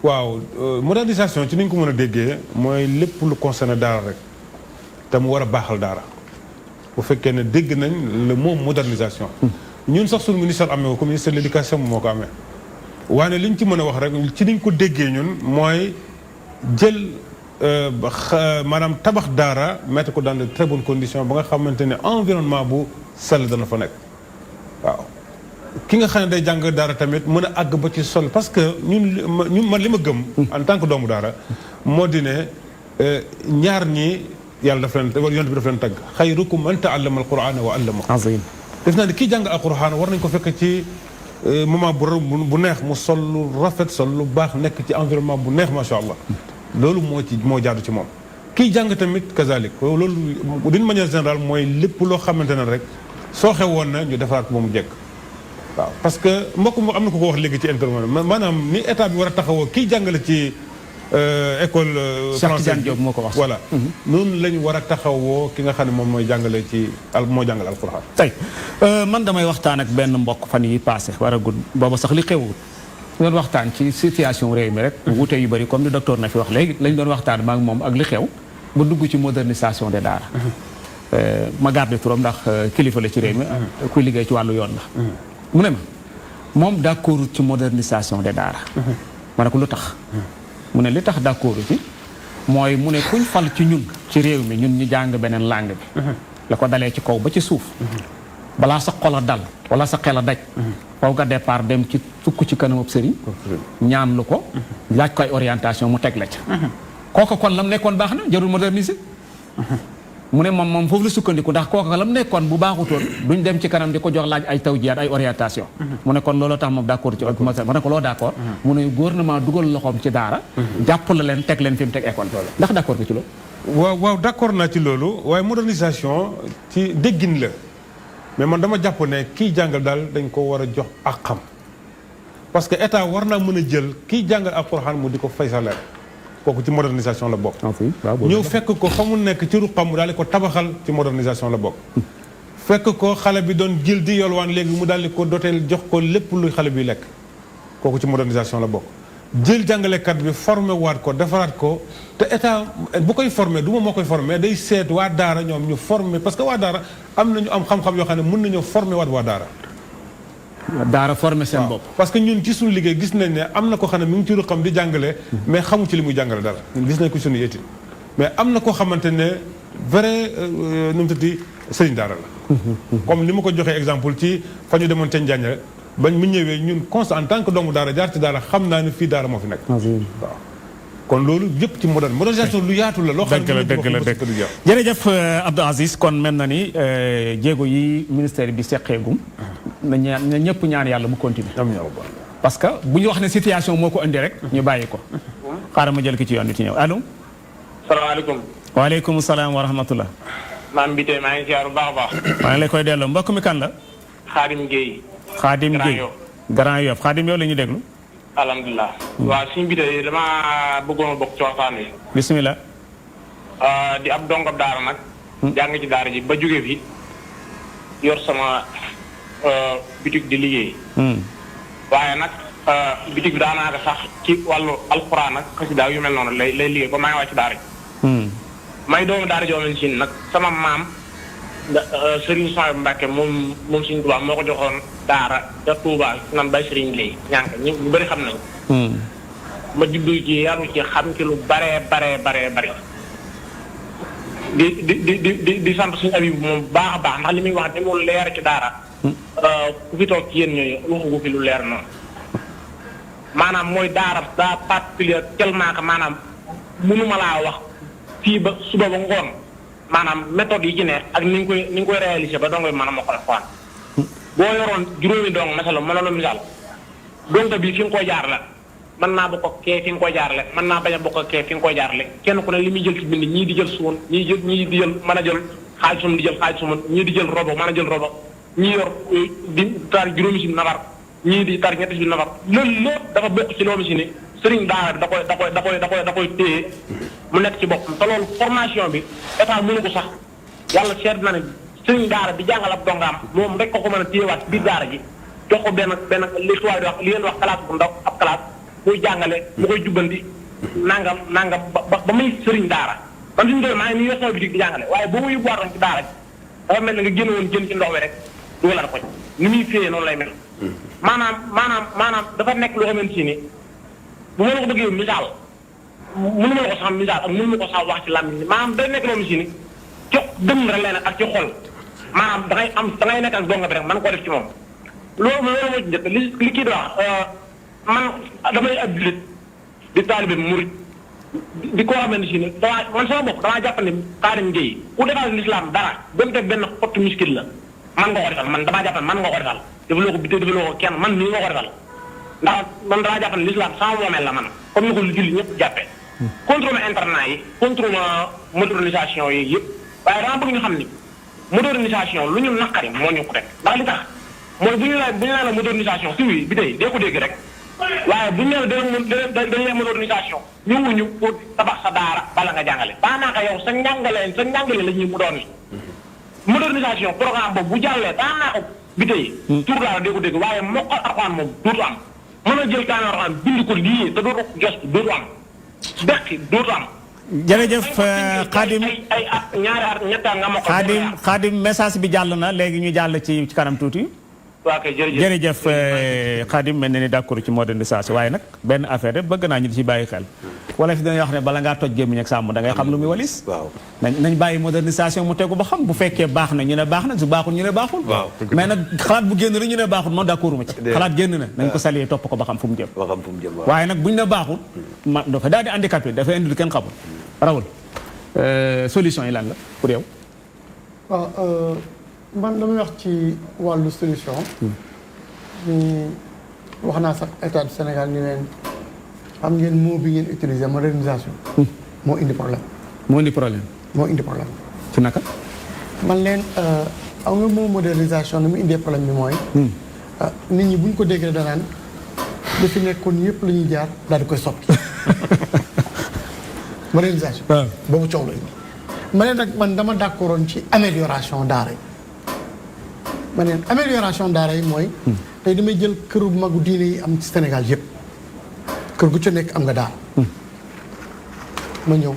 waaw modernisation ci ni ñu ko mën a déggee mooy lépp lu concerné daara rek te mu war a baaxal daara bu fekkee ne dégg nañ le mot modernisation ñun sax suñu ministère amee ko ministère de l'éducation moo ko amee waaye li ñu ci mën a wax rek ci niñ ko déggee ñun mooy jël maanaam tabax daara mettre ko dans de très bonnes conditions ba nga xamante ne environnement bu sell dana fa nekk waaw ki nga xam ne day jàng daara tamit mën a àgg ba ci sol parce que ñun man li ma gëm en tant que doomu daara moo di ne ñaar ñi yàlla daf leen yonent bi daf leen tagg xayrukum man ta'allama al-Qur'ana wa 'allamahu azim def naa ne kii jàng al-Qur'an war nañ ko fekk ci moment bu neex mu sol lu rafet sol lu baax nekk ci environnement bu neex macha allah loolu moo jaadu ci moom kii jàng tamit kazalik loolu d'une manière générale mooy lépp loo xamante ne rek soo xewoon na ñu defaraat ko ba mu jekk waaw parce que mbokk mu am na ko wax léegi ci intervention maanaam ni état bi war a taxawoo kii jàngale ci école française Diop moo ko wax voilà noonu lañu war a taxawoo ki nga xam ne moom mooy jàngale ci moo jàngale alquran tey man damay waxtaan ak benn mbokk fan yi passé war a gudd booba sax li xewul doon waxtaan ci situation réew mi rek wuute yu bëri comme ni docteur na fi wax léegi lañ doon waxtaan maa ngi moom ak li xew ba dugg ci modernisation des daara ma garde turam ndax kilifa la ci réew mi kuy liggéey ci wàllu yoon la mu ne ma moom d'accord ci modernisation des daara ma ne ko lu tax mu ne li tax d'accord ci mooy mu ne kuñ fal ci ñun ci réew mi ñun ñu jàng beneen langue bi la ko dalee ci kaw ba ci suuf balaa sa xol a dal wala sa xel a daj faw nga départ dem ci sukk ci kanamab sëriñ ñaan lu ko laaj koy orientation mu teg la ca kooka kon lam nekkoon baax na jarul moderniser mu ne moom foofu la sukkandiku ndax kooka lam nekkoon bu baaxutoon duñ dem ci kanam di ko jox laaj ay tawjiyaat ay orientation mu ne kon loolu tax moom d'accord ci mu ne ko loo d'accord mu ne gouvernement dugal loxoom ci daara jàppale leen teg leen fi mu teg école ndax d'accord ko ci loolu waaw d'accord naa ci loolu waaye modernisation ci déggin la mais man dama jàpp ne kiy jàngal daal dañ ko war a jox ak xam parce que état war naa mën a jël kiy jàngal alxuraan mu di ko fay salaire kooku ci modernisation la bokk. ñëw fekk ko fa mu nekk ci ruqam mu daal di ko tabaxal ci modernisation la bokk. fekk ko xale bi doon jël di yolwaan léegi mu daal di ko doteel jox ko lépp luy xale bi lekk kooku ci modernisation la bokk. jël jàngalekat bi formé waat ko defaraat ko te état bu koy formé du ma moo koy formé day seet waa daara ñoom ñu formé parce que waa daara am nañu am xam-xam yoo xam ne mën nañoo formé waat waa daara. daara formé seen bopp. parce que ñun ci suñu liggéey gis nañ ne am na ko xam ne mi ngi ci ruqam di jàngale mais xamu ci li muy jàngale dara gis nañ ko suñu étude mais am na koo xamante ne vrai nu mu tudd sëriñ daara la. comme ni ma ko joxee exemple ci fa ñu demoon ca Njaañ bañ mu ñëwee ñun constat en tant que doomu daara jaar ci daara xam naa ne fii daara moo fi nekk. waaw kon loolu yëpp ci modernisation lu yaatu la. loo xam ne dëgg la jërëjëf Abdou Aziz kon mel na ni jéego yi ministère bi seqeegum na ñëpp ñaan yàlla mu continuer parce que bu ñu wax ne situation moo ko indi rek ñu bàyyi ko. xaaral ma jël ki ci yoon bi ci ñëw allo. salaamaaleykum. waaleykum salaam wa rahmatullah. maam bi tey maa ngi ziar bu baax a baax. maa ngi lay koy delloo mbokk mi kan la. Xaadim Guèye. Xaadim Guèye Grand Yoff Xaadim yow la ñu déglu. alhamdulilah. waaw suñu bi tey damaa bëggoon a bokk ci waxtaan wi. bisimilah. di ab dongab daara nag. jàng ci daara ji ba jóge fi yor sama bitig di liggéey. waaye nag bitig bi daanaka sax ci wàllu alxuraan ak xasida yu mel noonu lay liggéey ba maa ngi wàcc daara ji. may doomu daara joo leen siin nag sama maam. Serigne Sow Mbacke moom Serigne Touba moo ko joxoon daara ca Touba nan bay Serigne Lay ñànk ñu bëri xam nañ ma juddu ci yaru ci xam ci lu bare di sant suñu abi moom baax a baax ndax li muy wax ni mu leer ci daara ku fi toog ci yéen ñooñu waxugu fi lu leer noonu maanaam mooy daara daa particulier tellement que maanaam mënuma laa wax fii ba suba ba ngoon maanaam méthode yi ci ne ak ni nga koy réaliser ba dongo bi mën a mokkal Alxuraan boo yoroon juróomi dong masala mënoon a misaal dongo bi fi nga koy jaar la mën naa bokk ak kee fi nga koy jaarale mën naa bañ a bokk ak kee fi nga koy jaarale kenn ku ne li muy jël ci bind ñii di jël suwoon ñii di jël mën a jël xaalisum di jël xaalisum ñii di jël robo mën a jël robo ñii yor di tar juróomi si nabar ñii di tar ñetti si nabar loolu lépp dafa bokk ci loolu si ne sëriñ daara da koy téye mu nekk ci boppam te loolu formation bi état mënu ko sax yàlla seet na ne sëriñ daara bi jàngal ab dongaam moom rek ko mën a téyewaat biir daara ji jox ko benn li tubaab di wax li leen wax classe bu ndaw ab classe muy jàngale mu koy jubbanti nangam ba muy sëriñ daara man suñu doon maa ngi nii yor sama bitig di jàngale waaye boo ma yóbbuwaatoon ci daara ji dafa mel ne nga génn woon jën ci ndox wi rek dugalal ko ni muy féeyee noonu lay mel maanaam dafa nekk loo xamante si ni bu ma la ko bëggee misaal mënu ma la ko sax misaal ak mënu ma ko sax wax ci làmmiñ maanaam day nekk loolu si ni ci dëmm rek lay nekk ak ci xol maanaam dangay nekk ak donga bi rek mën koo def ci moom loolu moo ci njëkk li kii di wax man damay ab jullit di taalibe murit di ko xamante si ni man sama bopp damaa jàpp ne Xaadim Guèye ku defal l'islam dara ba mu teg benn xottu miskil la man nga ko defal man damaa jàpp ne man nga ko defal defaloo ko bi defaloo ko kenn man mii nga ko defal ndax man damaa jàpp ne l'islam sama moomeel la man comme ni ko lu julli ñëpp jàppee contre ma internat yi contre ma modernisation yi yëpp waaye dama bëgg ñu xam ni modernisation lu ñu naqari moo ñu ko teg ndax li tax mooy bu ñu la modernisation si bi tey dee ko dégg rek waaye bu ñu nee dañ leen modernisation ñëwuñu pour tabax sa daara bala nga jàngale daanaka yow sa njàngale la ñuy mu doon ni modernisation programme boobu bu jàllee daanaka bi tey tur daara dee ko dégg waaye mokkal Alxuraan moom dootu am mën a jël kaamil Alxuraan bind ko lii te dootu gestu dootu am dekki dootu am jërëjëf Xaadim ay at ñaari at ñetta nga mokkal Xaadim message bi jàll na léegi ñu jàll ci kanam tuuti waa kay jërëjëf Khadim mel na ni d'accord ci modernisation waaye nag benn affaire rek bëgg naa ñu di ci bàyyi xel wala fi dañuy wax ne bala ngaa toj gémmiñ ak sàmm da ngay xam lu muy walis waaw nañ bàyyi modernisation mu tegu ba xam bu fekkee baax na ñu ne baax na su baaxul ñu ne baaxul mais nag xalaat bu génn rek ñu ne baaxul moom d'accord ma ci xalaat génn na nañ ko saluer topp ko ba xam fu mu jëm waaye nag buñ ne baaxul ma dafa daal di handicapé dafay indi lu kenn xamul rawul solution yi lan la pour yow waaw man damay wax ci wàllu solution ni wax naa sax état du Sénégal ñu leen xam ngeen mot bi ngeen utiliser modernisation moo indi problème moo indi problème ci naka man leen am nga moo modernisation ni mu indee problème bi mooy nit ñi bu ñu ko déggee danaan li fi nekkoon yëpp la ñuy jaar daal di koy soppi modernisation boobu coow la indi ma ne nag man dama d'accordoon ci amélioration daara yi ma ne amélioration daara yi mooy tey damay jël këru magu diine yi am ci Sénégal yëpp kër gu ci nekk am nga daara ma ñëw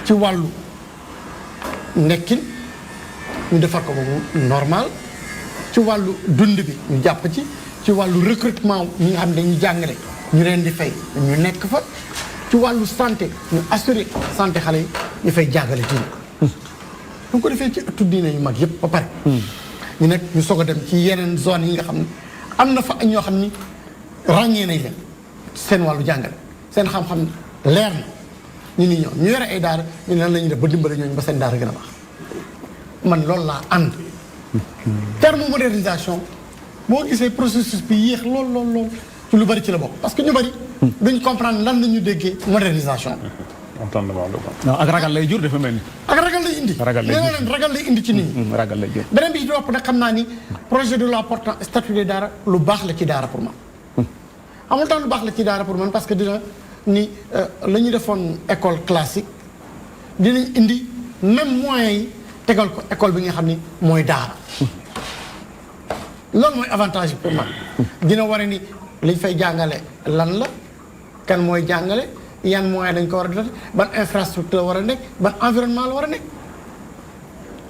ci wàllu nekkin ñu defar ko boobu normal ci wàllu dund bi ñu jàpp ci wàllu recrutement ñi nga xam ne dañuy jàngale ñu leen di fay ñu nekk fa ci wàllu santé ñu assurer santé xale yi ñu fay jàngale diine bu ko defee ci ëttu diine yu mag yëpp ba pare ñu nekk ñu soog a dem ci yeneen zone yi nga xam ne am na fa ñoo xam ni ràññee nañ leen seen wàllu jàngale seen xam-xam leer na ñu ni ñoo ñu yore ay daara ñu ne lan la ñuy def ba dimbale ñooñu ba seen daara gën a baax man loolu laa ànd terme modernisation boo gisee processus bi yéex lool ci lu bari ci la bokk parce que ñu bari duñ comprendre lan la ñu déggee modernisation non ak ragal lay jur dafa mel ni ak ragal lay indi ragal lay indi ci nit ñi ragal lay jur beneen bi ci topp nag xam naa ni projet de loi portant statut des daara lu baax la ci daara pour man amul tax lu baax la ci daara pour man parce que dina ni la ñu defoon école classique dinañ indi même moyens yi tegal ko école bi nga xam ni mooy daara loolu mooy avantage pour man dina war a ni liñ fay jàngale lan la kan mooy jàngale yan moyen dañ ko war a def ban infrastructure war a nekk ban environnement la war a nekk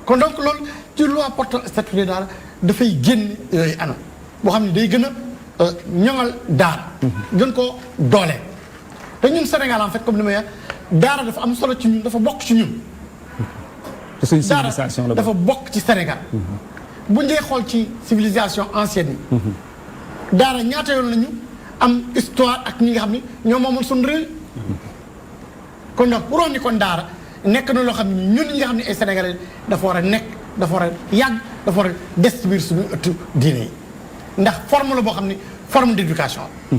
kon donc loolu ci loi portant statut des daara dafay génn yooyu anam boo xam ne day gën a ñoŋal daara gën koo dooleel te ñun Sénégal en fait comme ni ma wax daara dafa am solo ci ñun dafa bokk ci ñun daara dafa bokk ci Sénégal bu ñu dee xool ci civilisation ancienne yi daara ñaata yoon lañu am histoire ak ñi nga xam ni ñoo moomoon suñu réew kon donc pour ni kon daara nekk na loo xam ne ñun ñi nga xam ne ay sénégalais dafa war a nekk dafa war a yàgg dafa war a des ci biir suñu ëttu diine yi ndax forme la boo xam ni forme d'éducation la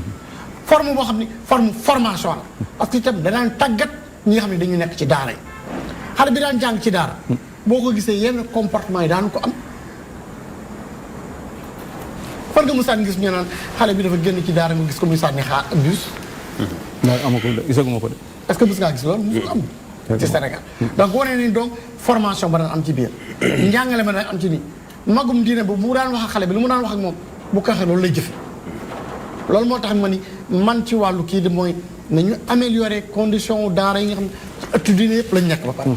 forme boo xam ni forme formation la parce que itam danaan tàggat ñi nga xam ne dañu nekk ci daara yi xale bi daan jàng ci daara boo ko gisee yenn comportement yi daan ko am fan nga musaan gis ñu naan xale bi dafa génn ci daara nga gis ko muy sànni xaar bus waaw amako de gisaguma ko de est-ce que mos ngaa gis loolu musul am ci Sénégal donc wane ni donc formation ba daan am ci biir njàngale ma daan am ci nii magum diine bu mu daan wax ak xale bi lu mu daan wax ak moom bu ko waxee loolu lay jëfe loolu moo tax ma ni man ci wàllu kii di mooy nañu améliorer condition daara yi nga xam ne ci ëttu diine yëpp lañ nekk ba pare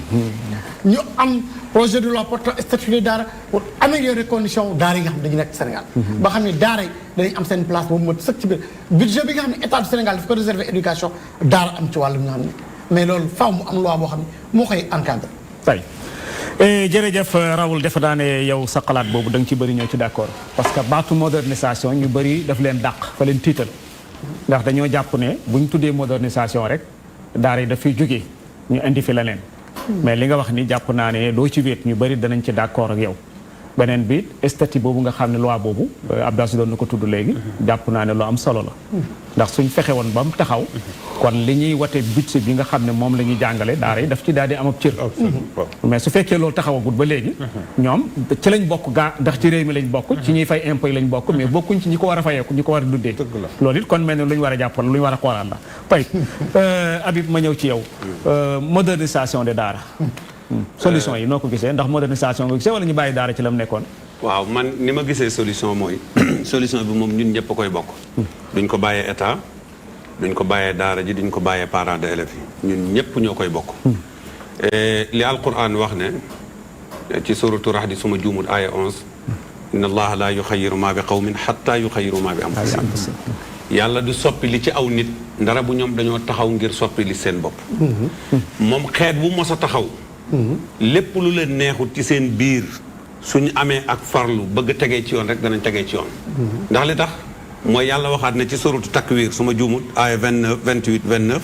ñu am projet de loi portant statut des daara pour améliorer condition daara yi nga xam ne dañu nekk Sénégal ba xam ne daara yi danañ am seen place boobu mat sëkk ci biir budget bi nga xam ne état du Sénégal daf ko réserver éducation daara am ci wàllu bi nga xam ne mais loolu faaw mu am loi boo xam ne moo koy encadré tay jërëjëf Raoul defe naa ne yow sa xalaat boobu da nga ci bëri ñoo ci d'accord parce que baatu modernisation ñu bëri daf leen dàq fa leen tiital ndax dañoo jàpp ne bu ñu tuddee modernisation rek daara yi daf fiy jógee ñu indi fi leneen mais li nga wax ni jàpp naa ne doo ci wéet ñu bëri danañ ci d'accord ak yow beneen bi statut boobu nga xam ne loi boobu Abdou doon na ko tudd léegi jàpp naa ne lu am solo la ndax suñ fexe woon ba mu taxaw kon li ñuy wate budget bi nga xam ne moom la ñuy jàngale daara yi daf ci daal di am ab cër mais su fekkee loolu taxawagut ba léegi ñoom ci lañ bokk gaa ndax ci réew mi lañ bokk ci ñuy fay impôt yi lañ bokk mais bokkuñ ci ñi ko war a fayeeku ñi ko war a duddee loolu it kon mel ne lu ñu war a jàppoon lu ñu war a xoolaat la pay Habib ma ñëw ci yow modernisation de daara solution yi noo ko gisee ndax modernisation nga gisee wala ñu bàyyi daara ci la mu nekkoon waaw man ni ma gisee solution mooy solution bi moom ñun ñëpp a koy bokk duñ ko bàyyee état duñ ko bàyyee daara ji duñ ko bàyyee parents d'élèves yi ñun ñëpp ñoo koy bokk li alquran wax ne ci suratu Rahd suma juumut aaya 11 inna allaha la yuxayiru ma bi qawmin xatta yuxayiru ma bi anfusihim yàlla du soppi li ci aw nit ndara bu ñoom dañoo taxaw ngir soppi li seen bopp moom xeet bu mos a taxaw lépp lu leen neexut ci seen biir suñu amee ak farlu bëgg tegee ci yoon rek danañ tegee ci yoon ndax li tax mooy yàlla waxaat ne ci suratu takwir su ma juumut aaya 29 28 29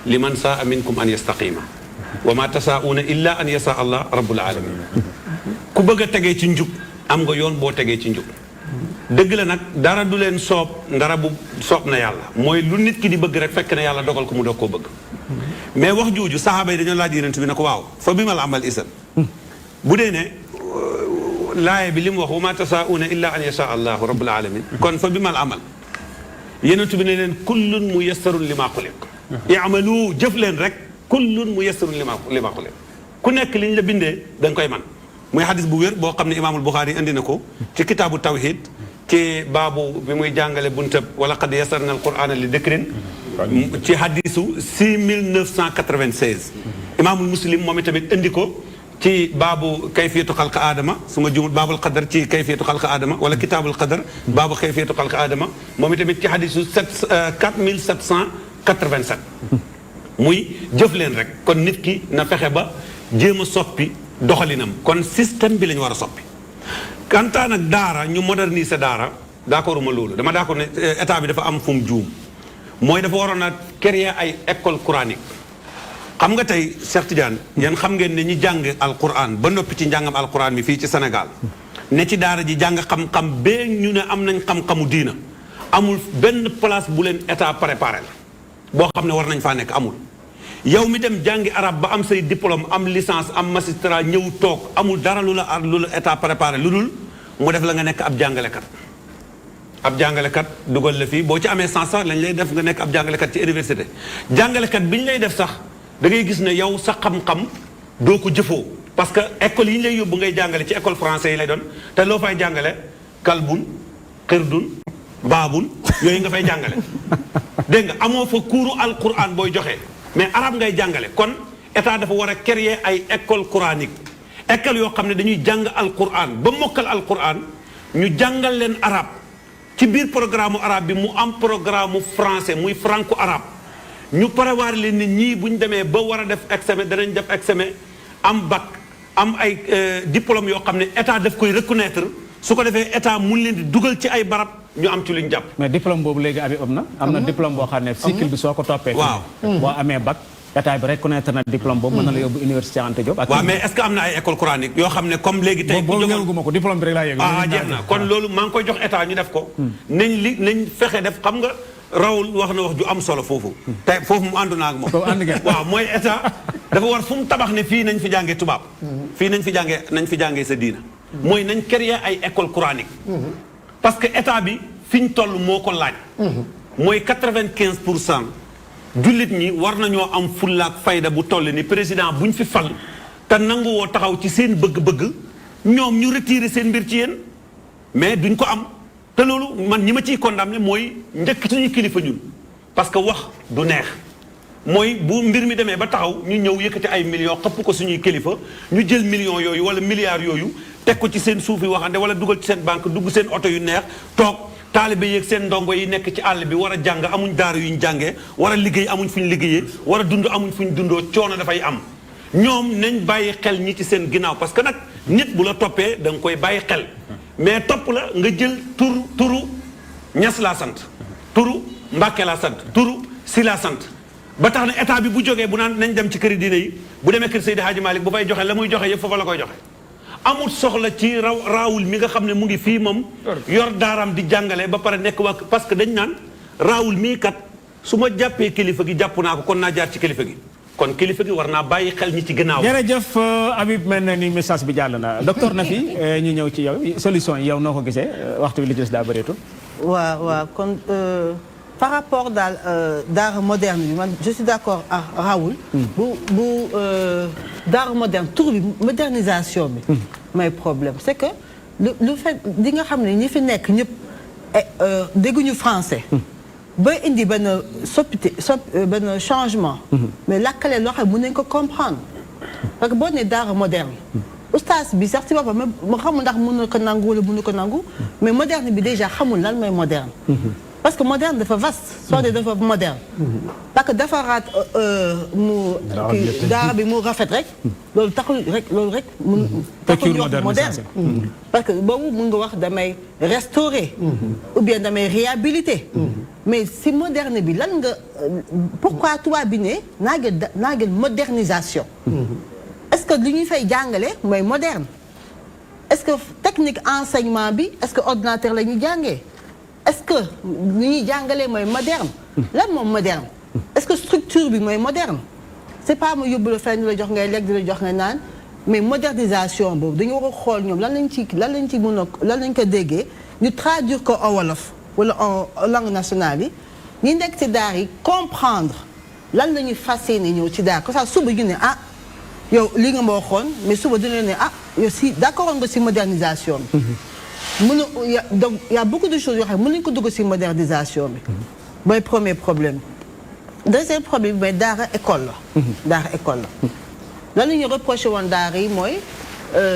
liman saa minkum an yastaqima wa ma tasaauna illa an yasa allah rabbul alamin ku bëgg a tegee ci njub am nga yoon boo tegee ci njub dëgg la nag dara du leen soob ndara bu soob na yàlla mooy lu nit ki di bëgg rek fekk na yàlla dogal ko mu doog koo bëgg mais wax jooju saxaaba yi dañoo laaj yonent bi ne ko waaw fa bi mal amal isan bu dee ne laaye bi li mu wax wa ma tasaauna illa an yasha allahu rabbul alamin kon fa bi mal amal yonent bi ne leen kullun muyassarun li ma xuliq i'malu jëf leen rek kullun muyassarun li ma xuliq ku nekk li ñu la bindee da nga koy man muy xadis bu wér boo xam ne imaamul Buxaari indi na ko ci kitaabu tawhid ci baabu bi muy jàngale buntab wala qad yassarna al qur'ana li dikrin ci hadisu 6996 imaamul muslim moom itamit indi ko ci baabu kayfiyatu xalq aadama su ma jumul baabul qadar ci kayfiyatu xalq aadama wala kitaabul qadar baabu kayfiyatu xalq aadama moom itamit ci hadisu 4787 muy jëf leen rek kon nit ki na fexe ba jéem a soppi doxalinam kon système bi la ñu war a soppi kantaa nag daara ñu moderniser daara d'accord ma loolu dama d'accord ne état bi dafa am fu mu juum mooy dafa waroon a créer ay école coranique xam nga tey Cheikh Tidiane yéen xam ngeen ne ñi jàng alquran ba noppi ci njàngam alquran mi fii ci Sénégal ne ci daara ji jàng xam-xam bee ñu ne am nañ xam-xamu diina amul benn place bu leen état préparé la boo xam ne war nañ faa nekk amul yow mi dem jàngi arab ba am say diplôme am licence am magistrat ñëw toog amul dara lu la état préparé lu dul mu def la nga nekk ab jàngalekat ab jàngalekat dugal la fii boo ci amee sens sax lañ lay def nga nekk ab jàngalekat ci université jàngalekat bi ñu lay def sax da ngay gis ne yow sa xam-xam doo ko jëfoo parce que école yi ñu lay yóbbu ngay jàngale ci école français yi lay doon te loo fay jàngale kalbun xirdun baabun yooyu nga fay jàngale dégg nga amoo fa kuuru alquran booy joxe. mais arabe ngay jàngale kon état dafa war a créer ay école coranique école yoo xam ne dañuy jàng alquran ba mokkal alquran ñu jàngal leen arabe ci biir programme arabe bi mu am programme français muy franco arabe ñu prévoir leen ni ñii bu ñu demee ba war a def examen danañ def examen am bac am ay diplôme yoo xam ne état daf koy reconnaître su ko defee état mun leen di dugal ci ay barab ñu am ci luñ jàpp. mais diplôme boobu léegi abi am na. am na diplôme boo xam ne cycle bi soo ko toppee. waaw boo amee bac état bi reconnaître na diplôme boobu mën na la yóbbu université Anta Diop. ak waaw mais est-ce que am na ay école coranique yoo xam ne comme léegi. tey boobu yëguma ko diplôme bi rek laa yëg. jeex na kon loolu maa ngi koy jox état ñu def ko. nañ fexe def xam nga rawul wax na wax ju am solo foofu. tey foofu mu àndu naa ak moom. waaw mooy état dafa war fu mu tabax ne fii nañ fi jàngee tubaab. fii nañ fi jàngee sa diina. mooy nañ créer ay école coranique. parce que état bi fi ñu toll moo ko laaj. mooy 95% jullit ñi war nañoo am fullaak fayda bu toll ni président buñ fi fal te nanguwoo taxaw ci seen bëgg-bëgg ñoom ñu retirer seen mbir ci yéen mais duñ ko am te loolu man ñi ma ciy condamné mooy njëkk suñu kilifa ñun parce que wax du neex mooy bu mbir mi demee ba taxaw ñu ñëw yëkkati ay millions xëpp ko suñuy kilifa ñu jël millions yooyu wala milliards yooyu teg ko ci seen suufi waxande wala dugal ci seen banque dugg seen oto yu neex toog taalibe yeeg seen ndongo yi nekk ci àll bi war a jàng amuñ daara yu ñu jàngee war a liggéey amuñ fu ñu liggéeyee war a dund amuñ fu ñu dundoo coono dafay am ñoom nañ bàyyi xel ñi ci seen ginnaaw parce que nag nit bu la toppee da nga koy bàyyi xel mais topp la nga jël turu ñas laa sant turu mbàkke laa sant turu si laa sant ba tax na état bi bu jógee bu naan nañ dem ci këri diine yi bu demee kër Seydi Hadji Malick bu fay joxe la muy joxe yëpp foofa la koy joxe amul soxla ci raawul mi nga xam ne mu ngi fii moom yor daaraam di jàngale ba pare nekk waa parce que dañ naan raawul mii kat su ma jàppee kilifa gi jàpp naa ko kon naa jaar ci kilifa gi kon kilifa gi war naa bàyyi xel ñi ci gannaaw. jërëjëf Habib mel na ni message bi jàll na docteur Nafi ñu ñëw ci yow solution yi yow noo ko gisee waxtu bi li ci des daa bëreetul. waaw kon par rapport daal daara moderne bi man je suis d'accord ak Raoul. bu daara moderne tur bi modernisation bi. mooy problème c'est que lu fait di nga xam ne ñi fi nekk ñëpp dégguñu français. ba indi benn benn changement. mais lakkale loo xam ne mën nañu ko comprendre parce que boo nee daara moderne oustaz bi sax ci boppam ma xamul ndax mën na ko nangu wala mënu ko nangu mais moderne bi déjà xamul lan mooy moderne parce que moderne dafa vaste soo dee dafa moderne parce que defaraat mu daara bi mu rafet rek loolu taxul rek loolu rek mun taxul ñu wax moderne parce que boobu mun nga wax damay restaurer ou bien damay réhabiliter mais si moderne bi lan nga pourquoi tubaab bi ne naa ngeen modernisation est-ce que li ñuy fay jàngale mooy moderne est-ce que technique enseignement bi est-ce que ordinateur la ñuy jàngee est-ce que li ñuy jàngalee mooy moderne lan moom moderne est-ce que structure bi mooy moderne c'est pas ma yóbbu la fenn di la jox ngay lekk di la jox ngay naan mais modernisation boobu dañu war a xool ñoom lan lañ ci mën a lan lañ ko déggee ñu traduire ko en wolof wala en langue nationale yi ñu nekk ci daar yi comprendre lan la ñuy fas yéene ñëw ci daar ko sax suba ñu ne ah yow li nga ma waxoon mais suba dina ne ah yow si d'accord nga si modernisation bi donc il y a beaucoup de choses yoo xam ne mën nañu ko dugg si modernisation bi mooy premier problème deuxième problème bi mooy daara école la daara école la lan la ñuy reproché woon daara yi mooy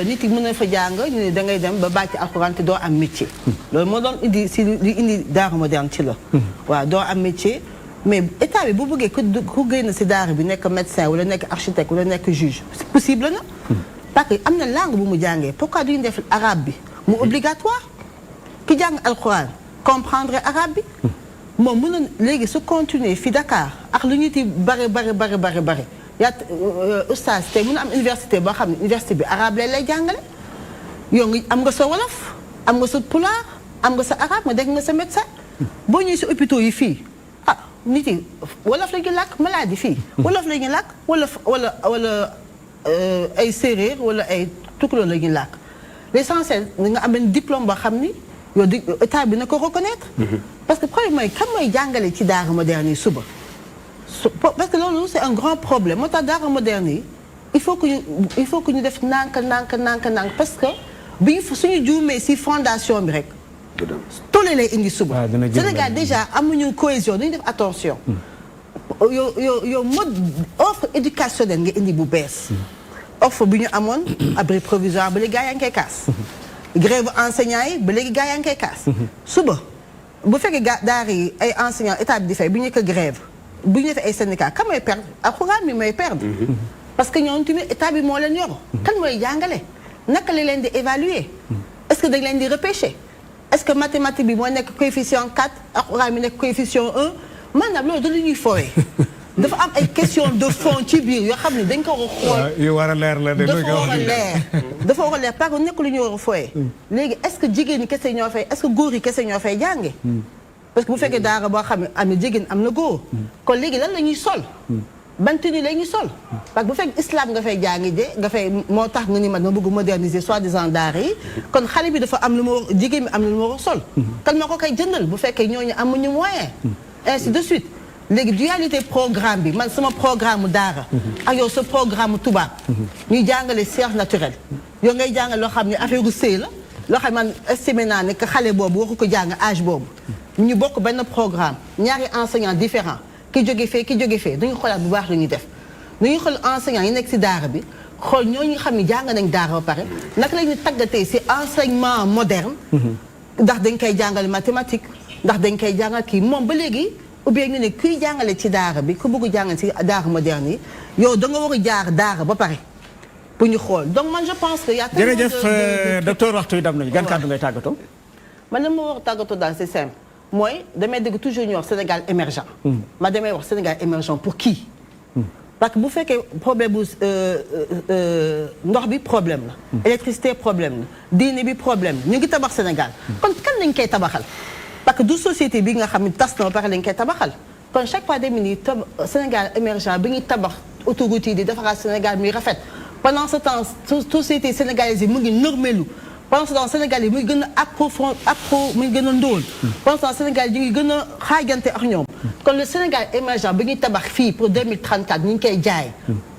nit yi mën na fa jàng ñu ne da ngay dem ba bàcc alxuraan te doo am métier loolu moo doon indi si li indi daara moderne ci la waaw doo am métier mais état bi bu bëggee ku génn si daara bi nekk médecin wala nekk architecte wala nekk juge c'est possible na parce que am na langue bu mu jàngee pourquoi duñu def arabe bi mu obligatoire ki jàng alxuraan comprendre arabe bi moom mën na léegi su continuer fi Dakar ak lu ñu ti bari yaa oustaz tey mën na am université boo xam ne université bi arabe lay jàngale yow nga am nga sa wolof am nga sa pulaar am nga sa arabe nga dégg nga sa médecin boo ñëwee si hôpitaux yi fii ah nit yi wolof la ñuy làkk maladie fii wolof la ñuy làkk wala ay séeréer wala ay tukulóor la ñuy làkk l'essentiel nga am benn diplôme boo xam ni yow di état bi na ko reconnaître parce que problème mooy kan mooy jàngale ci daara moderne yi suba parce que loolu c'est un grand problème moo tax daara moderne yi il faut que ñu def nànk parce que bi suñu juumee si fondation bi rek tolle lay indi suba Sénégal déjà amuñu cohésion dañu def attention yow mode offre éducationnelle nga indi bu bees offre bi ñu amoon abri provisoire ba léegi gaa yaa ngi koy kaas grève enseignants yi ba léegi gaa yaa ngi koy kaas suba bu fekkee daara yi ay enseignants état bi di fay bi ñu ko grève bu ñu defee ay syndicat kan mooy perdre alxuraan mi mooy perdre parce que ñoom tamit état bi moo leen yor kan mooy jàngale naka la leen di évaluer est-ce que dañ leen di repêcher est-ce que mathématique bi moo nekk coefficient 4 alxuraan mi nekk coefficient 1 maanaam loolu da lu ñuy fooyee dafa am ay question de fond ci biir yoo xam ne dañ ko war a xool yu war a leer la dafa war a leer parce que nekk lu ñu war a fooyee léegi est-ce que jigéen ñi kese ñoo fay est-ce que góor yi kese ñoo fay jànge parce que bu fekkee daara boo xam ne am na jigéen am na góor kon léegi lan la ñuy sol ban tenue la ñuy sol parce que bu fekkee islam nga fay jàngi de nga fay moo tax nga ni man ma bëgg moderniser soi-disant daara yi kon xale bi dafa am lu ma war jigéen bi am na lu ma war a sol kan ma ko koy jëndal bu fekkee ñooñu amuñu moyen ainsi de suite léegi dualité programme bi man sama programme daara ak yow sa programme tubaab ñuy jàngale science naturelle yow ngay jàngale loo xam ne affaire u sëy la loo xam ne man estimé naa ne que xale boobu waxu ko jàng âge boobu ñu bokk benn programme ñaari enseignants différents ki jóge fee dañu xoolaat bu baax lu ñuy def dañuy xool enseignants yi nekk ci daara bi xool ñooñu nga xam ne jàng nañ daara ba pare naka la ñuy tàggatee ci enseignement moderne ndax dañ koy jàngale mathématique ndax dañ koy jàngal kii moom ba léegi ou bien ñu ne kuy jàngale ci daara bi ku bëgg jàngale ci daara moderne yi yow da nga war a jaar daara ba pare pour ñu xool donc man je pense que y a jërëjëf docteur waxtu yi dam nañu gan kàddu ngay tàggatoo man la ma war a tàggatoo daal c'est simple mooy damay dégg toujours ñu wax Sénégal émergent ma damay wax Sénégal émergent pour qui parce que bu fekkee problème bu ndox bi problème la électricité problème la diine bi problème ñu ngi tabax Sénégal kon kan lañ koy tabaxal parce que du société bi nga xam ne tas na ba pare lañ koy tabaxal kon chaque fois dem ni Sénégal émergent bi ñuy tabax autoroute yi di defaraat Sénégal muy rafet pendant ce temps société sénégalaise yi mu ngi normelu pendant ce temps Sénégal yi muy gën a muy gën a ndóol pendant ce temps Sénégal yi ñu ngi gën a xaajante ak ñoom kon le Sénégal émergent bi ñuy tabax fii pour 2034 ñu ngi koy jaay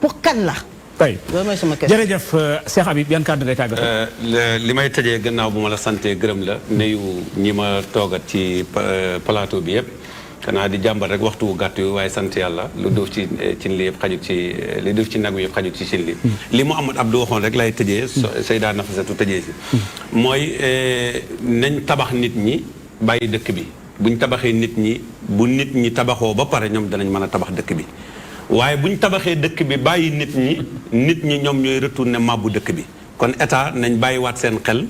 pour kan la tey loolu mooy sama question jërëjëf Cheikh Habib yan kàddu ngay tàggatoo li may tëjee gannaaw bu ma la santee gërëm la nuyu ñi ma toogat ci plateau bi yëpp xanaa di jàmbat rek waxtu wu gàtt yu waaye sant yàlla lu duuf ci cin li yëpp xajut ci li duuf ci nag wi yëpp xajut ci cin li li Mouhamed Abdou waxoon rek lay tëjee Seyda Nafisatu tëjee si mooy nañ tabax nit ñi bàyyi dëkk bi buñ tabaxee nit ñi bu nit ñi tabaxoo ba pare ñoom danañ mën a tabax dëkk bi waaye buñ tabaxee dëkk bi bàyyi nit ñi ñoom ñooy retourné mabbu dëkk bi kon état nañ bàyyiwaat seen xel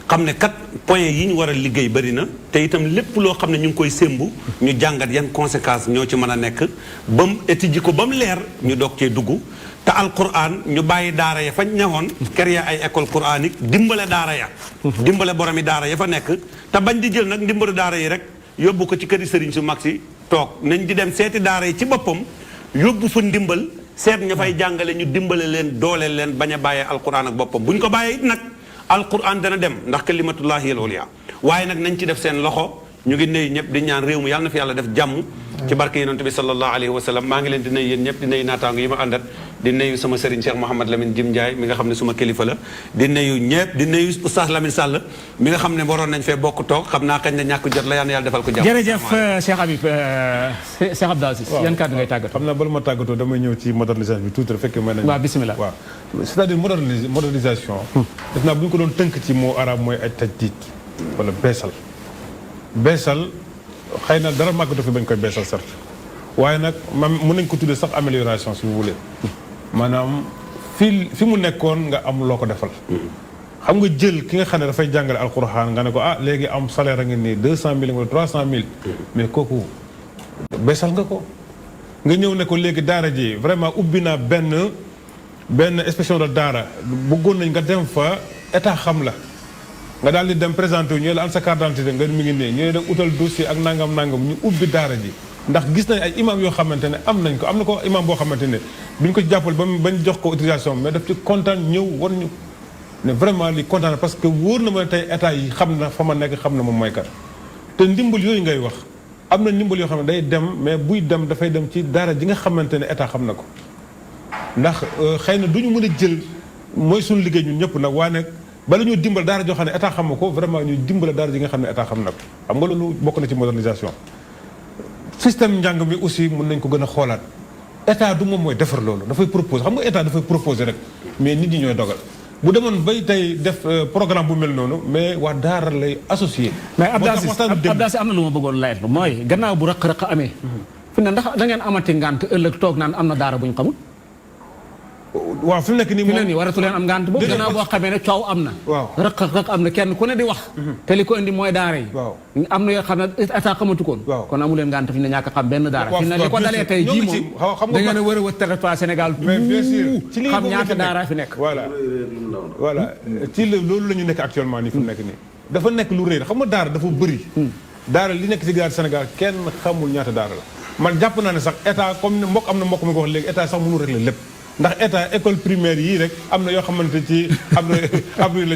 xam ne kat point yi ñu war a liggéey bëri na te itam lépp loo xam ne ñu ngi koy sémbu ñu jàngat yan conséquences ñoo ci mën a nekk ba mu étudier ko ba mu leer ñu doog cee dugg te alquran ñu bàyyi daara ya fañ ñëwoon créer ay école coranique dimbale daara ya dimbale boromi daara ya fa nekk te bañ di jël nag ndimbalu daara yi rek yóbbu ko ci këri sëriñ su mag si toog nañ di dem seeti daara yi ci boppam yóbbu fa ndimbal seet ña fay jàngale ñu dimbale leen dooleel leen bañ a bàyyee alquran ak boppam bu ñu ko bàyyee it nag alquran dana dem ndax kalimatullahi al-ulya waaye nag nañ ci def seen loxo ñu ngi nuyu ñëpp di ñaan réew mi yàlla na fi yàlla def jàmm ci barke yonent bi sallallahu alayhi wa sallam maa ngi leen di nuyu yéen ñëpp di nuyu naataango yi ma àndat di nuyu sama sëriñ Cheikh Mouhamad Lamine Jim Ndiaye mi nga xam ne suma kilifa la di nuyu ñëpp di nuyu Oustaz Lamine Sall mi nga xam ne waroon nañ fee bokk toog xam naa kañ la ñàkk jot la yàlla defal ko jàmm. jërëjëf Cheikh Habib Cheikh Abdou Aziz yan kàddu ngay tàggatoo. xam naa bala ma tàggatoo damay ñëw ci modernisation bi tuuti rek fekkee may nañu. waaw bisimilah waaw c'est-à-dire modernisation. def naa bu ñu ko doon tënk ci mot arabe mooy ay tajdid wala beesal xëy na dara màggatu fi bañ koy beesal certes waaye nag man mën nañ ko tuddee sax amélioration si vous voulez maanaam fi mu nekkoon nga am loo ko defal. xam nga jël ki nga xam ne dafay jàngale alquran nga ne ko léegi am salaire a ngi nii 200 000 wala 300 000 mais kooku beesal nga ko. nga ñëw ne ko léegi daara ji vraiment ubbi naa benn inspection de daara bëggoon nañ nga dem fa état xam la. nga daal di dem présenté wu ñu la am sa carte d'identité nga mi ngi nii ñu ne dem utal dossier ak nangam ñu ubbi daara ji ndax gis nañ ay imam yoo xamante ne am nañ ko am na ko imam boo xamante ne biñ ko jàppal bañ jox ko autorisation mais daf ci kontaan ñëw war ñu ne vraiment li kontaan parce que wóor na ma ne tey état yi xam na fa ma nekk xam na moom mooy kat te ndimbal yooyu ngay wax am na ndimbal yoo xam ne day dem mais buy dem dafay dem ci daara ji nga xamante ne état xam na ko ndax xëy na du ñu mën a jël mooy suñu liggéey ñun ñëpp nag waaye nag bala ñoo dimbal daara joo xam ne état xam na ko vraiment ñu dimbale daara ji nga xam ne état xam na ko xam nga loolu bokk na ci modernisation système njàng mi aussi mën nañ ko gën a xoolaat état du moom mooy defar loolu dafay proposer xam nga état dafay proposer rek mais nit ñi ñooy dogal bu demoon bay tey def programme bu mel noonu mais waa daara lay associé. mais Abdou Aziz am na lu ma bëggoon layetlu mooy gannaaw bu rëq-rëq amee fi ne ndax da ngeen amati ngant ëllëg toog naan am na daara bu ñu xamul. waaw fi mu nekk nii moom fi ne nii waratu leen am ngant boobu gannaaw boo xamee ne coow am na. waaw rëq am na kenn ku ne di wax. te li ko indi mooy daara yi. waaw am na yoo xam ne état xamatu koon. waaw kon amu leen ngant fi ne ñàkk a xam benn daara. fi ne li ko dalee tey jii moom da ngeen a war a wër territoire Sénégal. mais bien sûr ci xam ñaata daara fi nekk. voilà ci loolu la ñu nekk actuellement nii fi mu nekk nii. dafa nekk lu rëy xam nga daara dafa bëri. daara li nekk ci gaar Sénégal kenn xamul ñaata daara la man jàpp naa ne sax état comme ne mbokk am na mbokk mi ko wax léegi état sax mënu régler lépp ndax état école primaire yii rek am na yoo xamante ci abri la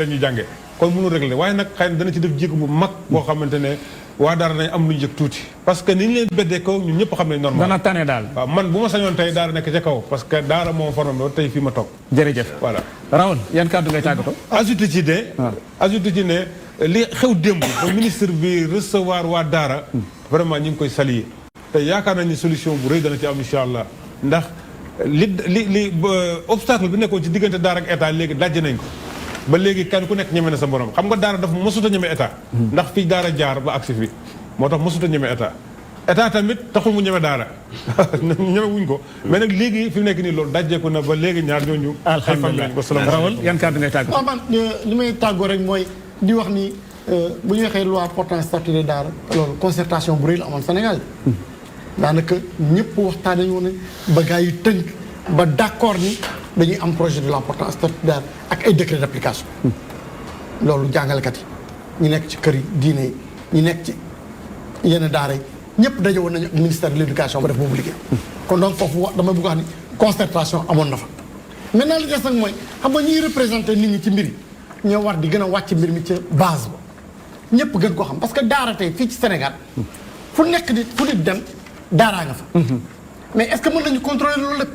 ñuy jànge kon mënu régler waaye nag xëy na dana ci def jéego bu mag boo xamante ne waa daara nañ am lu ñu yëg tuuti parce que ni ñu leen beddee kaw ñun ñëpp xam nañ normal dana tane daal waaw man bu ma sañoon tey daara nekk ca kaw parce que daara moom formé ba tey fii ma toog jërëjëf voilà Raoul yan kàddu ngay tàggatoo ajouté ci ne li xew démb ba ministre bi recevoir waa daara vraiment ñu ngi koy saluer te yaakaar nañ ni solution bu rëy dana ci am incha allah ndax li obstacle bi nekkoon ci diggante daara ak état léegi dajje nañ ko ba léegi kenn ku nekk ñeme na sa borom xam nga daara dafa mësut a ñeme état ndax fii daara jaar ba agsi fi moo tax mësut a ñeme état tamit taxul mu ñeme daara ñeme wuñ ko mais nag léegi fi mu nekk nii loolu dajjeeku na ba léegi ñaar ñooñu alhamdulilah Rawal yan kàddu ngay tàggatoo man li may tàggoo rek mooy di wax ni bu ñu waxee loi portant statut de daara loolu concertation bu rëy la amoon Sénégal daanaka ñëpp waxtaan nañu woon ba gars yi tënk ba d'accord ni dañuy am projet de loi portant statut de daara ak ay décret d'application loolu jàngalekat yi ñu nekk ci kër yi diine yi ñu nekk ci yenn daara yi ñëpp daje woon nañu ak ministère de l'éducation ba def boobu liggéey kon donc foofu dama bëgg wax ni concertation amoon na fa maintenant li des nag mooy xam nga ñiy représenté nit ñi ci mbir yi ñoo war di gën a wàcc mbir mi ca base ba ñëpp gën ko xam parce que daara tey fii ci Sénégal fu nekk di fu nit dem daaraa nga fa mais est-ce que mën nañu contrôler loolu lépp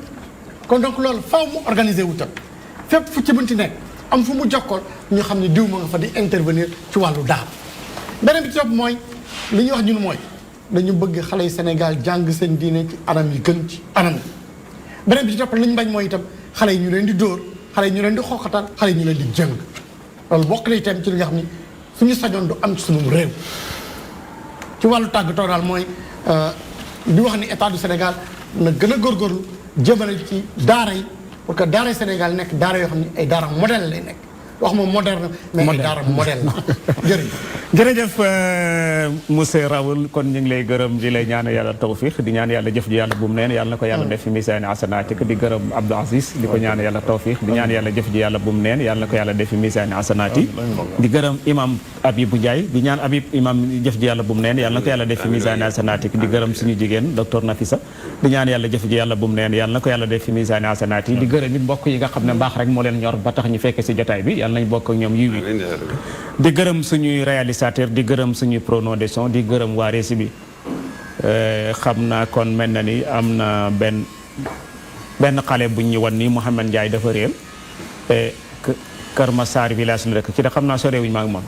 kon donc loolu faaw mu organiser wu tam fépp fu ci mënti nekk am fu mu jokkool ñu xam ne diw ma nga fa di intervenir ci wàllu daara beneen bi ci topp mooy li ñuy wax ñun mooy dañu bëgg xale yi Sénégal jàng seen diine ci anam yi gën ci anam yi beneen bi ci topp li ñu bañ mooy itam xale yi ñu leen di dóor xale yi ñu leen di xoqatal xale yi ñu leen di jëng loolu bokk na itam ci li nga xam ni suñu sañoon du am ci suñu réew ci wàllu tàggatoo daal mooy di wax ni état du Sénégal na gën a góorgóorlu jëmale ci daara yi pour que daara Sénégal nekk daara yoo xam ne ay daara modèle lay nekk wax moom moderne mais ay daara modèle la jërëjëf monsieur Raoul kon ñu ngi lay gërëm di lay ñaan yàlla tawfiq di ñaan yàlla jëf ji yàlla bu mu neen yàlla na ko yàlla def fi misaani asanatik di gërëm Abdou Aziz di ko ñaan yàlla tawfiq di ñaan yàlla jëf ji yàlla bu mu neen yàlla na ko yàlla def fi misaani asanati di gërëm imam Abibou Ndiaye di ñaan imam jëf ji yàlla bu mu neen yàlla na ko yàlla def fi misaani asanatik di gërëm suñu jigéen docteur Nafisa di ñaan yàlla jëf ji yàlla bu mu neen yàlla na ko yàlla def fi misaani asanati di gërëm it mbokk yi nga xam ne mbaax rek moo leen ñor ba tax ñu fekke si jotaay bi yàlla nañ bokk ak ñoom yiw wi di gërëm suñuy réalisateur di gërëm suñuy preneur de son di gërëm waa rési bi xam naa kon mel na ni am na benn xale bu ñu wan ni Mouhamed Ndiaye dafa réer Kër Massar village la dëkk ci da xam naa soo réewuñu maa ngi moom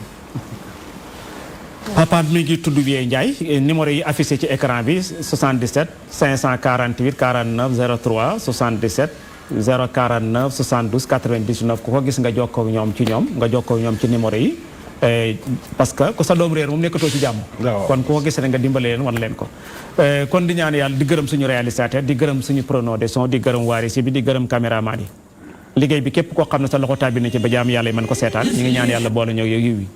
papa mi ngi tudd Wiye Ndiaye numéro yi affiché ci écran bi 77 548 49 03 77 049 72 99 ku ko gis nga jokkoo ak ñoom nga jokkoo ak ñoom ci numéro yi parce que ku sa doom réer moom nekkatoo ci jàmm kon ku ko gis rek nga dimbale leen wan leen ko kon di ñaan yàlla di gërëm suñu réalisateur di gërëm suñu preneur de son di gërëm waarisi bi di gërëm caméraman yi liggéey bi képp koo xam ne sa loxo tàbbi na ci ba jaam yàlla yi mën ko seetaan ñu ngi ñaan yàlla boole ñëw yiw yi ñu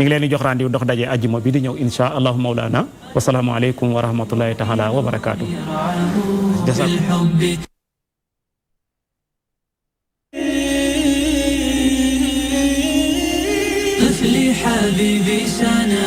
ngi leen di jox rendez-vous dox daje ajjuma bi di ñëw insha allahu mawlana wasalaamu aleykum wa rahmatullahi taala wa barakaatu طفلي حبيبي سنة